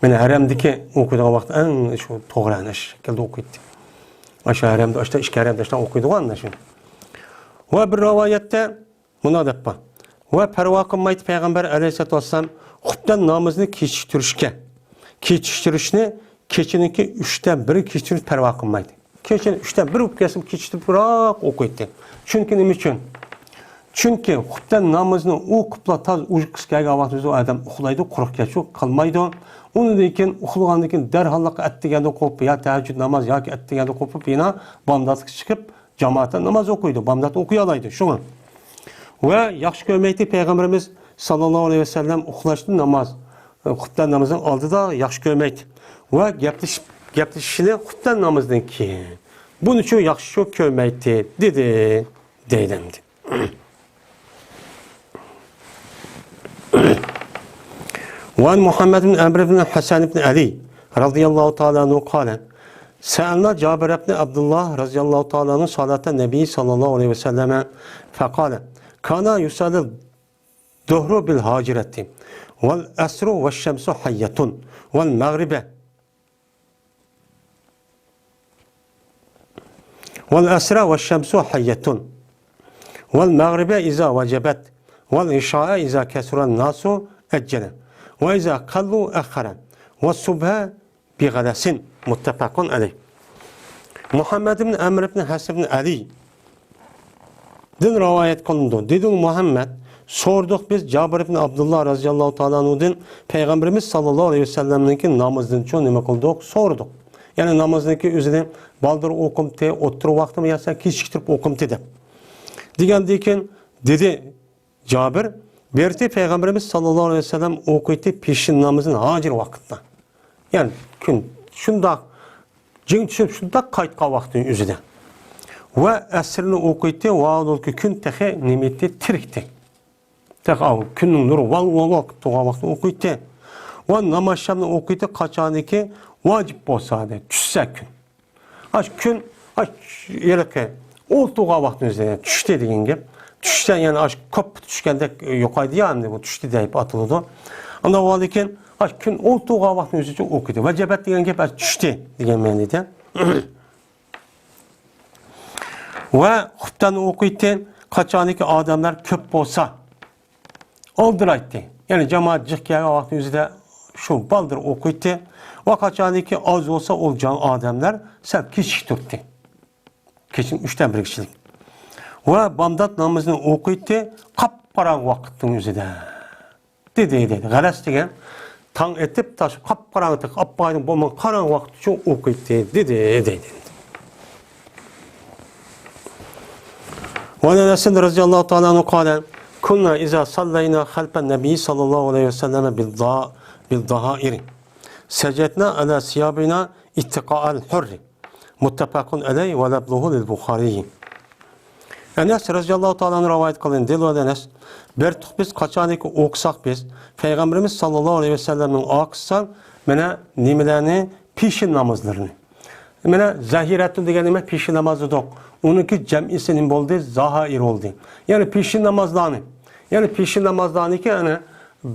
مانا ھەرەمدىكى ئوقۇيدىغان ۋاقىت ئەڭ شۇ توغرا، ئەنە شۇ شەكىلدە ئوقۇيتتى. ئاشۇ ھەرەمدە، ئاشتا ئىككى ھەرەمدە ئاشتا ئوقۇيدىغان ئەنە شۇ. ۋە بىر رىۋايەتتە مۇنداق دەپ بار. ۋە پەرۋا قىلمايتتى پەيغەمبەر ئەلەيھىسسالاتۇ ۋەسسالام خۇپتەن نامىزىنى كېچىكتۈرۈشكە. كېچىكتۈرۈشنى كېچىنىڭكى ئۈچتىن بىرى كېچىكتۈرۈش پەرۋا قىلمايدۇ. كېچىنىڭ ئۈچتىن بىرى بولۇپ كەلسىمۇ كېچىكتۈرۈپراق ئوقۇيتتى. چۈنكى نېمە ئۈچۈن؟ چۈنكى خۇپتەن نامىزىنى ئوقۇپلا تاز ئۇيقۇسى كەلگەن ۋاقتىدا ئۇ ئادەم ئۇخلايدۇ، قۇرۇق كەچۈر قالمايدۇ. ئۇنىڭدىن كېيىن ئۇخلىغاندىن كېيىن دەرھاللىققا ئەتىگەندە قوپۇپ يا تەھەججۇد ناماز ياكى ئەتىگەندە قوپۇپ يەنە بامداتقا چىقىپ جامائەتتە ناماز ئوقۇيدۇ، بامدات ئوقۇيالايدۇ شۇڭا. ۋە ياخشى كۆرمەيتتى پەيغەمبىرىمىز ساللاللاھۇ ئەلەيھى ۋەسەللەم ئۇخلاشنى ناماز، خۇپتەن نامىزىنىڭ ئالدىدا ياخشى كۆرمەيتتى. ۋە گەپلىشىپ، گەپلىشىشىنى خۇپتەن نامىزىدىن كېيىن. بۇنىچۇ ياخشىچۇ كۆرمەيتتى، دېدى، دەيدۇ ئەمدى. وعن محمد بن عمرو بن الحسن بن علي رضي الله تعالى عنه قال: سألنا جابر بن عبد الله رضي الله تعالى عنه صلاة النبي صلى الله عليه وسلم فقال: كان يصلي الظهر بالهاجرة، والعصر والشمس حية، والمغرب، والعصر والشمس حية، والمغرب إذا وجبت، والعشاء إذا كثر الناس عجل، وإذا قلوا أخر، والصبح بغلس. متفق عليه. مۇھەممەد ئىبن ئەمر ئىبن ھەس ئىبن ئەلىدىن رىۋايەت قىلىنىدۇ. دېدى مۇھەممەد، سورىدۇق بىز جابىر ئىبن ئابدۇللا رەزىياللاھۇ تائالا ئەنھۇدىن، پەيغەمبىرىمىز ساللاللاھۇ ئەلەيھى ۋەسەللەمنىڭكى نامىزىنىچۇ نېمە قىلدۇق؟ سورىدۇق. يەنى نامىزنىڭكى ئۆزىنى بالدۇر ئوقۇمتى، ئوتتۇرا ۋاقىتمۇ ياسا كېچىكتۈرۈپ ئوقۇمتى دەپ. دېگەندىن كېيىن دېدى، جابىر، بېرىتى پەيغەمبىرىمىز ساللاللاھۇ ئەلەيھى ۋەسەللەم ئوقۇيتتى پېشىن نامىزىنى ھاجىر ۋاقىتتا. يەنى كۈن شۇنداق جىڭ چۈشۈپ، شۇنداق قايتقان ۋاقتىنىڭ ئۆزىدە. ۋە ئەسىرنى ئوقۇيتتى، ۋاھالەنكى كۈن تېخى نېمىتى تىرىكتى. تېخى ئاۋۇ كۈننىڭ نۇرى ۋال ۋال ۋال قىلىپ تۇرغان ۋاقتىنى ئوقۇيتتى. ۋە ناماز شامنى ئوقۇيتتى، قاچانكى ۋاجىپ بولسا، دەپ، چۈشسە كۈن. ئاش كۈن، ئاش ھېلىقى ئولتۇرغان ۋاقتىنى ئۆزى، يەنى چۈشتى دېگەن گەپ. چۈشتە يەنى ئاش كوپپا چۈشكەندەك يوقايدۇ يا، ئەمدى بۇ چۈشتى دەپ ئاتىلىدۇ. ئاندىن بولغاندىن كېيىن ئاش كۈن ئولتۇرغان ۋاقتىنى ئۆزىچە ئوقۇيدۇ. ۋەجەبەت دېگەن گەپ ئاش چۈشتى دېگەن مەنىدە. ۋە خۇپتاننى ئوقۇيتتى، قاچانكى ئادەملەر كۆپ بولسا. ئالدىرايتتى. يەنى جامائەت جىق كەلگەن ۋاقىتنىڭ ئۆزىدە شۇ بالدۇر ئوقۇيتتى. ۋە قاچانكى ئاز بولسا، ئۇ جان ئادەملەر سەل كېچىكتۈرتتى. كېچىنىڭ ئۈچتىن بىرگىچىلىك. ۋە بامدات نامىزىنى ئوقۇيتتى، قاپقاراڭغۇ ۋاقىتنىڭ ئۆزىدە. دېدى، دېدى. غەلەس دېگەن تاڭ ئېتىپ، تاش قاپقاراڭغۇ، تېخى ئاپئايدىڭ بولمىغان قاراڭغۇ ۋاقىتتا ئوقۇيتتى، دېدى، دېدى. وعن أنس رضي الله تعالى عنه قال: كنا إذا صلينا خلف النبي صلى الله عليه وسلم بالض-، بالظهائر سجدنا على ثيابنا اتقاء الحر. متفق عليه ولفظه للبخاري. ئەنەس رەزىياللاھۇ تائالا ئەنھۇ رىۋايەت قىلىندى. دېدى ئەنەس، بەرتۇق بىز قاچانكى ئوقۇساق بىز، پەيغەمبىرىمىز ساللاللاھۇ ئەلەيھى ۋەسەللەمنىڭ ئارقىسىدا مانا نېمىلەرنى، پېشىن نامازلىرىنى. مانا زاھىرەتۇن دېگەن نېمە؟ پېشىن ناماز دېدۇق. ئۇنىڭكى جەمئىسى نېمە بولدى؟ زاھائىر بولدى. يەنى پېشىن نامازلارنى. يەنى پېشىن نامازلارنىكى، ئەنە،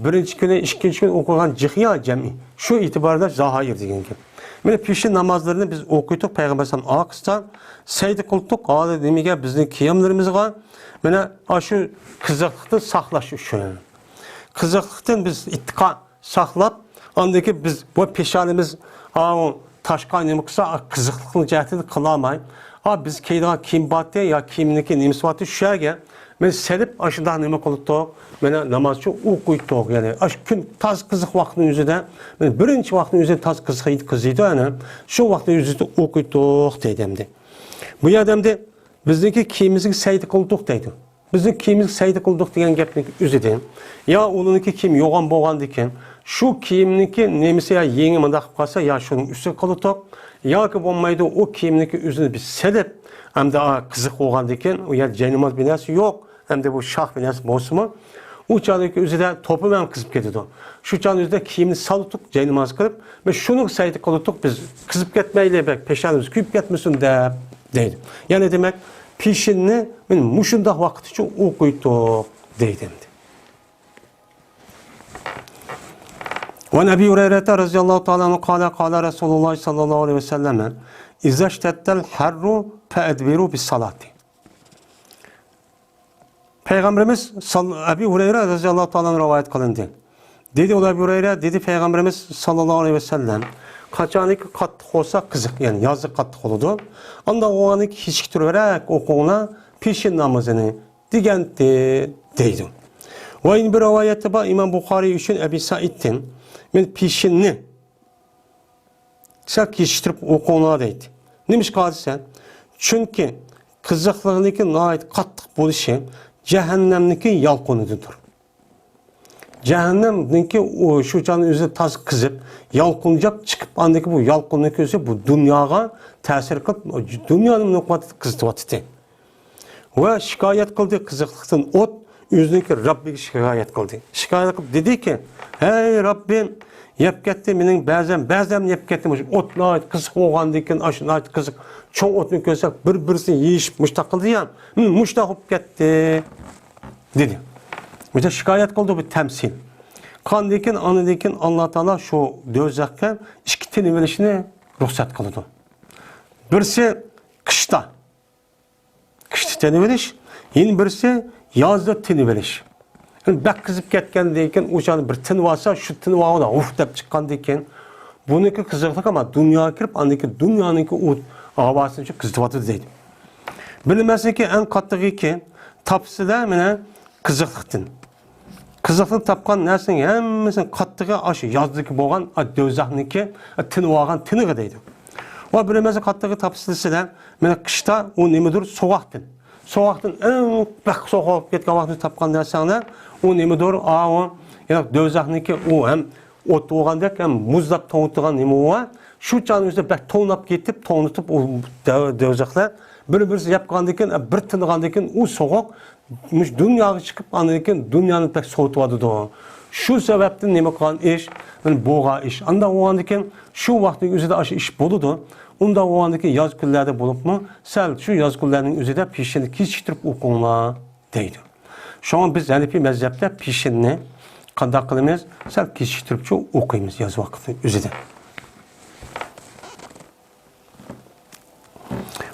بىرىنچى كۈنى، ئىككىنچى كۈنى ئوقۇغان جىق يا جەمئىي. شۇ ئېتىباردا زاھائىر دېگەن گەپ. مانا پېشىن نامازلىرىنى بىز ئوقۇيتتۇق پەيغەمبەر ئەلەيھىسسالام ئارقىسىدا، سەجدە قىلدۇق. ھازىر نېمىگە؟ بىزنىڭ قىياملىرىمىزغا، مانا ئاشۇ قىزىقلىقتىن ساقلاش ئۈچۈن. قىزىقلىقتىن بىز ئىتتىقا ساقلاپ، ئاندىن كېيىن بىز بۇ پېشانىمىز، ئاۋۇ تاشقا نېمە قىلسا، قىزىقلىقنىڭ جەھىتىدىن قىلالماي، ئا، بىز كىيىدىغان كىيىم بارتى يا كىيىمنىڭكى نېمىسى بارتى، شۇ يەرگە مەن سېلىپ، ئاشۇنداق نېمە قىلىپتۇق، مانا نامازچۇ ئوقۇيتتۇق. يەنى ئاشۇ كۈن تازا قىزىق ۋاقىتنىڭ ئۆزىدە، مانا بىرىنچى ۋاقىتنىڭ ئۆزىدە تازا قىزىق، قىزىيدۇ، ئەنە شۇ ۋاقىتنىڭ ئۆزىدە ئوقۇيتتۇق دەيدۇ ئەمدى. بۇ يەردە ئەمدى بىزنىڭكى كىيىمىمىزگە سەجدە قىلدۇق دەيدۇ. بىزنىڭ كىيىمىمىزگە سەجدە قىلدۇق دېگەن گەپنىڭ ئۆزىدىن، يا ئۇنىڭكى كىيىمى يوغان بولغاندىكىن، شۇ كىيىمنىڭكى نېمىسى يا يېڭى مۇنداق قىلىپ قالسا، يا شۇنىڭ ئۈستىگە قىلدۇق، ياكى بولمايدۇ، ئۇ كىيىمنىڭكى ئۆزىنى بىز سېلىپ، ئەمدى، ئا، قىزىق بولغاندىكىن، ئۇ يەردە جايناماز بىر نەرسە يوق، ئەمدى بۇ شاخ بىر نەرسە بولسىمۇ، ئۇ چاغدىكى ئۆزىدە توپىمۇ قىزىپ كېتىدۇ. شۇ چاغنىڭ ئۆزىدە كىيىمنى سالدۇق، جايناماز قىلىپ، مەن شۇنىڭغا سەجدە قىلدۇق، بىز قىزىپ كەتمەيلى، بەك پېشانىمىز كۆيۈپ كەتمىسۇن دەپ، دەيدۇ. يەنى دېمەك، پېشىننى مانا مۇشۇنداق ۋاقىت ئۈچۈن ئوقۇيتتۇق دەيدۇ ئەمدى. وعن أبي هريرة رضي الله تعالى عنه قال: قال رسول الله صلى الله عليه وسلم: إذا اشتد الحر فأدبروا بالصلاة. پەيغەمبىرىمىز سال-، ئەبى ھۇرەيرە رەزىياللاھۇ تائالا ئەنھۇ رىۋايەت قىلىندى. دېدى ئۇلار، ئەبى ھۇرەيرە، دېدى پەيغەمبىرىمىز ساللاللاھۇ ئەلەيھى ۋەسەللەم، قاچانكى قاتتىق بولسا قىزىق، يەنى يازدا قاتتىق بولىدۇ. ئانداق بولغاندىن كېيىن كېچىكتۈرۈۋەرەك ئوقۇڭلار پېشىن نامىزىنى دېگەنتى، دەيدۇ. ۋە يەنە بىر رىۋايەتتە بار، ئىمام بۇخارىي ئۈچۈن ئەبى سەئىدتىن، مەن پېشىننى سەل كېچىكتۈرۈپ ئوقۇڭلار دەيدۇ. نېمىشقا دېسە، چۈنكى قىزىقلىقنىڭكى ناھايىتى قاتتىق بولۇشى جەھەننەمنىڭكى يالقۇنىدىندۇر. جەھەننەمنىڭكى ئۇ شۇ چاغنىڭ ئۆزىدە تازا قىزىپ، يالقۇنجاپ چىقىپ، ئاندىكى بۇ يالقۇننىڭ كۆزى بۇ دۇنياغا تەسىر قىلىپ، دۇنيانى نۇقمادا قىزىتىۋاتىتتى. ۋە شىكايەت قىلدى قىزىقلىقتىن ئوت، ئۆزىنىڭكى رەببىگە شىكايەت قىلدى. شىكايەت قىلىپ دېدىكى، ھەي رەببىم، يەپ كەتتى مېنىڭ بەزەم، بەزەم يەپ كەتتى. مۇشۇ ئوت ناھايىتى قىزىق بولغاندىكىن، ئاشۇ ناھايىتى قىزىق چوڭ ئوتنى كۆرسەك، بىر-بىرسىنى يېيىشىپ مۇشتاق قىلدى يا، مۇشتاق بولۇپ كەتتى، دېدى. بىزگە شىكايەت قىلىدۇ بۇ تەمسىل. قاندىكىن، ئاندىكىن ئاللا تائالا شۇ دوزاخقا ئىككى تىنىۋېلىشنى رۇخسەت قىلىدۇ. بىرسى قىشتا، قىشتا تىنىۋېلىش، يەنە بىرسى يازدا تىنىۋېلىش. يەنى بەك قىزىپ كەتكەندىن كېيىن، ئۇ چاغدا بىر تىنىۋالسا، شۇ تىنىۋالغاندا ھۇھ دەپ چىققاندىن كېيىن، بۇنىڭكى قىزىقلىقى ما دۇنياغا كىرىپ، ئاندىن كېيىن دۇنيانىڭكى ئۇ ھاۋاسىنى شۇ قىزىتىۋاتىدۇ دەيدۇ. بىلمەسلىكى ئەڭ قاتتىقىكى تاپسىلە مانا قىزىقلىقتىن. قىزىقلىق تاپقان نەرسىنىڭ ھەممىسىنىڭ قاتتىقى ئاشۇ يازدىكى بولغان، ئا، دوزاخنىڭكى، ئا، تىنىۋالغان تىنىقى دەيدۇ. ۋە بىلمەسلىك قاتتىقى تاپسىلىسىدە مانا قىشتا ئۇ نېمىدۇر سوغۇقتىن. سوغۇقتىن ئەڭ بەك سوغۇق بولۇپ كەتكەن ۋاقتىدا تاپقان نەرسەڭلار، ئۇ نېمىدۇر، ئاۋۇ، يەنى دوزاخنىڭكى ئۇ ھەم ئوت بولغاندەك ھەم مۇزلاپ توڭلىتىدىغان نېمە بار. شۇ چاغنىڭ ئۆزىدە بەك توڭلاپ كېتىپ، توڭلىتىپ ئۇ دۆ-، دوزاخلار بىر-بىرسى يەپ قالغاندىن كېيىن، بىر تىنغاندىن كېيىن ئۇ سوغۇق مۇشۇ دۇنياغا چىقىپ، ئاندىن كېيىن دۇنيانى بەك سوۋۇتۇۋاتىدۇ. شۇ سەۋەبتىن نېمە قىلغان ئىش، بولغان ئىش. ئانداق بولغاندىن كېيىن شۇ ۋاقىتنىڭ ئۆزىدە ئاشۇ ئىش بولىدۇ. ئۇنداق بولغاندىن كېيىن ياز كۈنلەردە بولۇپمۇ، سەل شۇ ياز كۈنلەرنىڭ ئۆزىدە پېشىننى كېچىكتۈرۈپ ئوقۇڭلار دەيدۇ. شۇڭا بىز ھەنىپىي مەزھەپتە پېشىننى قانداق قىلىمىز؟ سەل كېچىكتۈرۈپچۇ ئوقۇيمىز ياز ۋاقىتنىڭ ئۆزىدە.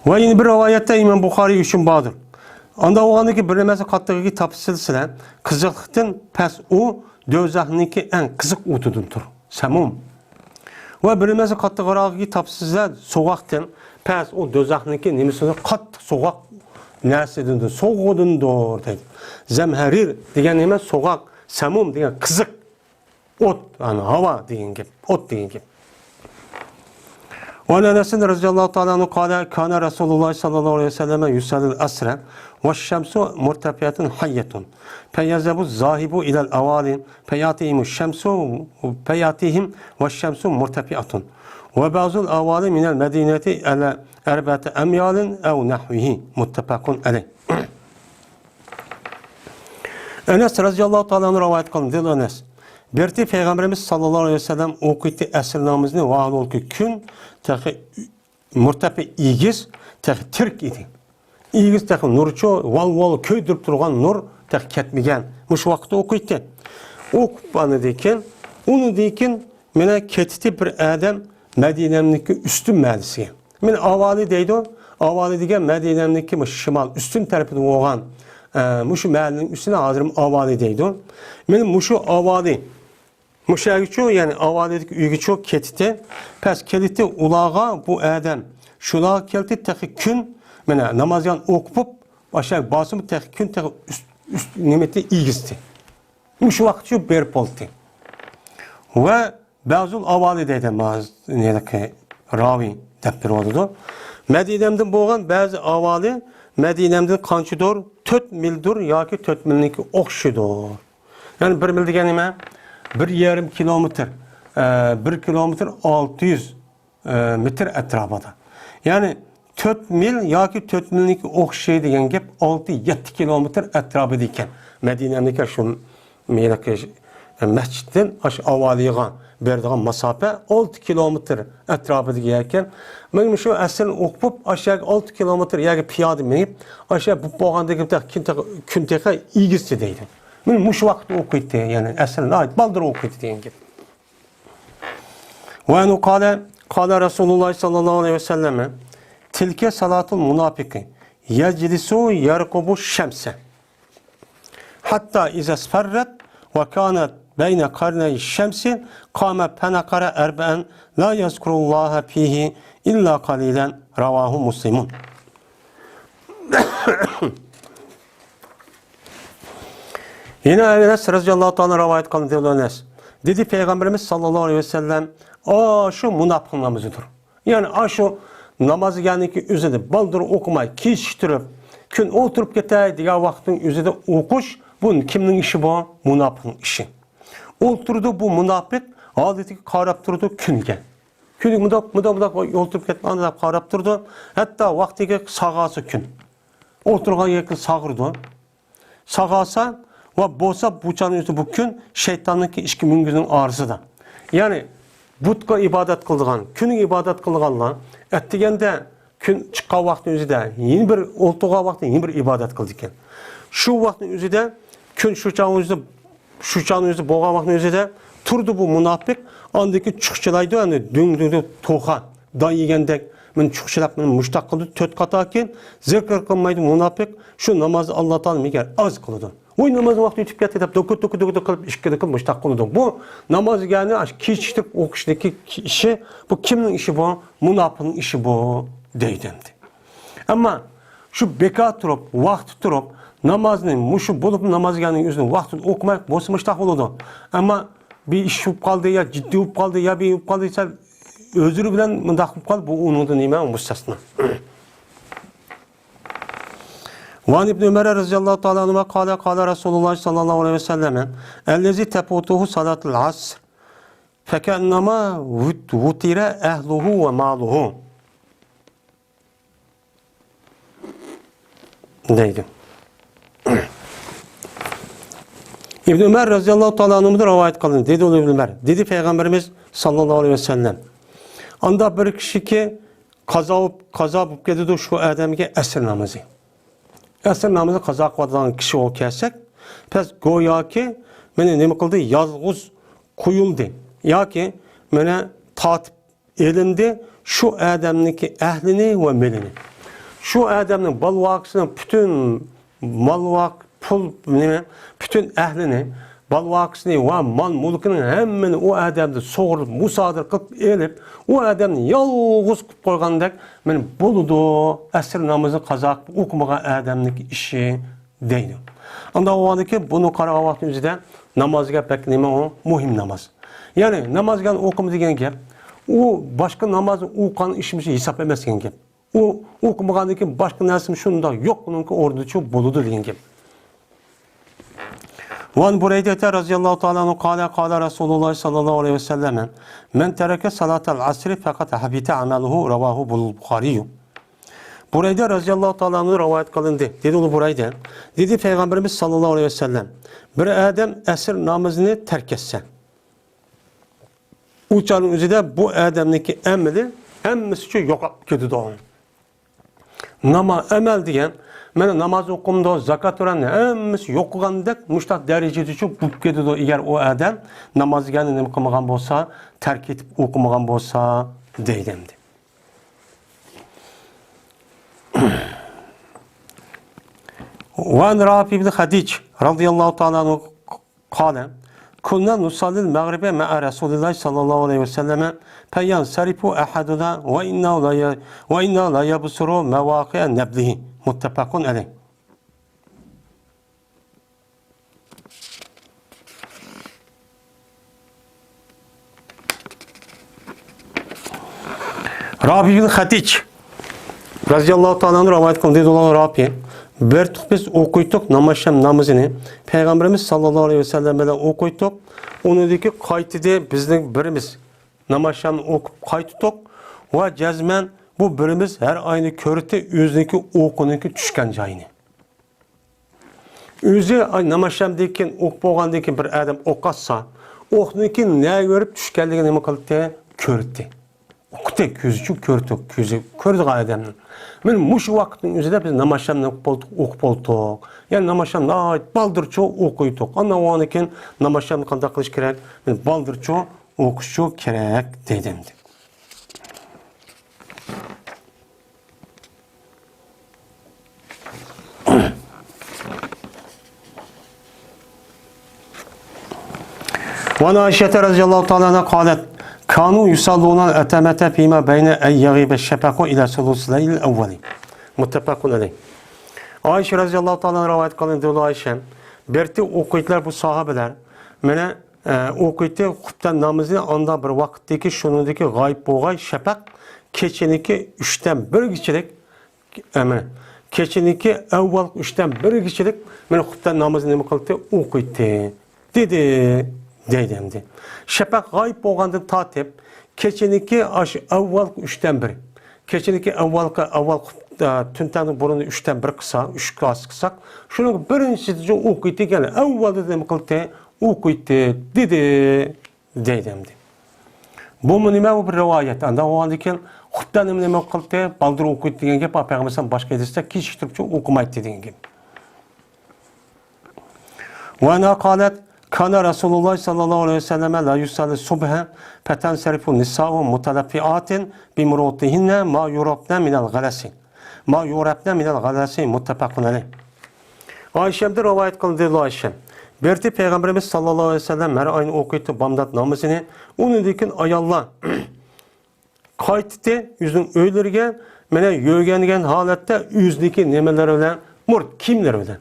ۋە يەنە بىر رىۋايەتتە ئىمام بۇخارىي ئۈچۈن باردۇر. ئاندا بولغاندىكى بىر نېمەسى قاتتىقىگە تاپسىلسىلە، قىزىقلىقتىن پەس ئۇ دوزاخنىڭكى ئەڭ قىزىق ئوتىدىندۇر. سەمۇم. ۋە بىر نېمەسى قاتتىقراقىگە تاپسىلسىلە، سوغۇقتىن پەس ئۇ دوزاخنىڭكى نېمىسىدۇر؟ قاتتىق سوغۇق نەرسىدىندۇر، سوغۇقىدىندۇر دەيدۇ. زەمھەرىر دېگەن نېمە؟ سوغۇق، سەمۇم دېگەن قىزىق. ئوت، يەنى ھاۋا دېگەن گەپ، ئوت دېگەن گەپ. وعن أنس رضي الله تعالى عنه قال: كان رسول الله صلى الله عليه وسلم يصلي العصر والشمس مرتفعة حية، فيذهب الذاهب إلى الأوالي فيأتيهم الشمس، فيأتيهم والشمس مرتفعة، وبعض الأوالي من المدينة على أربعة أميال أو نحوه، متفق عليه. ئەنەس رەزىياللاھۇ تائالا ئەنھۇ رىۋايەت قىلدى، دېدى ئەنەس. بىر قېتى پەيغەمبىرىمىز ساللاللاھۇ ئەلەيھى ۋەسەللەم ئوقۇيتتى ئەسىر نامىزىنى، ۋاھالەنكى كۈن تېخى مۇرتەپە، ئېگىز، تېخى تىرىك ئىدى. ئېگىز تېخى نۇرچۇ، ۋال-ۋال كۆيدۈرۈپ تۇرغان نۇر تېخى كەتمىگەن. مۇشۇ ۋاقىتتا ئوقۇيتتى. ئوقۇپ ئاندىن كېيىن، ئۇنىڭدىن كېيىن مانا كەتتى بىر ئادەم مەدىنەمنىڭكى ئۈستۈن مەھەللىسىگە. مانا ئاۋالى دەيدۇ. ئاۋالى دېگەن مەدىنەمنىڭكى مۇشۇ شىمال ئۈستۈن تەرىپىدە بولغان، ئە، مۇشۇ مەھەللىنىڭ ئۈستىنى ھازىرمۇ ئاۋالى دەيدۇ. مانا مۇشۇ ئاۋالى، مۇشۇ يەرگىچۇ، يەنى ئاۋالىدىكى ئۆيگىچۇ كەتتى. پەس كەلتى ئۇلارغا بۇ ئادەم. شۇلارغا كەلتى تېخى كۈن، مانا نامازغا ئوقۇپ، ئاشۇ بارسىمۇ تېخى كۈن تېخى ئۈست، ئۈست نېمىتى ئېگىزتى. مۇشۇ ۋاقىتچۇ بېرىپ بولدى. ۋە بەزۇل ئاۋالى دەيدۇ، ماز-، نېدىكى راۋى دەپ بېرىۋاتىدۇ. مەدىنەمدىن بولغان بەزى ئاۋالى مەدىنەمدىن قانچىدۇر؟ تۆت مىلدۇر ياكى تۆت مىلنىڭكى ئوخشىدۇر. يەنى بىر مىل دېگەن نېمە؟ بىر يېرىم كىلومېتىر، ئە، بىر كىلومېتىر ئالتە يۈز، ئە، مېتىر ئەتراپىدا. يەنى تۆت مىل ياكى تۆت مىلنىڭكى ئوخشىشى دېگەن گەپ ئالتە، يەتتە كىلومېتىر ئەتراپىدا ئىكەن. مەدىنەنىڭكى شۇ مەسچىتتىن ئاشۇ ئاۋالىغا بېرىدىغان ماساپە ئالتە كىلومېتىر ئەتراپىدا ئىكەن. مەن مۇشۇ ئەسىرنى ئوقۇپ، ئاشۇ يەرگە ئالتە كىلومېتىر يەرگە پىيادە مېڭىپ، ئاشۇ يەر بولۇپ بولغاندىن كېيىن تېخى كۈن تېخى، كۈن تېخى ئېگىزتى دەيدۇ. مەن مۇشۇ ۋاقىتتا ئوقۇيتتى، يەنى ئەسىرنى ناھايىتى بالدۇر ئوقۇيتتى دېگەن گەپ. وعنه قال، قال رسول الله صلى الله عليه وسلم: تلك صلاة المنافق، يجلس يرقب الشمس، حتى إذا اصفرت وكانت بين قرني الشمس قام فنقر أربعا لا يذكر الله فيه إلا قليلا. رواه مسلم. يەنە ئەنەس رەزىياللاھۇ تائالا رىۋايەت قىلىندى، ئەنەس دېدى، پەيغەمبىرىمىز ساللاللاھۇ ئەلەيھى ۋەسەللەم ئاشۇ مۇناپىق نامىزىدۇر. يەنى ئاشۇ ناماز دېگەننىڭكى ئۆزىدە بالدۇر ئوقۇماي، كېچىكتۈرۈپ، كۈن ئولتۇرۇپ كېتەي دېگەن ۋاقىتنىڭ ئۆزىدە ئوقۇش، بۇ كىمنىڭ ئىشى بۇ؟ مۇناپىقنىڭ ئىشى. ئولتۇرىدۇ بۇ مۇناپىق، ھالىتىگە قاراپ تۇرىدۇ كۈنگە. كۈنى مۇنداق، مۇنداق، مۇنداق ئولتۇرۇپ كەتمەي، ئانداق قاراپ تۇرىدۇ. ھەتتا ۋاقتىگە ساغارسا كۈن. ئولتۇرغان يەرگە ساغىرىدۇ. ساغارسا ۋە بولسا بۇ چاغنىڭ ئۆزىدە بۇ كۈن شەيتاننىڭكى ئىككى مۈڭگۈزىنىڭ ئارىسىدا. يەنى بۇتقا ئىبادەت قىلىدىغان، كۈنگە ئىبادەت قىلىدىغانلار ئەتىگەندە كۈن چىققان ۋاقىتنىڭ ئۆزىدە يەنە بىر ئولتۇرغان ۋاقىتتا يەنە بىر ئىبادەت قىلىدىكەن. شۇ ۋاقىتنىڭ ئۆزىدە كۈن شۇ چاغنىڭ ئۆزىدە، شۇ چاغنىڭ ئۆزىدە بولغان ۋاقىتنىڭ ئۆزىدە تۇرىدۇ بۇ مۇناپىق. ئاندىن كېيىن چۇخچىلايدۇ، يەنى دۈڭ دۈڭ دەپ توخۇ دان يېگەندەك، مېنى چۇخچىلاپ، مېنى مۇشتاق قىلدى، تۆت قاتاركەن، زىكىر قىلمايدۇ مۇناپىق. شۇ نامازنى ئاللا تائالا مېگەر ئاز قىلىدۇ. ۋوي، ناماز ۋاقتى ئۆتۈپ كەتتى دەپ، دوكۇر، دوكۇر، دوكۇر قىلىپ، ئىككىدە قىلىپ مۇشتاق قىلىدۇ. بۇ ناماز دېگەننى ئاشۇ كېچىكتۈرۈپ ئوقۇشنىڭكى ئىشى، بۇ كىمنىڭ ئىشى بۇ؟ مۇناپىقنىڭ ئىشى بۇ، دەيدۇ ئەمدى. ئەمما شۇ بىكار تۇرۇپ، ۋاقتى تۇرۇپ، نامازنى مۇشۇ بولۇپ ناماز دېگەننىڭ ئۆزىنى ۋاقتىدا ئوقۇماي بولسا مۇشتاق بولىدۇ. ئەمما بىر ئىش بولۇپ قالدى يا جىددىي بولۇپ قالدى يا بىر بولۇپ قالدى دېسە، ئۆزرى بىلەن مۇنداق بولۇپ قالدى، بۇ ئۇنىڭدا نېمە مۇستەسنا. وعن ابن عمر رضي الله تعالى عنهما قال، قال رسول الله صلى الله عليه وسلم، الذي تفوته صلاة العصر فكأنما وت-، وتر أهله وماله. دەيدۇ. ئىبن ئۆمەر رەزىياللاھۇ تائالا ئەنھۇدىن رىۋايەت قىلىندى. دېدى ئۇ ئىبن ئۆمەر، دېدى پەيغەمبىرىمىز ساللاللاھۇ ئەلەيھى ۋەسەللەم، ئانداق بىر كىشىكى قازا بولۇپ، قازا بولۇپ كېتىدۇ شۇ ئادەمگە ئەسىر نامىزى. ئەسىر نامىزى قازا قىلىۋاتىدىغان كىشى بولۇپ كەلسەك، بەس گوياكى مېنى نېمە قىلدى؟ يالغۇز قويۇلدى ياكى مېنى تارتىپ ئېلىندى شۇ ئادەمنىڭكى ئەھلىنى ۋە مېلىنى. شۇ ئادەمنىڭ بالىۋاكىسىنىڭ پۈتۈن مالۋاك، پۇل، نېمە، پۈتۈن ئەھلىنى، بالىۋاكىسىنى ۋە مال-مۈلكىنىڭ ھەممىنى ئۇ ئادەمدىن سۇغۇرۇپ، مۇسادىرە قىلىپ ئېلىپ، ئۇ ئادەمنى يالغۇز قىلىپ قويغاندەك مېنى بولىدۇ، ئەسىر نامىزى قازا قىلىپ ئوقۇمىغان ئادەمنىڭكى ئىشى دەيدۇ. ئانداق بولغاندىكىن بۇنى قارىغان ۋاقتىمىزدا ناماز دېگەن بەك نېمە ئۇ؟ مۇھىم ناماز. يەنى ناماز دېگەن ئوقۇما دېگەن گەپ، ئۇ باشقا نامازنى ئوقۇغان ئىشىمىز ھېساب ئەمەس دېگەن گەپ. ئۇ ئوقۇمىغاندىن كېيىن باشقا نەرسىمۇ شۇنداق يوق، ئۇنىڭكى ئورنىدا شۇ بولىدۇ دېگەن گەپ. وعن بريدة رضي الله تعالى عنه قال، قال رسول الله صلى الله عليه وسلم، من ترك صلاة العصر فقد حبط عمله، رواه البخاري. بۇرەيدە رەزىياللاھۇ تائالا ئەنھۇ رىۋايەت قىلىندى. دېدى ئۇ بۇرەيدە، دېدى پەيغەمبىرىمىز ساللاللاھۇ ئەلەيھى ۋەسەللەم، بىر ئادەم ئەسىر نامىزىنى تەرك ئەتسە، ئۇ چاغنىڭ ئۆزىدە بۇ ئادەمنىڭكى ئەمىلى ھەممىسى شۇ يوقاپ كېتىدۇ. ناما-، ئەمەل دېگەن، مانا ناماز ئوقۇمدۇ، زاكات تۆلەمدۇ، ھەممىسى يوقىغاندەك مۇشۇنداق دەرىجىدە شۇ بولۇپ كېتىدۇ، ئەگەر ئۇ ئادەم ناماز دېگەننى نېمە قىلمىغان بولسا، تەرك ئېتىپ ئوقۇمىغان بولسا، دەيدۇ ئەمدى. وعن رافع بن خديج رضي الله تعالى عنه قال، كنا نصلي المغرب مع رسول الله صلى الله عليه وسلم، فينصرف أحدنا وإنا لا ي-، وإنا لا يبصر مواقع نبله. متفق عليه. رافىئ ئىبن خەدىج رەزىياللاھۇ تائالا ئەنھۇ رىۋايەت قىلدى، دېدى رافىئ. بىر تۇق بىز ئوقۇيتتۇق ناماز شام نامىزىنى. پەيغەمبىرىمىز ساللاللاھۇ ئەلەيھى ۋەسەللەم بىلەن ئوقۇيتتۇق. ئۇنىڭدىكى قايتىدى بىزنىڭ بىرىمىز ناماز شامنى ئوقۇپ قايتتۇق. ۋە جەزمەن بۇ بىرىمىز ھەر ئاينى كۆرتى ئۆزىنىڭكى ئوقىنىڭكى چۈشكەن جايىنى. ئۆزى، ئاي، ناماز شامدىن كېيىن ئوق بولغاندىن كېيىن بىر ئادەم ئوق ئاتسا، ئوقنىڭكى نەگە بېرىپ چۈشكەنلىكىنى نېمە قىلدى؟ كۆردى. ئۇقتى، كۆزى چۈ-، كۆردى، كۆزى كۆرىدىغان ئادەمنىڭ. مانا مۇشۇ ۋاقىتنىڭ ئۆزىدە بىز ناماز شامنى ئوقۇپ بولدۇق، ئوقۇپ بولدۇق. يەنى ناماز شامنى ناھايىتى بالدۇرچۇ ئوقۇيتتۇق. ئاندىن ئۇنىڭدىن كېيىن ناماز شامنى قانداق قىلىش كېرەك؟ مانا بالدۇرچۇ ئوقۇشچۇ كېرەك دېدى ئەمدى. وعن عائشة رضي الله تعالى عنها قالت، كانوا يصلون العتمة فيما بين أن يغيب الشفق إلى ثلث الليل الأول. متفق عليه. ئائىشە رەزىياللاھۇ تائالا ئەنھا رىۋايەت قىلىندى، ئايشە، بىرتى ئوقۇيتتىلار بۇ ساھابىلەر. مانا ئە، ئوقۇيتتى خۇپتەن نامىزىنى، ئاندا بىر ۋاقىتتىكى شۇنىڭدىكى غايىب بولغاي شەپەق كېچىنىڭكى ئۈچتىن بىرگىچىلىك، ئە، مانا، كېچىنىڭكى ئەۋۋالقى ئۈچتىن بىرگىچىلىك مانا خۇپتەن نامىزىنى نېمە قىلدى؟ ئوقۇيتتى، دېدى، دەيدۇ ئەمدى. شەپەق غايىب بولغاندىن تارتىپ كېچىنىڭكى ئاشۇ ئەۋۋالقى ئۈچتىن بىر، كېچىنىڭكى ئەۋۋالقى، ئەۋۋال خۇپ-، ئە، تۈن تەڭنىڭ بۇرۇنى ئۈچتىن بىر قىلسا، ئۈچ قىلسا، شۇنىڭ بىرىنچىسىدە ئوقۇيتتى، يەنى ئەۋۋالدا نېمە قىلدى؟ ئوقۇيتتى، دېدى، دەيدۇ ئەمدى. بۇمۇ نېمە؟ بۇ بىر رىۋايەت. ئانداق بولغاندىن كېيىن خۇپتەن نېمە، نېمە قىلدى؟ بالدۇر ئوقۇيتتى دېگەن گەپ، پەيغەمبەر ئەلەيھىسسالام باشقا ھەدىستە كېچىكتۈرۈپچۇ ئوقۇمايتتى دېگەن گەپ. وأنها قالت: كان رسول الله صلى الله عليه وسلم لا يصلي الصبح فتنصرف النساء متلفعات بمروطهن ما يعرفن من الغلس، ما يعرفن من الغلس، متفق عليه. ئائىشەمدىن رىۋايەت قىلىندى، ئائىشەم. بىر پەيغەمبىرىمىز ساللاللاھۇ ئەلەيھى ۋەسەللەم ھەر ئاينى ئوقۇيتتى بامدات نامىزىنى. ئۇنىڭدىن كېيىن ئاياللار قايتتى ئۆزىنىڭ ئۆيلىرىگە، مانا يۆگەنگەن ھالەتتە ئۆزىنىڭكى نېمىلىرى بىلەن، مۇرت كىيىملىرى بىلەن.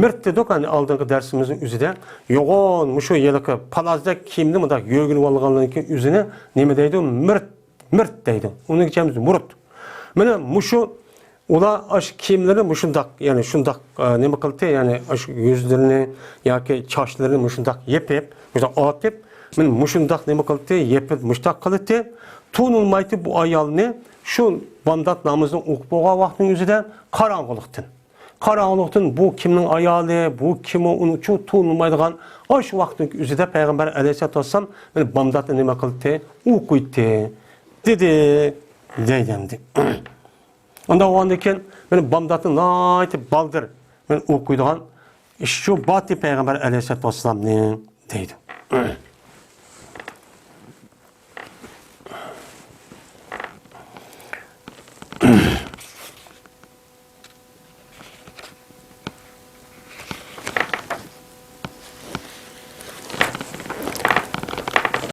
مىرت دېدۇق، ئەنە ئالدىنقى دەرسىمىزنىڭ ئۆزىدە يوغان مۇشۇ ھېلىقى پالازدەك كىيىمنى مۇنداق يۆگىنىۋالغانلىرىنىڭكى ئۆزىنى نېمە دەيدۇ؟ مىرت، مىرت دەيدۇ. ئۇنىڭ ئىچىمىز مۇرت. مانا مۇشۇ ئۇلار ئاشۇ كىيىملىرىنى مۇشۇنداق، يەنى شۇنداق، ئە، نېمە قىلدى، يەنى ئاشۇ يۈزلىرىنى ياكى چاچلىرىنى مۇشۇنداق يېپىپ، مۇشۇنداق ئاتىپ، مانا مۇشۇنداق نېمە قىلدى، يېپىپ مۇشۇنداق قىلدى. تونۇلمايتتى بۇ ئايالنى شۇ بامدات نامىزىنى ئوقۇپ بولغان ۋاقىتنىڭ ئۆزىدە قاراڭغۇلۇقتىن. قاراڭغۇلۇقتىن بۇ كىمنىڭ ئايالى، بۇ كىم ئۇ، ئۇنى چوڭ تونۇلمايدىغان ئاشۇ ۋاقىتنىڭ ئۆزىدە پەيغەمبەر ئەلەيھىسسالاتۇ ۋەسسالام مانا بامداتنى نېمە قىلدى، ئوقۇيتتى، دېدى، دەيدۇ ئەمدى. ئۇنداق بولغاندىن كېيىن مانا بامداتنى ناھايىتى بالدۇر مانا ئوقۇيدىغان ئىش شۇ باتى پەيغەمبەر ئەلەيھىسسالاتۇ ۋەسسالامنى دەيدۇ.